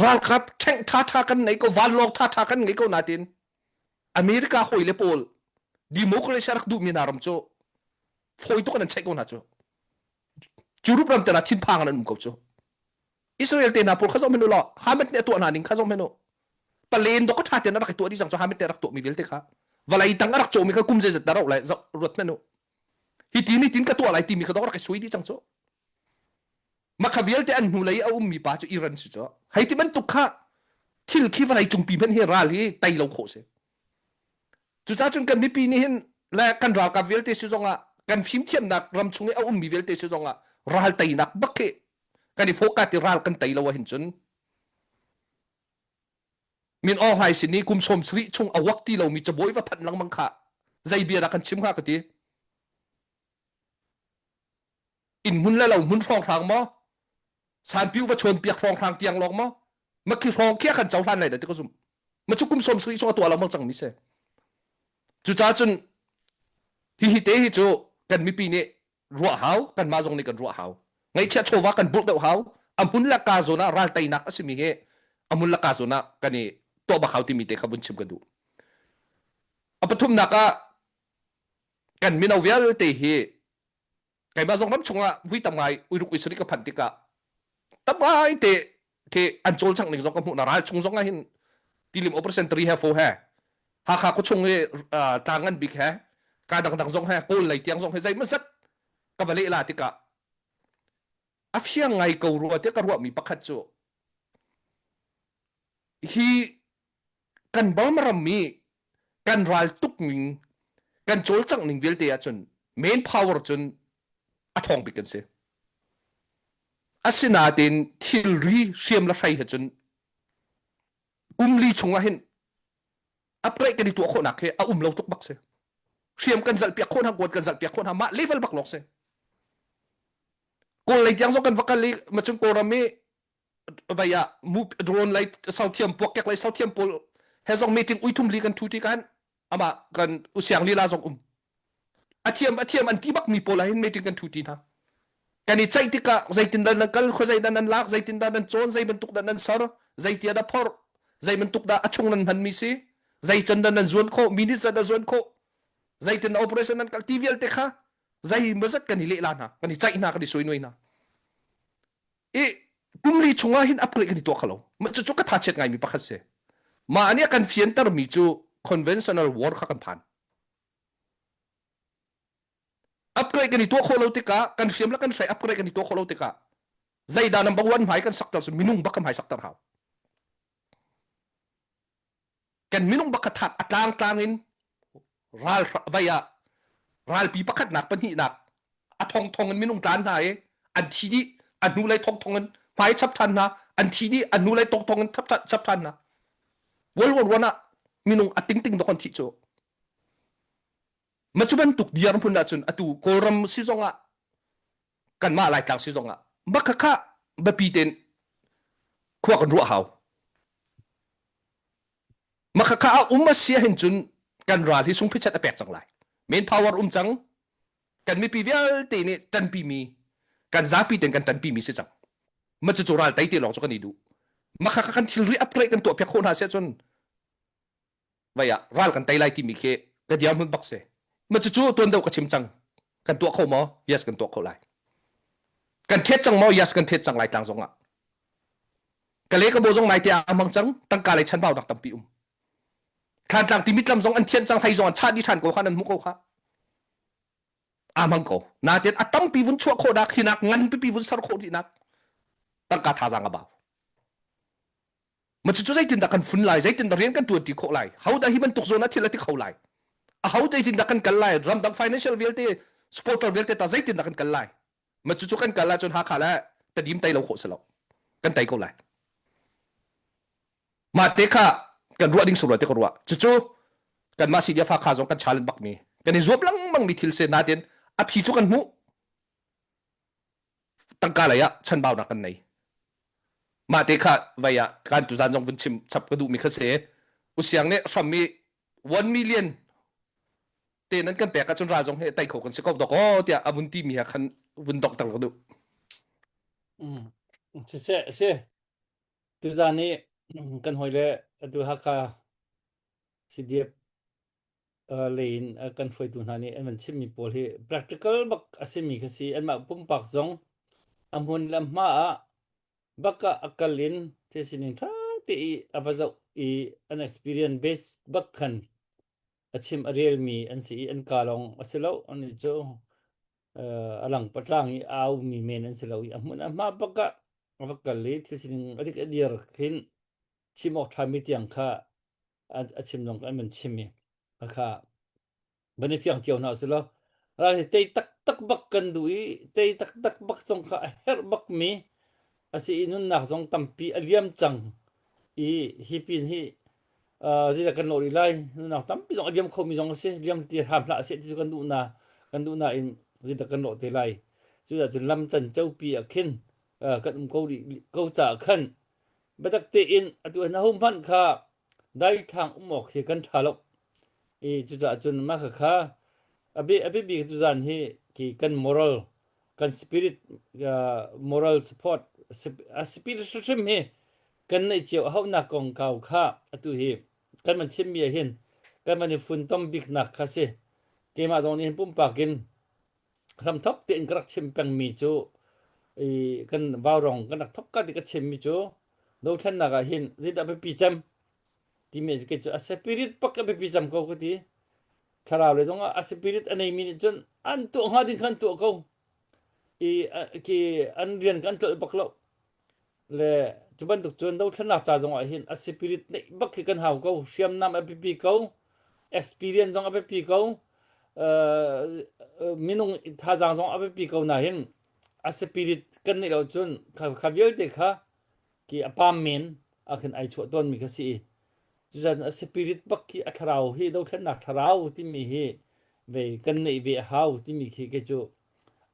ralkap ṭheng ṭha ṭha kan nei ko vanlawng ṭha ṭha kan ngei ko natin America hawi le pawl democracy rak duhmi hna ram cu fawi tuk in an cheih ko hna cu Europe ram te hna thinphang an um ko cu Israel te hna pawl kha zoh hmanh u law Hamas nih a tuah hna ning kha zoh hmanh u palen dok ṭha tein a rak i tuah dih cang cu Hamas nih a rak tuahmi vialte kha vawlei tang a rak cawhmi kha kum zeizat dah rauh lai zoh ruat hmanh u hi ti ni tin ka tuah lai timi kha dok rak i sui dih cang cu Makha vialte an hnulei a ummi pa cu Iran si cu. Hei ti bantuk kha thil khi vawlei cungpi hmanh hi ral hi tei lo khawh si. Cucaah cun kan mipi nih hin le kan ralkap vialte si zongah kan fimthiamnak ram chung i a ummi vialte si zongah ral teinak bak hi kan i focus i ral kan tei lo ahhin cun Min Aung Hlaing sin i kum 70 chung a wak ti lomi cabawi va phanh lengmang kha zei bia dah kan chim hnga ka ti. Inn hmun le lo hmun hrawnghrang maw? Sanpiu va chawn piak hrawnghrang tiang lawng maw? Makhi hrawng khi a kan cohlan lai dah ti ka zumh. Ma cu kum 70 chung a tuah lengmang cangmi si. Cucaah cun hihi te hi cu kan mipi nih ruah hau, kanmah zong nih kan ruah hau. Ngaihchiah chawva kan burh deuh hau. A hmun le ka zawn ah ral teinak a simi hi a hmun le ka zawn ah kan i tuah bak hau timi te kha vun chim ka duh. A pathumnak ah kan mino vialte hi keimah zong ram chungah vui tam ngai uiruk uisari ka phanh tikah tam ngai te khi an cawlcangh ning zong ka hmuh na ral chung zong ah hin tilim operation 3 he 4 he Hakha khuachung i tlang ngan bik he ka dangdang zong he kawl lei tiang zong he zei mazat ka va leh la tikah a fiang ngai ko rua tiah ka ruahmi pakhat cu hi kan Burma ram i kan ral tuk ning kan cawlcangh ning vialte ahcun main power cun a ṭhawng bik kan si. Asinain thilri hriam le hrei he cun kum li chung ah hin upgrade kan i tuah khawhnak hi a um lo tuk bak si. Hriam kan zalh piak khawh hna, kuat kan zalh piak khawh hna, mah level bak lawng si. Kawl lei tiang zong kan va kal i macun Kawlram i vai ah mu drone lei sauthiam puakkek lei sauthiam pawl he zong meeting uithum li kan thu ti kan ama kan usiang lila zong um a thiam a thiam an ti bak mi pawl ah hin meeting kan thu ti hna kan i ceih tikah zeitin dah nan kal khuazei dah nan lak zeitin dah nan cawn zei bantuk dah nan ser zeitia dah phor zei bantuk dah a chung nan hman mi si zei can dah nan zuan khawh minute zat dah zuan khawh zeitin dah operation nan kal ti vialte kha zei mazat kan i leh la hna kan i ceih hna kan i soi nuai hna i kum li chungah hin upgrade kan i tuah kho lo cucu ka tha chiat ngaimi pakhat si mah nih a kan fianter mi cu conventional war kha kan phan upgrade kan i tuah khawh lo tikah kan hriam le kan hrei upgrade kan i tuah khawh lo tikah zeidah number one hmai kan sakter cu minung bak kan hmai sakter hau Kan minung bak kha thak a tlangtlang in ral vai ah ralpi pakhatnak pahnihnak a thongthong in minung tlan hna i an thi dih a hnu lei thongthong in hmai chap than hna an thi dih a hnu lei tongthong in chap chap than hna World War One ah minung a tingting dok an thih cu ma cu bantuk diar hmun ahcun atu Kawlram si zong ah kanmah Laitlang si zong ah mah kha biapi tein khua kan ruah hau mah kha a um a si ahhin cun kan ral hi sungphi a pek cang lai main power um cang kan mipi vialte nih ṭanpi mi kan zapi ten kan ṭanpi mi si cang ma cucu ral tei te lawng cu kan i duh mah kha kan thilri upgrade kan tuah piak khawh hna si ahcun vai ah ral kan tei lai timi khi ka dirhmun bak si ma cucu tuan deuh ka chim cang kan tuah kho maw yes kan tuah kho lai kan ṭhet cang maw yes kan ṭhet cang lai tlang zong ah ka le ka bo zong nai te ah mang cang tangka lei chanbau nak tampi um thlantlang timi tlam zong an thian cang hlei zong an chah di ṭhan ko kha nan hmuh ko kha aa hmang ko natin a tampi vun chuah khawh nak hinak ngan pipi vun ser khawh rih nak tangka thazaang a bau Ma cucu zeitindah kan fun lai, zeitindah rian kan ṭuanṭi khawh lai, hodah hi bantuk zawn ah thil a ti kho lai, a ho zeitindah kan kal lai, ramdang financial vialte, supporter vialte ta zeitindah kan kal lai. Ma cucu kan kal ahcun Hakha le Tedim tei lo khawh si lo. Kan tei ko lai. Mah te kha kan ruah ding sunglawi te ka ruah. Cucu kanmah CDF Hakha zong kan challenge bak mi kan i zuam lengmang mi thil si nain a phi cu kan hmuh. Tangka lei ah chanbaunak kan nei. Mah te kha vei ah kan tuzan zong vun chim chap ka duh mi kha si. Usiang nih hrammi 1 million te nan kan pek ahcun ral zong hi tei kho kan si ko dok aw tiah a vun ti mi ha khan vun dok ter ka duh. Mm. Siseh si. Tuzan i kan hawile atu Hakha CDF lei in kan hruaitu hna nih an van chimmi pawl hi practical bak a simi kha si. Anmah pumpak zong a hmun le a hma ah bak ah a kal in thil sining ṭha te i a va zoh i an experience base bak khan a chim a relmi an si i an ka lawng a si lo. An cu a lang patlang i a aumi men an si lo i a hmun a hma bak ah a va kal i thil sining a dik a dir khin chim awk ṭhami tiang kha a chim zong an van chim i kha van i fiang cio hna usih law ral hi tei taktak bak kan duh i tei taktak bak zong kha a herh bak mi a si i nunnak zong tampi a liam cang i hi pin hi zeidah kan lawh rih lai nunnak tampi zong a liam khomi zong a si liam ti hram hlah seh ti cu kan duh na kan duh nain zeidah kan lawh te lai cucaah cun lam can copi ah khin kan um ko rih ko caah khan biatak tein atu hin aho hmanh kha daithlang um awk hi kan ṭha lo i cucaah cun mah kha a bi a bibi tu zan hi ki kan moral kan spirit moral support a spirit hrim hi kan neih cio a hauhnak kongkau kha atu hi kan van chimmi ah hin kan van i funtom biknak kha si. Keimah zong nih hin pumpak in hramthok tein ka rak chim pengmi cu i kan vaurong kan rak thok ka ti ka chimmi cu dothlennak ah hin zeidah biapi cem timi ke cu a spirit pak a biapi cem ko ka ti. Thlarau le zong ah a spirit a neimi nih cun an tuah hnga ding khan tuah ko. I ki an rian kan tlolh bak lo. Le cu bantuk cun dothlennak ca zong ah hin a spirit neih bak khi kan hau ko. Hriamnam a biapi ko. Experience zong a biapi ko. Uh, minung thazaang zong a biapi ko na hin a spirit kan neih lo cun kha, kha vialte kha ki a pam men a khin ai chuah tawn mi kha si i cucan a spirit bak khi a thlarau hi dothlennak thlarau timi hi ve kan neih ve a hau timi khi ke cu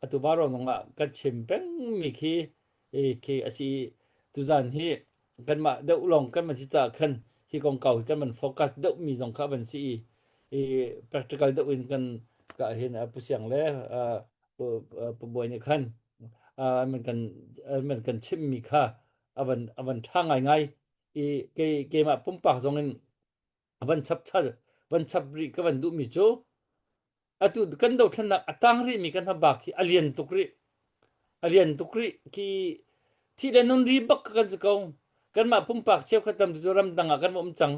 atu varo zong ah kan chim peng mi khi khi a si tuzan hi kanmah deuh lawng kan man si caah khan hi kongkau hi kan man focus deuh mi zong kha van si i i practical deuh in kan ka hin pu siang le pu bawi nih khan an kan an kan chim mi kha avan avan tha ngai ngai i kei keimah pumpak zong in van chap chal van chap rih ka van duh mi cu atu kan dothlennak a tang rih mi kan hmabak hi a lian tuk rih a lian tuk rih khi thi le nun ri bak kan si ko kanmah pumpak cheukhat tam cu ramdang ah kan um cang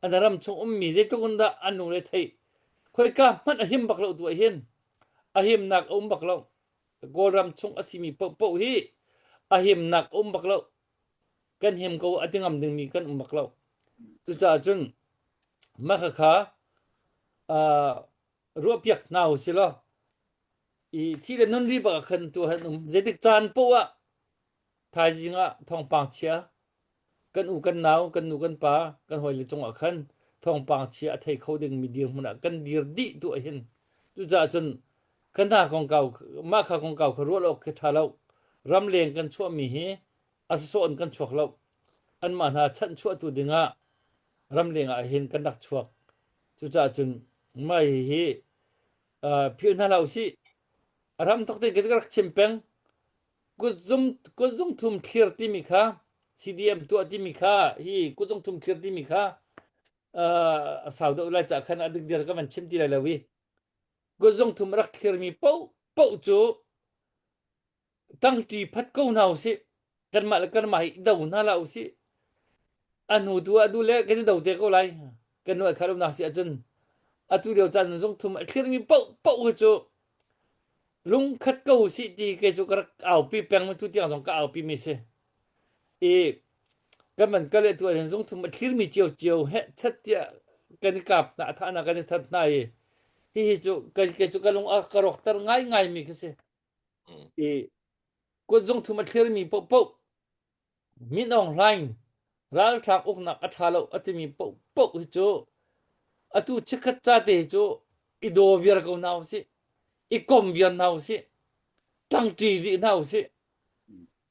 an ram chung ummi zeitluk in dah an lungre theih khoika hmanh a him bak lo tu ah hin a himnak a um bak lo kawlram chung a simi paohpaoh hi a himnak a um bak lo kan him ko a ti ngam dingmi kan um bak lo cucaah cun mah khakha uh, ruahpiak hna u si law i thi le nun ri bak ah khan tu han um zeitik caan poh ah thaizing ah thawngpang chia kan u kan nau kan nu kan pa kan hawile cungah khan thawngpang chia a thei kho ding mi dirhmun ah kan dir dih tu ah hin cucaah cun kan hna kongkau mah kha kongkau kha ruah lo khi ṭha lo ramleng kan chuahmi hi a sawsawh in kan chuak lo anmah hna chanhchuahtu dingah ramleng ah hin kan rak chuak cucaah cun mah hihi uh, philh hna hlah usih a ram thok tein ka rak chim peng kutzung kutzung thum thlir timi kha CDM tuah timi kha hi kutzung thum thlir timi kha uh, a sau deuh lai cah khan a dik dir ka van chim ti lai lo i kutzung thum rak thlirmi paoh paoh cu Tangṭi phat ko hna usih. Kanmah le kanmah hi i do hna hlah usih. A hnu tu ah duh le kan i do te ko lai. Kan nuai kha lo si ahcun atu lio caan zung thum a thlirmi paoh paoh hi cu lungkhat ko usih ti kei cu ka rak aupi peng tu tiang zong ka aupi mi si. I kan man kal le tu ahhin zung thum a thlirmi cio cio heh chat tiah kan i kap hna a thah hna kan i that hna i hihi cu kei cu ka lung a ka rawkter ngaingai mi khi si. I kutzung thum a thlirmi paohpaoh. Min Aung Hlaing ralhrang uknak a ṭha lo a timi paohpaoh hi cu atu chikkhat ca te hi cu i daw viar ko hna usih, i kom viar hna usih, ṭangṭi dih hna usih,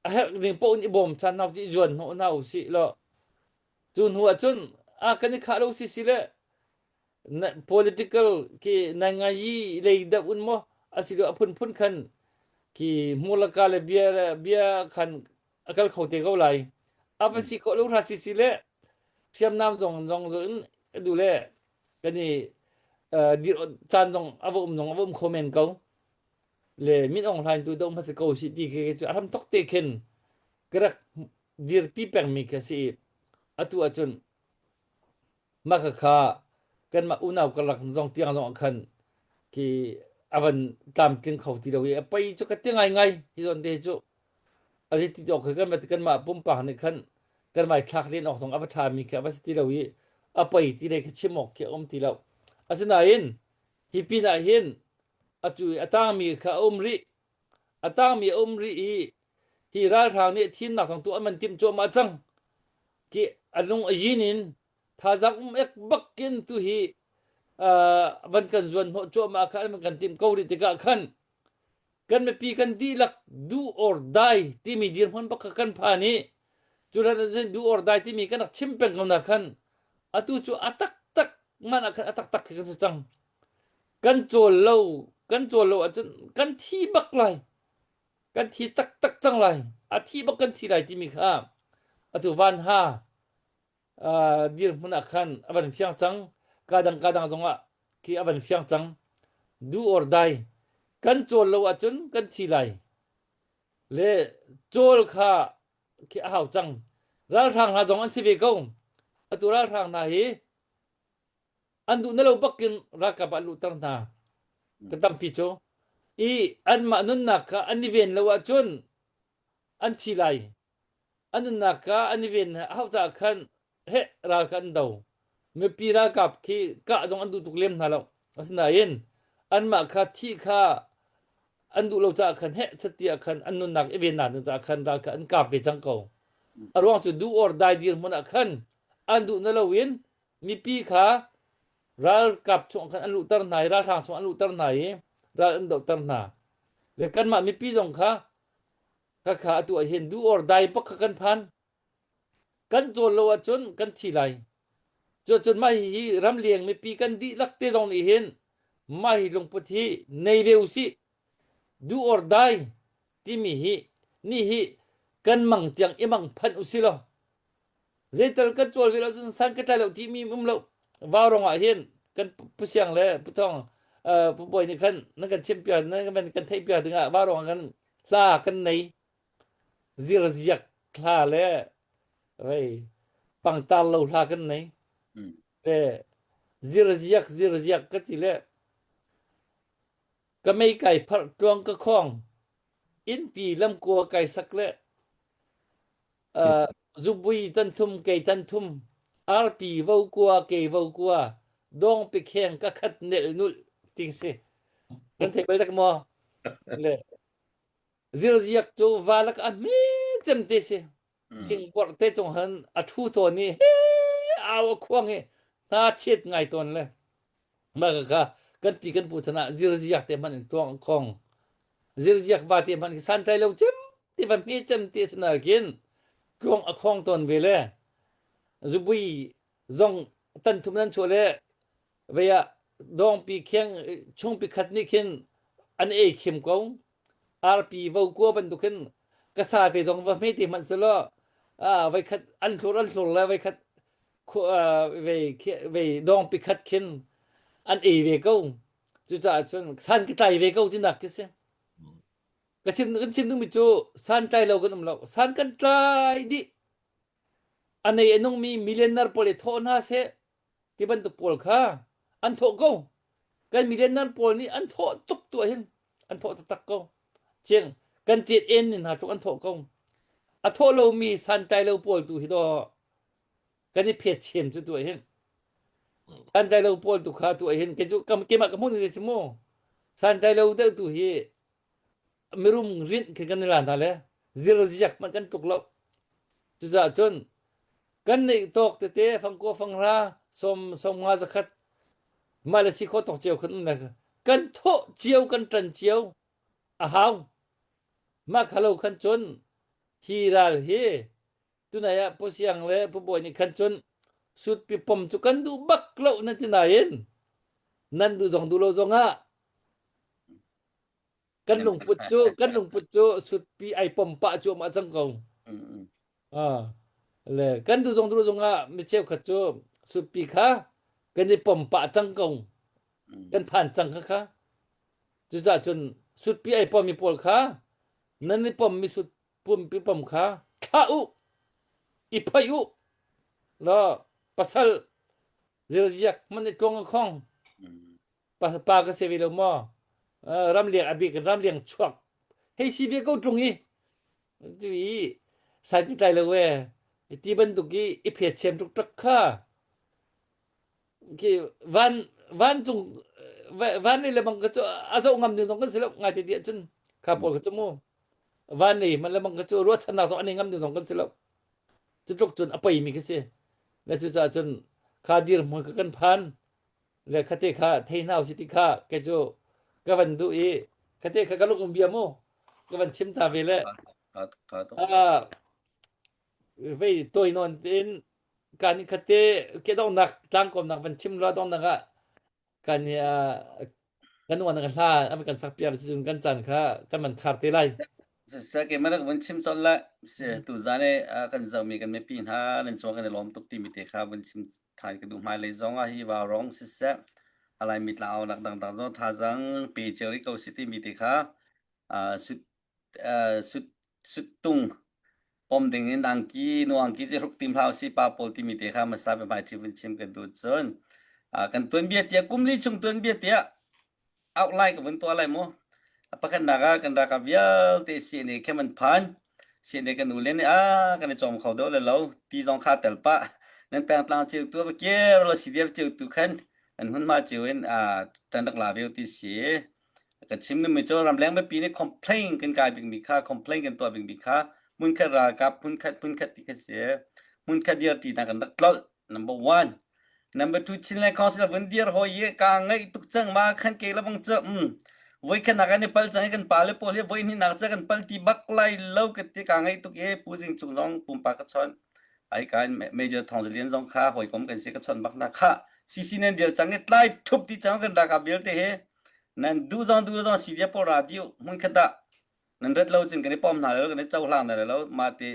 a herh ding paoh in i bawmchan hna usih, i zuan hnawh hna usih law cu hnu ahcun a kan i khah lo si si le political ki nangayi lei deuh un maw asilo a phunphun khan ki hmurlaka le bia bia khan a kal kho te ko lai a va si khawh lo hra si si le hriamnam zong zong in du le kan i dir caan zong a va um zong a va um kho men ko le min ong hlain tu do hmasa ko si ti khi cu a hram tok te khin ka rak dirpi pengmi kha si atu ahcun Mah khakha kanmah unau karlak zong tiang zong ah khan khi a van tlamtling kho ti lo i a pei cu ka ti ngaingai hi zawn te cu a si ti awk khi kanmah kanmah pumpak nih khan kan vai thlak len awk zong a va ṭhami khi a va si ti lo i a pei ti lei khi chim awk khi a um ti lo. Asinain hi pin ah hin atu i a tangmi kha a um rih a tangmi a um rih i hi ralhrang nih thimnak zong tuah an van timh cuahmah cang ki a lung a yin in thazaang um ek bakin tu hi van kan zuan hnawh cuahmah kha an kan timh ko rih tikah khan kan mipi kan dihlak do or die timi dirhmun bak kha kan phan i cu do or die timi kan rak chim peng ko na khan atu cu a taktak man ah khan a taktak khi kan si cang kan cawl lo kan cawl lo ahcun kan thi bak lai kan thi taktak cang lai a thi bak kan thi lai timi kha atu van ha dirhmun ah khan a van fiang cang ka dang ka dang zongah khi a van fiang cang do or die kan cawl lo ahcun kan thi lai le cawl kha khi a hau cang ralhrang hna zong an si ve ko atu ralhrang hna hi an duh na lo bakin ralkap ah luhter hna ka tampi cu i anmah nunnak kha an i ven lo ahcun an thi lai an nunnak kha an i ven hau caah khan heh ral kha an do mipi ralkap khi kah zong an duh tuk lem hna lo asinain anmah kha thih kha an duh lo caah khan heh chatti ah khan an nunnak i vennak ding caah khan ral kha an kap ve cang ko a ruang cu do or die dirhmun ah khan an duh na loin mipi kha ralkap chung khan an luhter hna i ralhrang chung an luhter hna i ral an dohter hna le kanmah mipi zong kha kha kha atu ah hin do or die bak kha kan phan kan cawl lo ahcun kan thi lai cucun mah hi ramleng mipi kan dihlak te zong nih hin mah hi lungput hi nei ve usih do or die timi hi ni hi kan mang tiang i mang phanh usih law Zeital kan cawl ve lo cun san ka tlai lo timi um lo. Vaurong ah hin kan Pu Siang le Pu Thawng Pu Bawi nih khan nan kan chim piak nan kan kan theih piak dingah vaurong ah kan hla kan nei zirziak hla le vei pangtar lo hla kan nei le zirziak zirziak ka ti le ka mei kai pharh tluang ka khong innpi lamkua kai sak le Uh, zubui tan thum kei tan thum arpi vo kua kei vo kua dong pi kheng ka khat nel nul ting si nan thei bal dak maw le zirziak cu valak a hme cem te si thing bor te cung han a thu tawn i he au a khuang i hna chet ngai tawn le mah kha kan pi kan pu thana zirziak te hman in tuang khong zirziak va te hman khi santlai lo cem ti va hme cem ti sana kin tluang a khong tawn ve le zubui zong tan thum nan chuah le vei ah dongpi kheng chungpi khat nih khin an ei khim ko arpi vo kua bantukin ka sa te zong va hme te hmanh selaw vai khat an hlur an hlur le vai khat vei vei dongpi khat khin an ei ve ko cucaah cun san ka tlai ve ko tinak khi si ka chim kan chim dingmi cu san tlai lo kan um lo san kan tlai dih a nei a nungmi millionaire pawl i thawh hna seh ti bantuk pawl kha an thawh ko kan millionaire pawl nih an thawh tuk tu hin an thawh taktak ko chiang kan cet en ni hna tluk an thawh ko a thawh lomi san tlai lo pawl tu hi do kan i phet chem cu tu hin san tlai lo pawl tu kha tu hin ke cu keimah ka hmuh ni si mu san tlai lo deuh tu hi mirum rinh khi kan i la hna le zirziak hmanh kan tluk lo. Cucaah cun kan neih tawk tete fangkua fanghra sawm sawmnga zakhat mah le si khawh tawk cio khan um le kan thawh cio kan ṭan cio a hau. Mah kha lo khan cun hi ral hi tunai ah Pu Siang le Pu Bawi nih khan cun sutpi pom cu kan duh bak lo nan ti nain nan duh zong duh lo zong ah kan lungput cu kan lungput cu sutpi ai pom pah cuahmah cang ko. Ah, le kan duh zong duh lo zong ah mi cheukhat cu sutpi kha kan i pom pah cang ko. Kan phan cang kha kha. Cucaah cun sutpi ai pommi pawl kha nan i pommi sut pumpi pom kha thlah u, i phoih u, law pasal zilziak hmanh i tlung a khong. Pa, pa ka si ve lo maw? Uh, ramleng a bik ramleng chuak hei si ve ko ṭung i cu i sai ti tlai lo e ti bantuk i i phet chem tuk tak kha khi van vancung van lei le bang ka cu a zoh ngam ding zong kan si lo ngai te ti ahcun kha pawl kha cu mu van lei man le bang kha cu ruahchannak zong an nei ngam ding zong kan si lo cu tluk cun a poi mi khi si le cu caah cun kha dirhmun kha kan phan le khate kha thei hna usih ti kha ke cu ka van duh i khate kha ka lung um bia mu ka van chim ta ve le ah vei tawi nawn tein kan khate ke donghnak tlangkawmnak van chim lo donghnak ah kan i kan uan hla an kan sak piak cun kan caan kha kan man khar te lai. Siseh keimah rak vun chim colh le si tu zan i kan zohmi kan mipi hna nan cung kan i lawm tuk timi te kha vun chim than ka duh hmailei zong ah hi vaurawng siseh a Laimi tlangaunak dangdang zong thazaang pe cio rih ko si timi te kha sut sut suttung pom ding in angki nu angki ci hruk tim hlah usih pa pawl timi te kha hmasa biahmaiṭhi vun chim kan duh cun kan tuanbia tiah kum li chung tuanbia tiah outline ka vun tuah lai mu pakhatnak ah kan ralkap vialte CNA khem an phan CNA kan u le nih a kan i cawm kho deuh le lo ti zong kha tel pah nan pengtlang cio tu va kir la CDF cio tu khan an hmunhma cio in tan rak la veo ti si Kan chim duhmi cu ramleng mipi nih complain kan kai bikmi kha complain kan tuah bikmi kha hmunkhat ralkap hmunkhat hmunkhat ti kha si. Hmunkhat dirti hna kan rak tlolh. Number one. Number two Chinland Council vun dir hawi i kaa ngaih tuk cang ma khan ke lebang cu um voi khat nak kan i pal cang i kan pale pawl hi voi hnih nak cu kan pal ti bak lai lo ka ti kaa ngaih tuk i Pu Zing Cung zong pumpak ka chawnh ai ka Major Thawng Za Lian zong kha hawikom kan si ka chawnh bak na kha CC nan dir cang i tlai thup ti cang kan ralkap vialte he Nan duh zong duh lo zong CDF pawl ra dih u. Hmunkhat ah nan rat lo cun kan i pom hna lo, kan i cohlang hna lo. Mah ti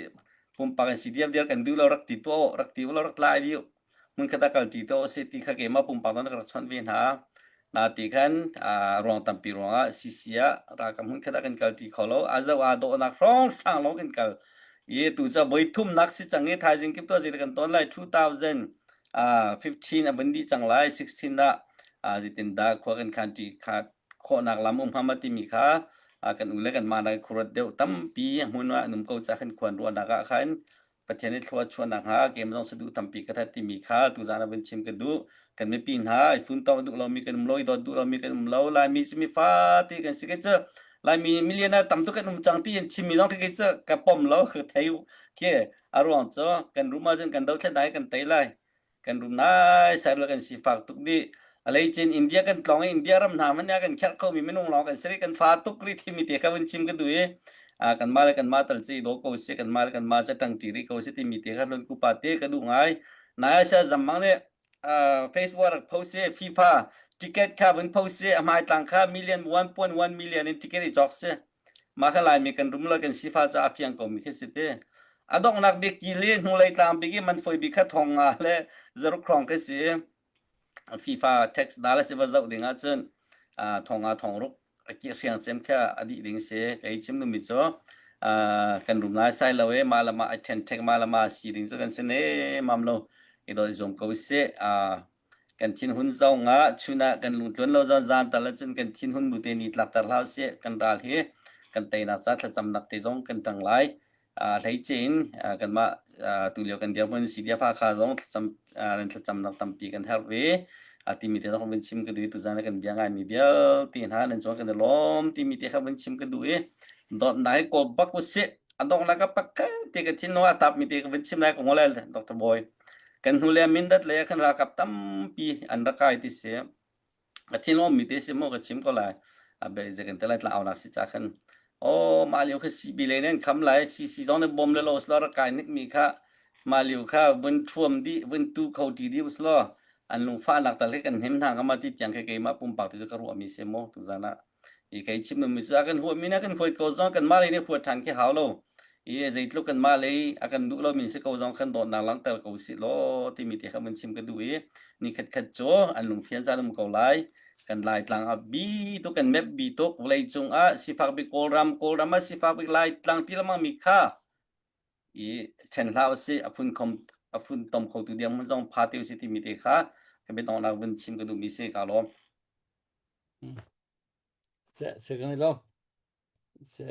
pumpak in CDF dir kan duh lo rak ti tuah u, rak ti u law rak tlai dih u. Hmunkhat ah kal ṭi tuah u sih ti kha keimah pumpak zong ka rak chawnh ve hna. Na ti khan ruang tampi ruangah CC ah ralkap hmunkhat ah kan kal ṭi kho lo. A zoh aa dawhnak hrawnghrang lawng kan kal. I tu cu voi thumnak si cang i thaizing kip tuah zei kan ton lai 2000 15 a vun dih cang lai 16 ah zeitindah khua kan khan ṭi kha khawhnak lam um hnga ma timi kha kan u le kan ma nak khuaruat deuh tampi hmun ah an um ko ca khan khuan ruahnak ah khan Pathian i thlua chuahnak hnga kem zong saduh tampi ka that timi kha tuzan ah vun chim ka duh kan mipi hna i funtom duh lomi kan um lo i dawt duh lomi kan um lo Laimi cu mi fate kan si kai cu Laimi millionaire tam tuk kan um cang ti in chimmi zong khi cu ka pom lo ka thei khi A ruang cu kan rum ahcun kan dothlen lai kan tei lai. Kan rum nai sai lo kan sifak tuk dih. A leicin India kan tlawng i India ram hna hmanh ah kan kherh khomi minung lawng kan si rih kan fa tuk rih thimi te kha vun chim ka duh i kanmah le kanmah tal cu i daw ko sih kanmah le kanmah cu ṭangṭi rih ko sih timi te kha hlun kupa te ka duh ngai. Nai sia zammang nih Facebook rak post si FIFA ticket kha vun post si a hmaitlang kha million 1.1 million in ticket i cawk si. Mah kha Laimi kan rum lo kan sifah caah a fiang komi khi si ti. A donghnak bik ki li hnulei tlang bik i man foi bik kha thong nga le zaruk hrawng khi si. FIFA tax da le si va zoh ding ahcun thong nga thong ruk a ki hriang cem kha a dih ding si. Kei chim duhmi cu kan rum lai sai lo e mah le mah ai ṭhen ṭhek mah le mah si ding cu kan si ne mam lo i dawt i zuam ko sih. Kan thinhun zong ah chun ah kan lungtluan lo zan zan tal ahcun kan thinhun bu te ni tlakter hlah usih. Kan ral hi kan teinak ca thlacamnak te zong kan ṭang lai. Hleice in kanmah tulio kan dirhmun CDF Hakha zong thlacam nan thlacamnak tampi kan herh ve. Timi te zong vun chim ka duh i tuzan ah kan bia ngaimi vialte hna nan cung kan i lawm timi te kha vun chim ka duh i dawtnak hi kawl bak usih. A donghnak ah pakhat te ka thin a tap mi te ka vun chim lai ko ngol Dr. Boy. Kan hnu le Mindat le khan ralkap tampi an rak kai ti si. Ka thin mi te si mo ka chim ko lai. A be ze kan te lai tla aunak si cha khan. O ma liu kha CB le nen kham lai CC zong ne bom le lo slo rak kai nik mi kha ma liu kha vun thuam di vun tu kho ti di uslo an lungfah nak tal he kan hnem hna ka ma ti tiang ke keimah pumpak ti cu ka ruah mi se mo tu zan ah i kei chim mi cu a kan huat mi na kan huat ko zong kan mah lei nih huat ṭhan khi hau lo i zeitluk kan mah lei a kan duh lo mi si ko zong kan dawtnak langhter ko si law timi te kha mun chim ka duh i ni khat khat cu an lungfian caan um ko lai kan lai tlang a bi tuk kan map bi tuk vawlei cung ah sifak bik kawlram kawlram ah sifak bik lai tlang ti lamang mi kha i ṭhen hlah usih a phun khom a phun tom kho tu diang mun zong pha te usih timi te kha ka biadongnak vun chim ka duh mi si ka lawm Se se kan i lawm. Se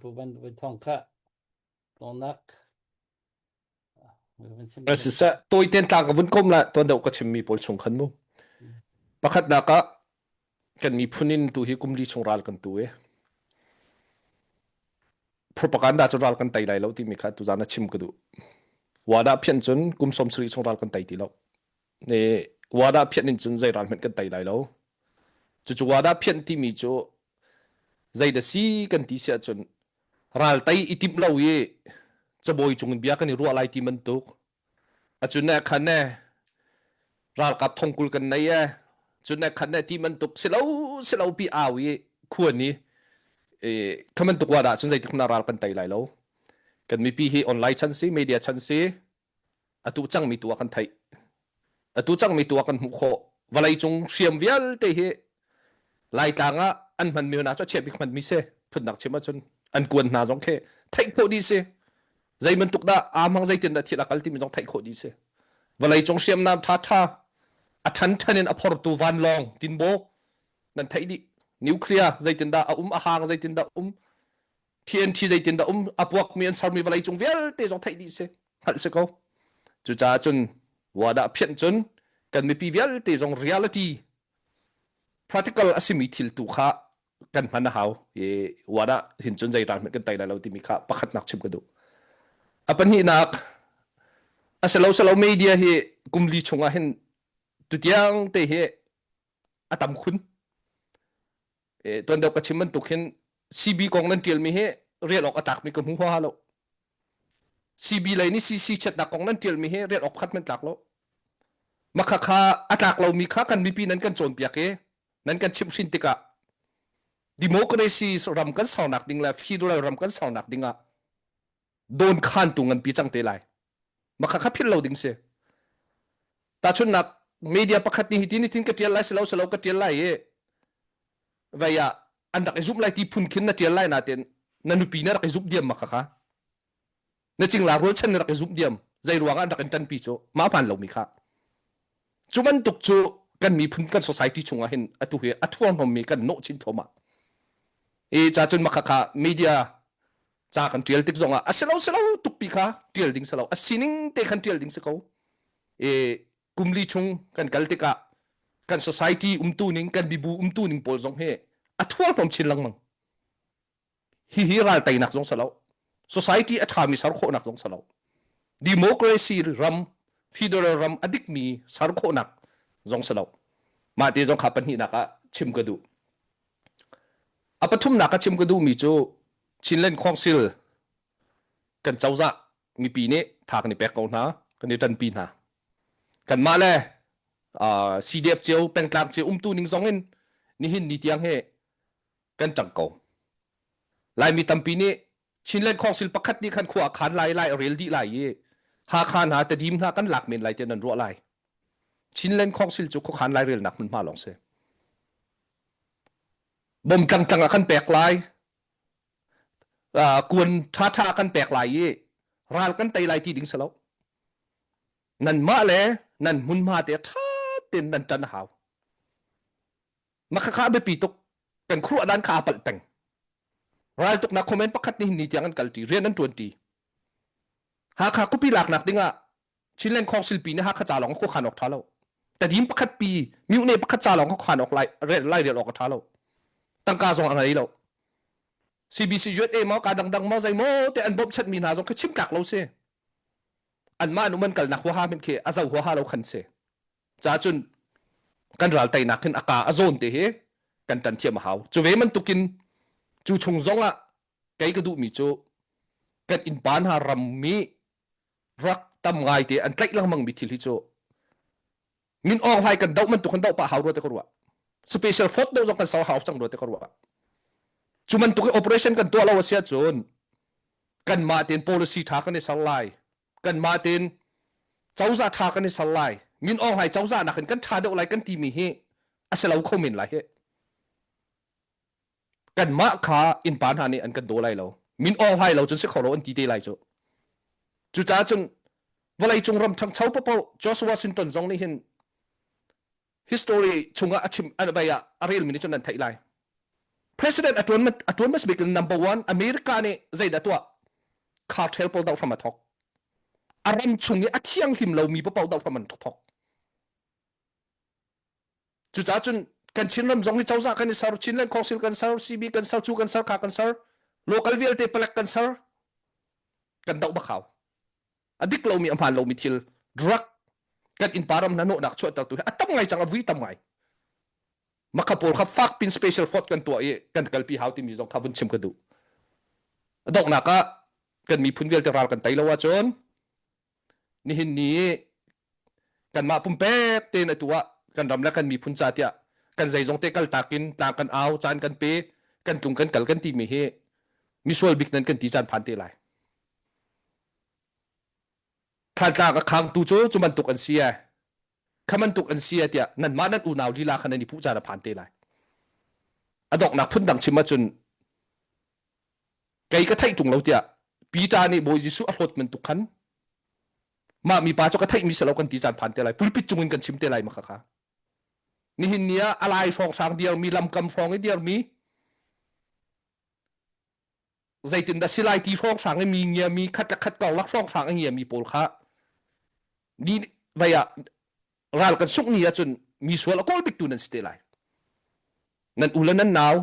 pu van voi thong kha tongnak Siseh tawiten tlang ka vun kom la tuan deuh ka chimmi pawl chung khan mu. Pakhatnak ah kan miphun in tu hi kum li chung ral kan tu i propaganda cu ral kan tei lai lo timi kha tuzan a chim ka duh. Wada phian cun kum 70 chung ral kan tei ti lo. Ne wada phian in cun zei ral hmanh kan tei lai lo. Cucu wada phian timi cu zei da si kan ti si ahcun ral tei i timh lo i cabawi cung in bia kan i ruah lai ti bantuk acun ne khan ne ralkap thongkul kan nei e cun ne khan ne ti bantuk silo silo pi au i khuan i kha bantuk wa dah cun zeitik na ral kan tei lai lo kan mipi hi online chan si media chan si atu cangmi tu ah kan theih atu cangmi tu ah kan hmuh khawh vawlei cung hriam vialte hi laitlang ah an hmanmi hna cu a chia bik hmanmi si phunnak chim ahcun an kuan hna zong khi theih khawh dih si zei bantuk dah aa hmang zeitin dah thil a kal timi zong theih khawh dih si vawlei cung hriamnam ṭha ṭha a ṭhan ṭhan in a phortu vanlawng tinbaw nan theih dih nuclear zeitin dah a um a hang zeitin dah um TNT zeitin dah um a puakmi an sermi vawlei cung vialte zong theih dih si hngalh si ko cucaah cun wadah phianh cun kan mipi vialte zong reality practical a simi thil tu kha kan hman a hau i wadah hin cun zei ral hmanh kan tei lai lo timi kha pakhatnak chim ka duh a pahnihnak a si lo silo media hi kum li chungah hin tutiang te hi a tam khun tuan deuh ka chim bantuk hin CB kong nan ṭialmi hi rel awk a tlakmi ka hmu huaha lo. CB lei nih CC chiatnak kong nan ṭialmi hi rel awk khat men tlak lo. Makha kha a tlak lomi kha kan mipi nan kan cawnpiak i nan kan chimhhrin tikah democracy ram kan sernak ding le federal ram kan sernak ding ah dawn khantu nganpi cang te lai. Makha kha philh lo ding si. Tahchunhnak media pakhat nih hitin hitin ka ṭial lai silo silo ka ṭial lai i vei ah an rak i zumh lai ti phun khin na ṭial lai natin na nupi na rak i zumh diam makha kha. Na cingla rualchan na rak i zumh diam. Zei ruangah an rak in ṭanpi cu mah hmaan lomi kha. Cu bantuk cu kan miphun kan society chungah hin atu hi a thuanghnawmmi kan nawh chin thluahmah. I ca cun makha kha media ca kan ṭial tik zongah a si lo si lo tukpi kha ṭial ding si lo a sining te khan ṭial ding si ko i kum li chung kan kal tikah kan society umtu ning kan mibu umtu ning pawl zong hi a thuanghnawm chin lengmang hihi ral teinak zong si lo society a ṭhami ser khawhnak zong si lo democracy ram federal ram a dikmi ser khawhnak zong si lo mah te zong kha pahnihnak ah chim ka duh A pathumnak a chim ka duhmi cu Chinland Council kan cozah mipi nih tha kan i pek ko hna, kan i ṭanpi hna. Kanmah le uh, CDF cio, pengtlang cio umtu ning zong in nihin ni tiang hi kan ṭang ko. Laimi tampi nih Chinland Council pakhat nih khan khua a khan lai lai a rel dih lai i Hakha hna Tedim hna kan lak men lai tiah nan ruah lai. Chinland Council cu khuakhan lairelnak hmunhma lawng si. Bom tlangtlang ah kan pek lai. Uh, kuan ṭhaṭha kan pek lai i ral kan tei lai ti ding si lo. Nanmah le nan hmunhma te ṭha tein nan ṭan a hau. Makhakha a biapi tuk. Kan khuaruah dan kha aa palh peng. Raltuknak comment pakhat nih ni tiang an kalṭi, rian an ṭuanṭi. Hakha khuapi laknak dingah Chinland Council pi nih Hakha ca lawng khuakhan awk ṭha lo. Tadim pakhat pi, myone pakhat ca lawng khuakhan awk lai, lai rel awk a ṭha lo. Tangka zong a ngei lo. CBC USA maw ka dangdang maw zei maw te an bawmhchanh mi hna zong khi chim tlak lo si. Anmah an um an kalnak huaha men khi a zo huaha lo khan si. Ca cun kan ral teinak hin a ka a zawn te hi kan tan thiam a hau. Cu ve bantukin cu chung zong ah kei ka duhmi cu kan innpa hna ram mi rak tam ngai te an tlaih lengmang mi thil hi cu min awng hlai kan doh bantuk kan doh pah hau rua te ka ruah. Special force doh zong kan ser hau cang rua te ka ruah. Cu bantuk operation kan tuah lo a si ahcun kanmah tein policy tha kan i ser lai. Kanmah tein cozah tha kan i ser lai. Min Aung Hlaing cozah nakin kan tha deuh lai kan timi hi a si lo kho men lai hi. Kanmah kha innpa hna nih an kan daw lai lo. Min Aung Hlaing lo cun si kho lo an ti te lai cu. Cucaah cun vawleicung ram ṭhangcho paohpaoh George Washington zong nih hin history chungah a chim a bei ah a relmi nih cun nan theih lai. President a ṭuan a ṭuan hmasa bik number one America nih zeidah tuah cartel pawl doh hram a thawk. A ram chung i a thianghlim lomi paoh doh hram an thawk. Cucaah cun kan Chinram zong hi cozah kan i ser, Chinland Council kan ser, CB kan ser, cu kan ser, kha kan ser, local vialte palek kan ser, kan doh bak hau. A dik lomi a hmaan lomi thil drug kan innpa ram hna hnawhnak chuahtertu hi a tam ngai cang a vui tam ngai. Makha pawl kha fak pin special force kan tuah i kan kalpi hau timi zong kha vun chim ka duh. A donghnak ah kan miphun vialte ral kan tei lo ahcun nihin ni kanmah pumpek tein atu ah kan ram le kan miphun ca tiah kan zeizong te kaltak in tlang kan au caan kan pe kan tlung kan kal kan timi hi misual bik nan kan ti caan phan te lai Thantlang a khangtu cu cu bantuk an si ee kha bantuk an si ee tiah nanmah nan unau lila kha nan i puh caan a phan te lai a donghnak phundang chim ahcun kei ka theih ṭung lo tiah Peter nih Bawi Jesuh a hlawt bantuk khan mah mipa cu ka theihmi si lo kan ti caan phan te lai pulpit cungin kan chim te lai ma kha kha nihin ni ah a lai hrawnghrang diarmi lamkam hrawng i diarmi zeitindah si lai ti hrawnghrang i mi ngiami khat le khat karlak hrawnghrang a ngiami pawl kha ni vei ah ral kan sungh ni ahcun mi sual a kawl biktu nan si te lai nan u le nan nau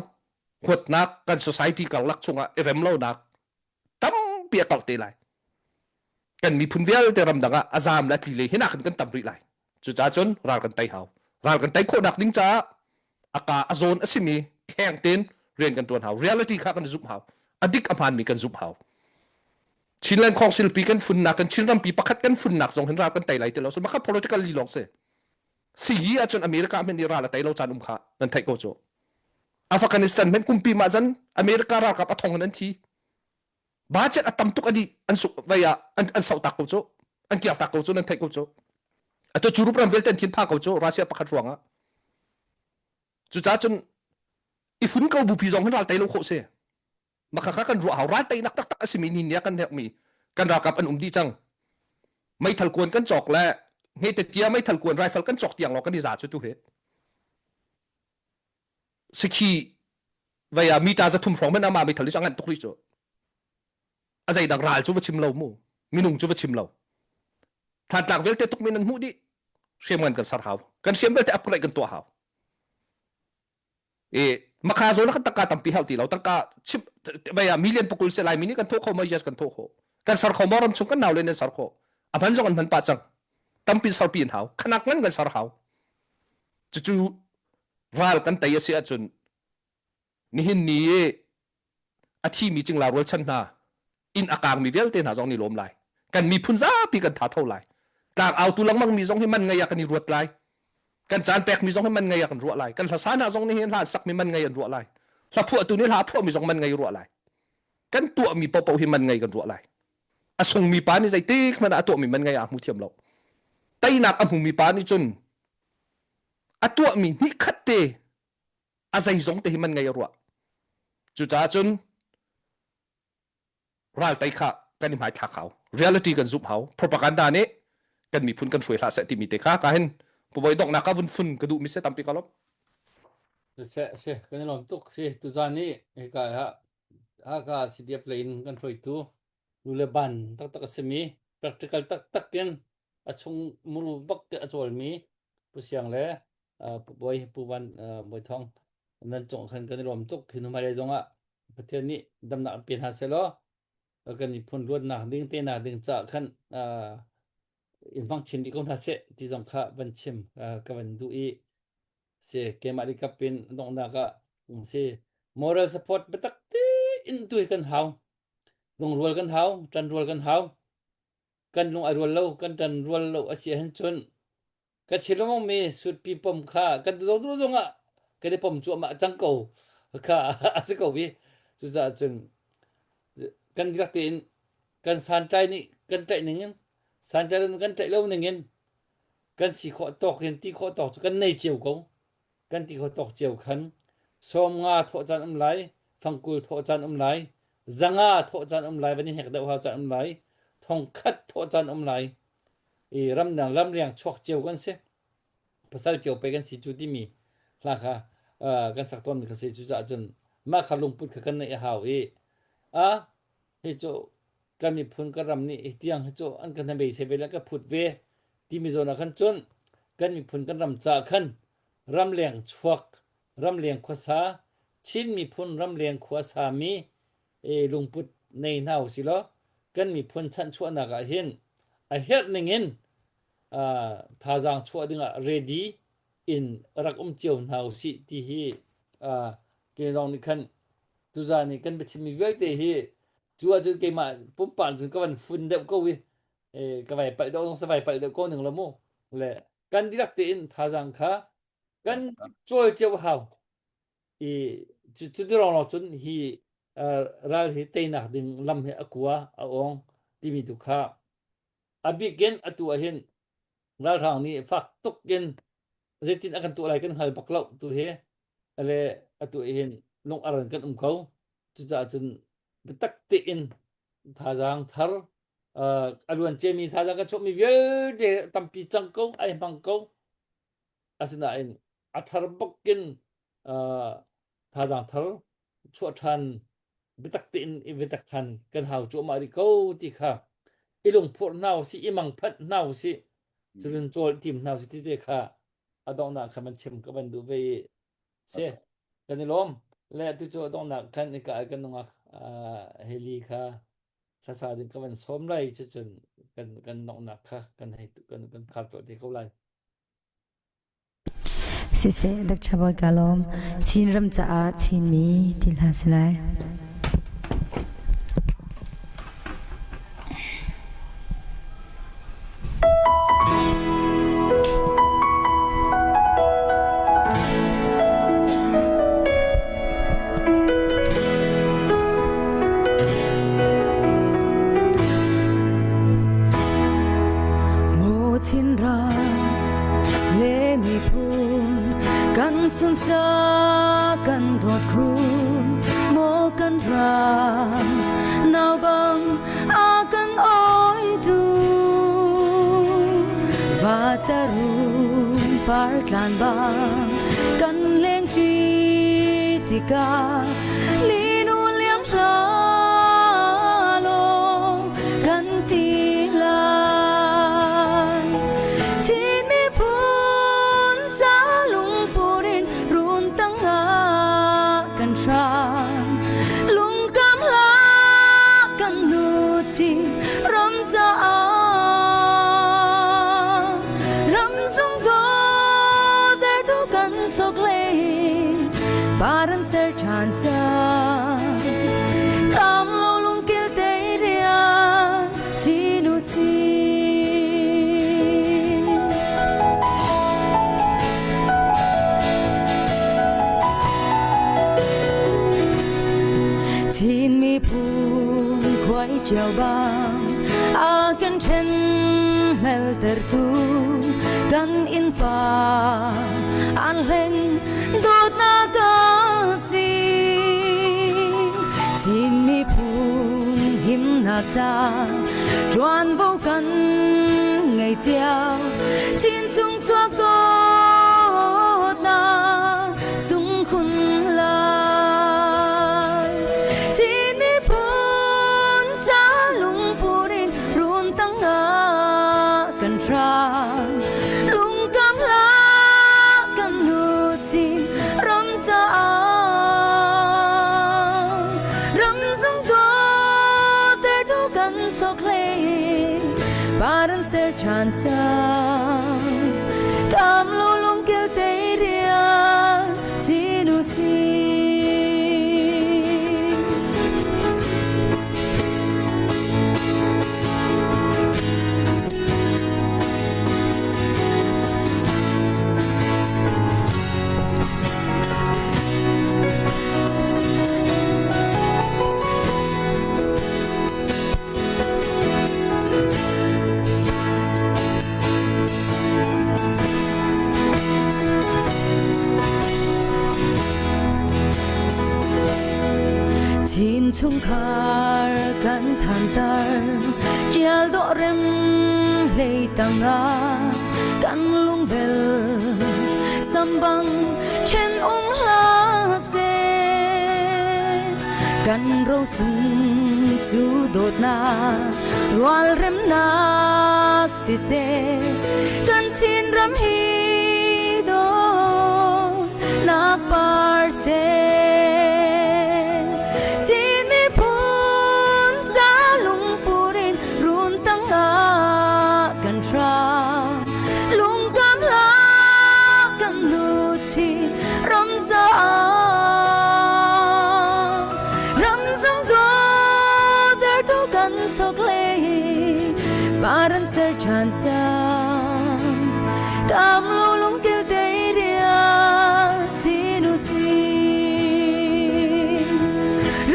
huatnak kan society karlak chungah i rem lonak tampi a karh te lai kan miphun vialte ramdang ah a zaam le a tli le hinak khan kan tam rih lai cucaah cun ral kan tei hau ral kan tei khawhnak ding caah a ka a zawn a simi kheng tein rian kan tuan hau reality kha kan zumh hau a dik a hmaanmi kan zumh hau Chinland Council pi kan funnak kan Chin rampi pakhat kan funnak zong hin ral kan tei lai ti lo so maka political li lawng si si hi ahcun America men nih ral a tei lo caan um kha nan theih ko cu Afghanistan men kumpi mah zan America ralkap a thong in an thi budget a tam tuk a dih an su vei ah an an sauh tak ko cu an kiar tak ko cu nan theih ko cu atu Europe ram vialte an thin pha ko cu Russia pakhat ruangah cucaah cun i fun ko bupi zong hin ral tei lo khawh si maka kha kan ruah hau ral teinak taktak a simi ni nia kan herhmi kan ralkap an um dih cang meithal kuan kan cawk le hngete tia meithal kuan rifle kan cawk tiang lo kan i za cu tu hi sikhi vei ah mita 300 hrawng men ama meithal hi cu a nganh tuk rih cu a zeidang ral cu va chim lo mu minung cu va chim lo thantlak vialte tuk min an hmuh dih hriam ngan kan ser hau kan hriam vialte upgrade kan tuah hau e makha zawn kan tangka tampi hau ti lo tangka chim vei ah million pakul se lai mi nih kan thawh kho ma yes kan thawh kho kan ser kho mo ram chung kan nau le nan ser kho a hman zong an hman pah cang tampi sarpi an hau khanak ngan kan ser hau cucu ral kan tei a si ahcun nihin ni i a thimi cingla rualchan hna inn a kaangmi vialte hna zong nih lawm lai kan miphun zapi kan tha tho lai tlang autu lengmang mi zong hi man ngei ah kan i ruat lai kan caan pekmi zong hi man ngei ah kan ruah lai kan hlasa hna zong nih hin hla sakmi man ngei an ruah lai hla phuahtu nih hla phuahmi zong man ngei ruah lai kan tuahmi paohpaoh hi man ngei kan ruah lai a sungmi pa nih zeitik hmanh ah a tuahmi man ngei ah a hmu thiam lo teinak a hmumi pa nih cun a tuahmi hnihkhat te a zeizong te hi man ngei a ruah cucaah cun ral tei kha kan i hmaithlak hau reality kan zumh hau propaganda nih kan miphun kan hruai hlah seh timi te kha ka hin puboi donghnak ka vun fun ka duh mi se tampi ka lom se se kan lom tuk si tuzan ni hika ha haka CDF lei in kan hruaitu nu le ban taktak a simi practical taktak in a chung muru bak te a cawlmi Pu Siang le Pu Bawi Pu Van Bawi Thawng nan cung khan kan i lawm tuk hi hnu hmailei zongah. Pathian nih damnak an pe hna seh law kan miphun ruatnak ding te nak ding caah khan in hmang chin rih ko hna seh ti zong kha van chim ka van duh i si keimah li kap in donghnak ah si moral support biatak tein tu hi kan hau lungrual kan hau ṭanrual kan hau kan lung a rual lo kan ṭan rual lo a si ahhin cun ka chilomong mi sutpi pom kha kan tu tu zong ah kan i pom cuahmah cang ko kha a si ko i cucaah cun kan rak tein kan santlai nih kan tlaih ning in santlai lo kan tlaih lo ning in kan si khawh tawk in ti khawh tawk cu kan nei cio ko kan ti khawh tawk cio khan sawm nga thawh caan um lai fangkul thawh caan um lai zanga thawh caan um lai van i hnek deuh hau caan um lai thong khat thawh caan um lai i ramdang ramriang chuak cio kan si pasal cio pe kan si cu timi hla kha kan sak tawnmi kha si cucaah cun mah kha lungput kha kan neih a hau i a hi cu kan miphun kan ram nih hi tiang hi cu an kan hnabei ve le ka phut ve timi zawn ah khan cun kan miphun kan ram caah khan ramleng chuak ramleng khuasa Chin miphun ramleng khuasa mi e lungput nei hna usih law kan miphun chanhchuahnak ah hin a herh ning in thazaang chuah dingah ready in rak um cio hna usih ti hi ke zong nih khan tuzan i kan biachimmi vialte hi cu ahcun keimah pumpak cun ka van fun deuh ko i ka vai palh deuh zong sa vai palh deuh ko ning lo mu le kan dihlak tein thazaang kha kan cawl cio hau i cu ti lawng cun hi ral hi teinak ding lam hi a kua a ong timi tu kha a bikin atu ah hin ralhrang nih fak tuk in zeitin a kan tuah lai kan hngal bak lo tu hi le atu hin lung aran kan um ko cucaah cun biatak tein thazaang thar a luan ciami thazaang kan chuahmi vialte tampi cang ko ai hmang ko Asinain a thar bakin thazaang thar chuah ṭhan biatak tein i biatak ṭhan kan hau cuahmah rih ko ti kha i lungphurh hna usih, i mangphanh hna usih, cun cawl tim hna usih ti te kha a donghnak kha van chim ka van duh ve i si kan i lawm. Le atu cu a donghnak khan ika kan nungak Heli kha hlasa ding ka van sawm lai cucun kan kan donghnak kha kan hei kan kan khar tuah te ko lai. Siseh Dr. Bawi ka lawm. Chinram caah Chinmi ti hla si lai. Maw Chinram le miphun kan sunsa kan dawt khu maw kan ram nau bang a kan oi tu va charum par tlan bang kan leng ṭi tikah ni nu liam hla law kan ti lai. Chin miphun ca lungput in run tangah kan hram. Lungkam hlah kan nu chin ram caah. Ram zung dawtertu kan chokhlei paran ser ṭhan cang. Kam lo lungkil te rian cinu si. Chin miphun khuai ṭio bang a kan ṭhen meltertu kan innpa an hleng dawtnak kan si. Chin miphun himnak ca ṭuanvo kan ngei cio. Chin chung chuak dawtnak sung khun lai. Chin miphun ca lungput in run tangah kan hram. Lungkam hlah kan nu chin ram caah. ṭhan cang. Kam lu lungkil te rial chin u si. Chin chungkhar kan thantar tial dawh rem hlei tangah kan lungbel sambang then um hlah seh kan rosung cu dawtnak rualremnak siseh kan Chinram hi dawtnak par seh Chin miphun ca lungput in run tangah kan hram lungkam hlah kan luchin ram caah ram zong dawtertu kan chok lei paran ser ṭhan cang kam lo lungkil te rial chin u si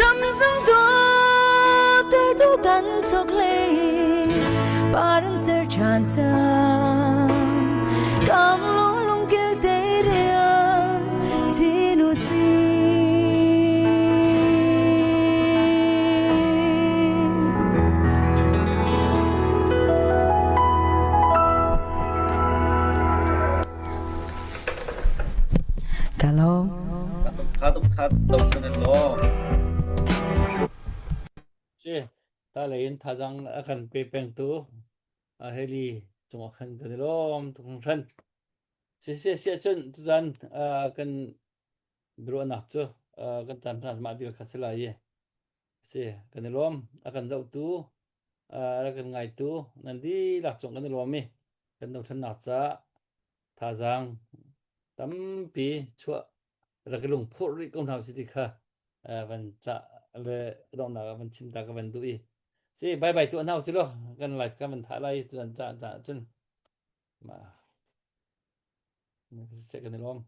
ram zong dawtertu kan chok lei paran ser ṭhan cang kam lo lungkil te rial chin u si Ka lawm. Tha tuk tha tuk kan in lawm. Si, ta lei in thazang a kan pe pengtu a heli cungah khan kan i lawm tuk hringhran. Siseh siah cun tuzan kan biaruahnak cu kan caan hna mah vial kha si lai i si kan i lawm a kan zohtu a kan ngaitu nan dihlak cung kan i lawm i kan dothlennak caah thazaang tampi chuah rak i lungphurh rih ko hna usih ti kha van cah le donghnak ah van chim ta ka van duh i si bye bye tuah hna usih law kan live kan van thah lai tuzan cah cah cun mah kan i lawm.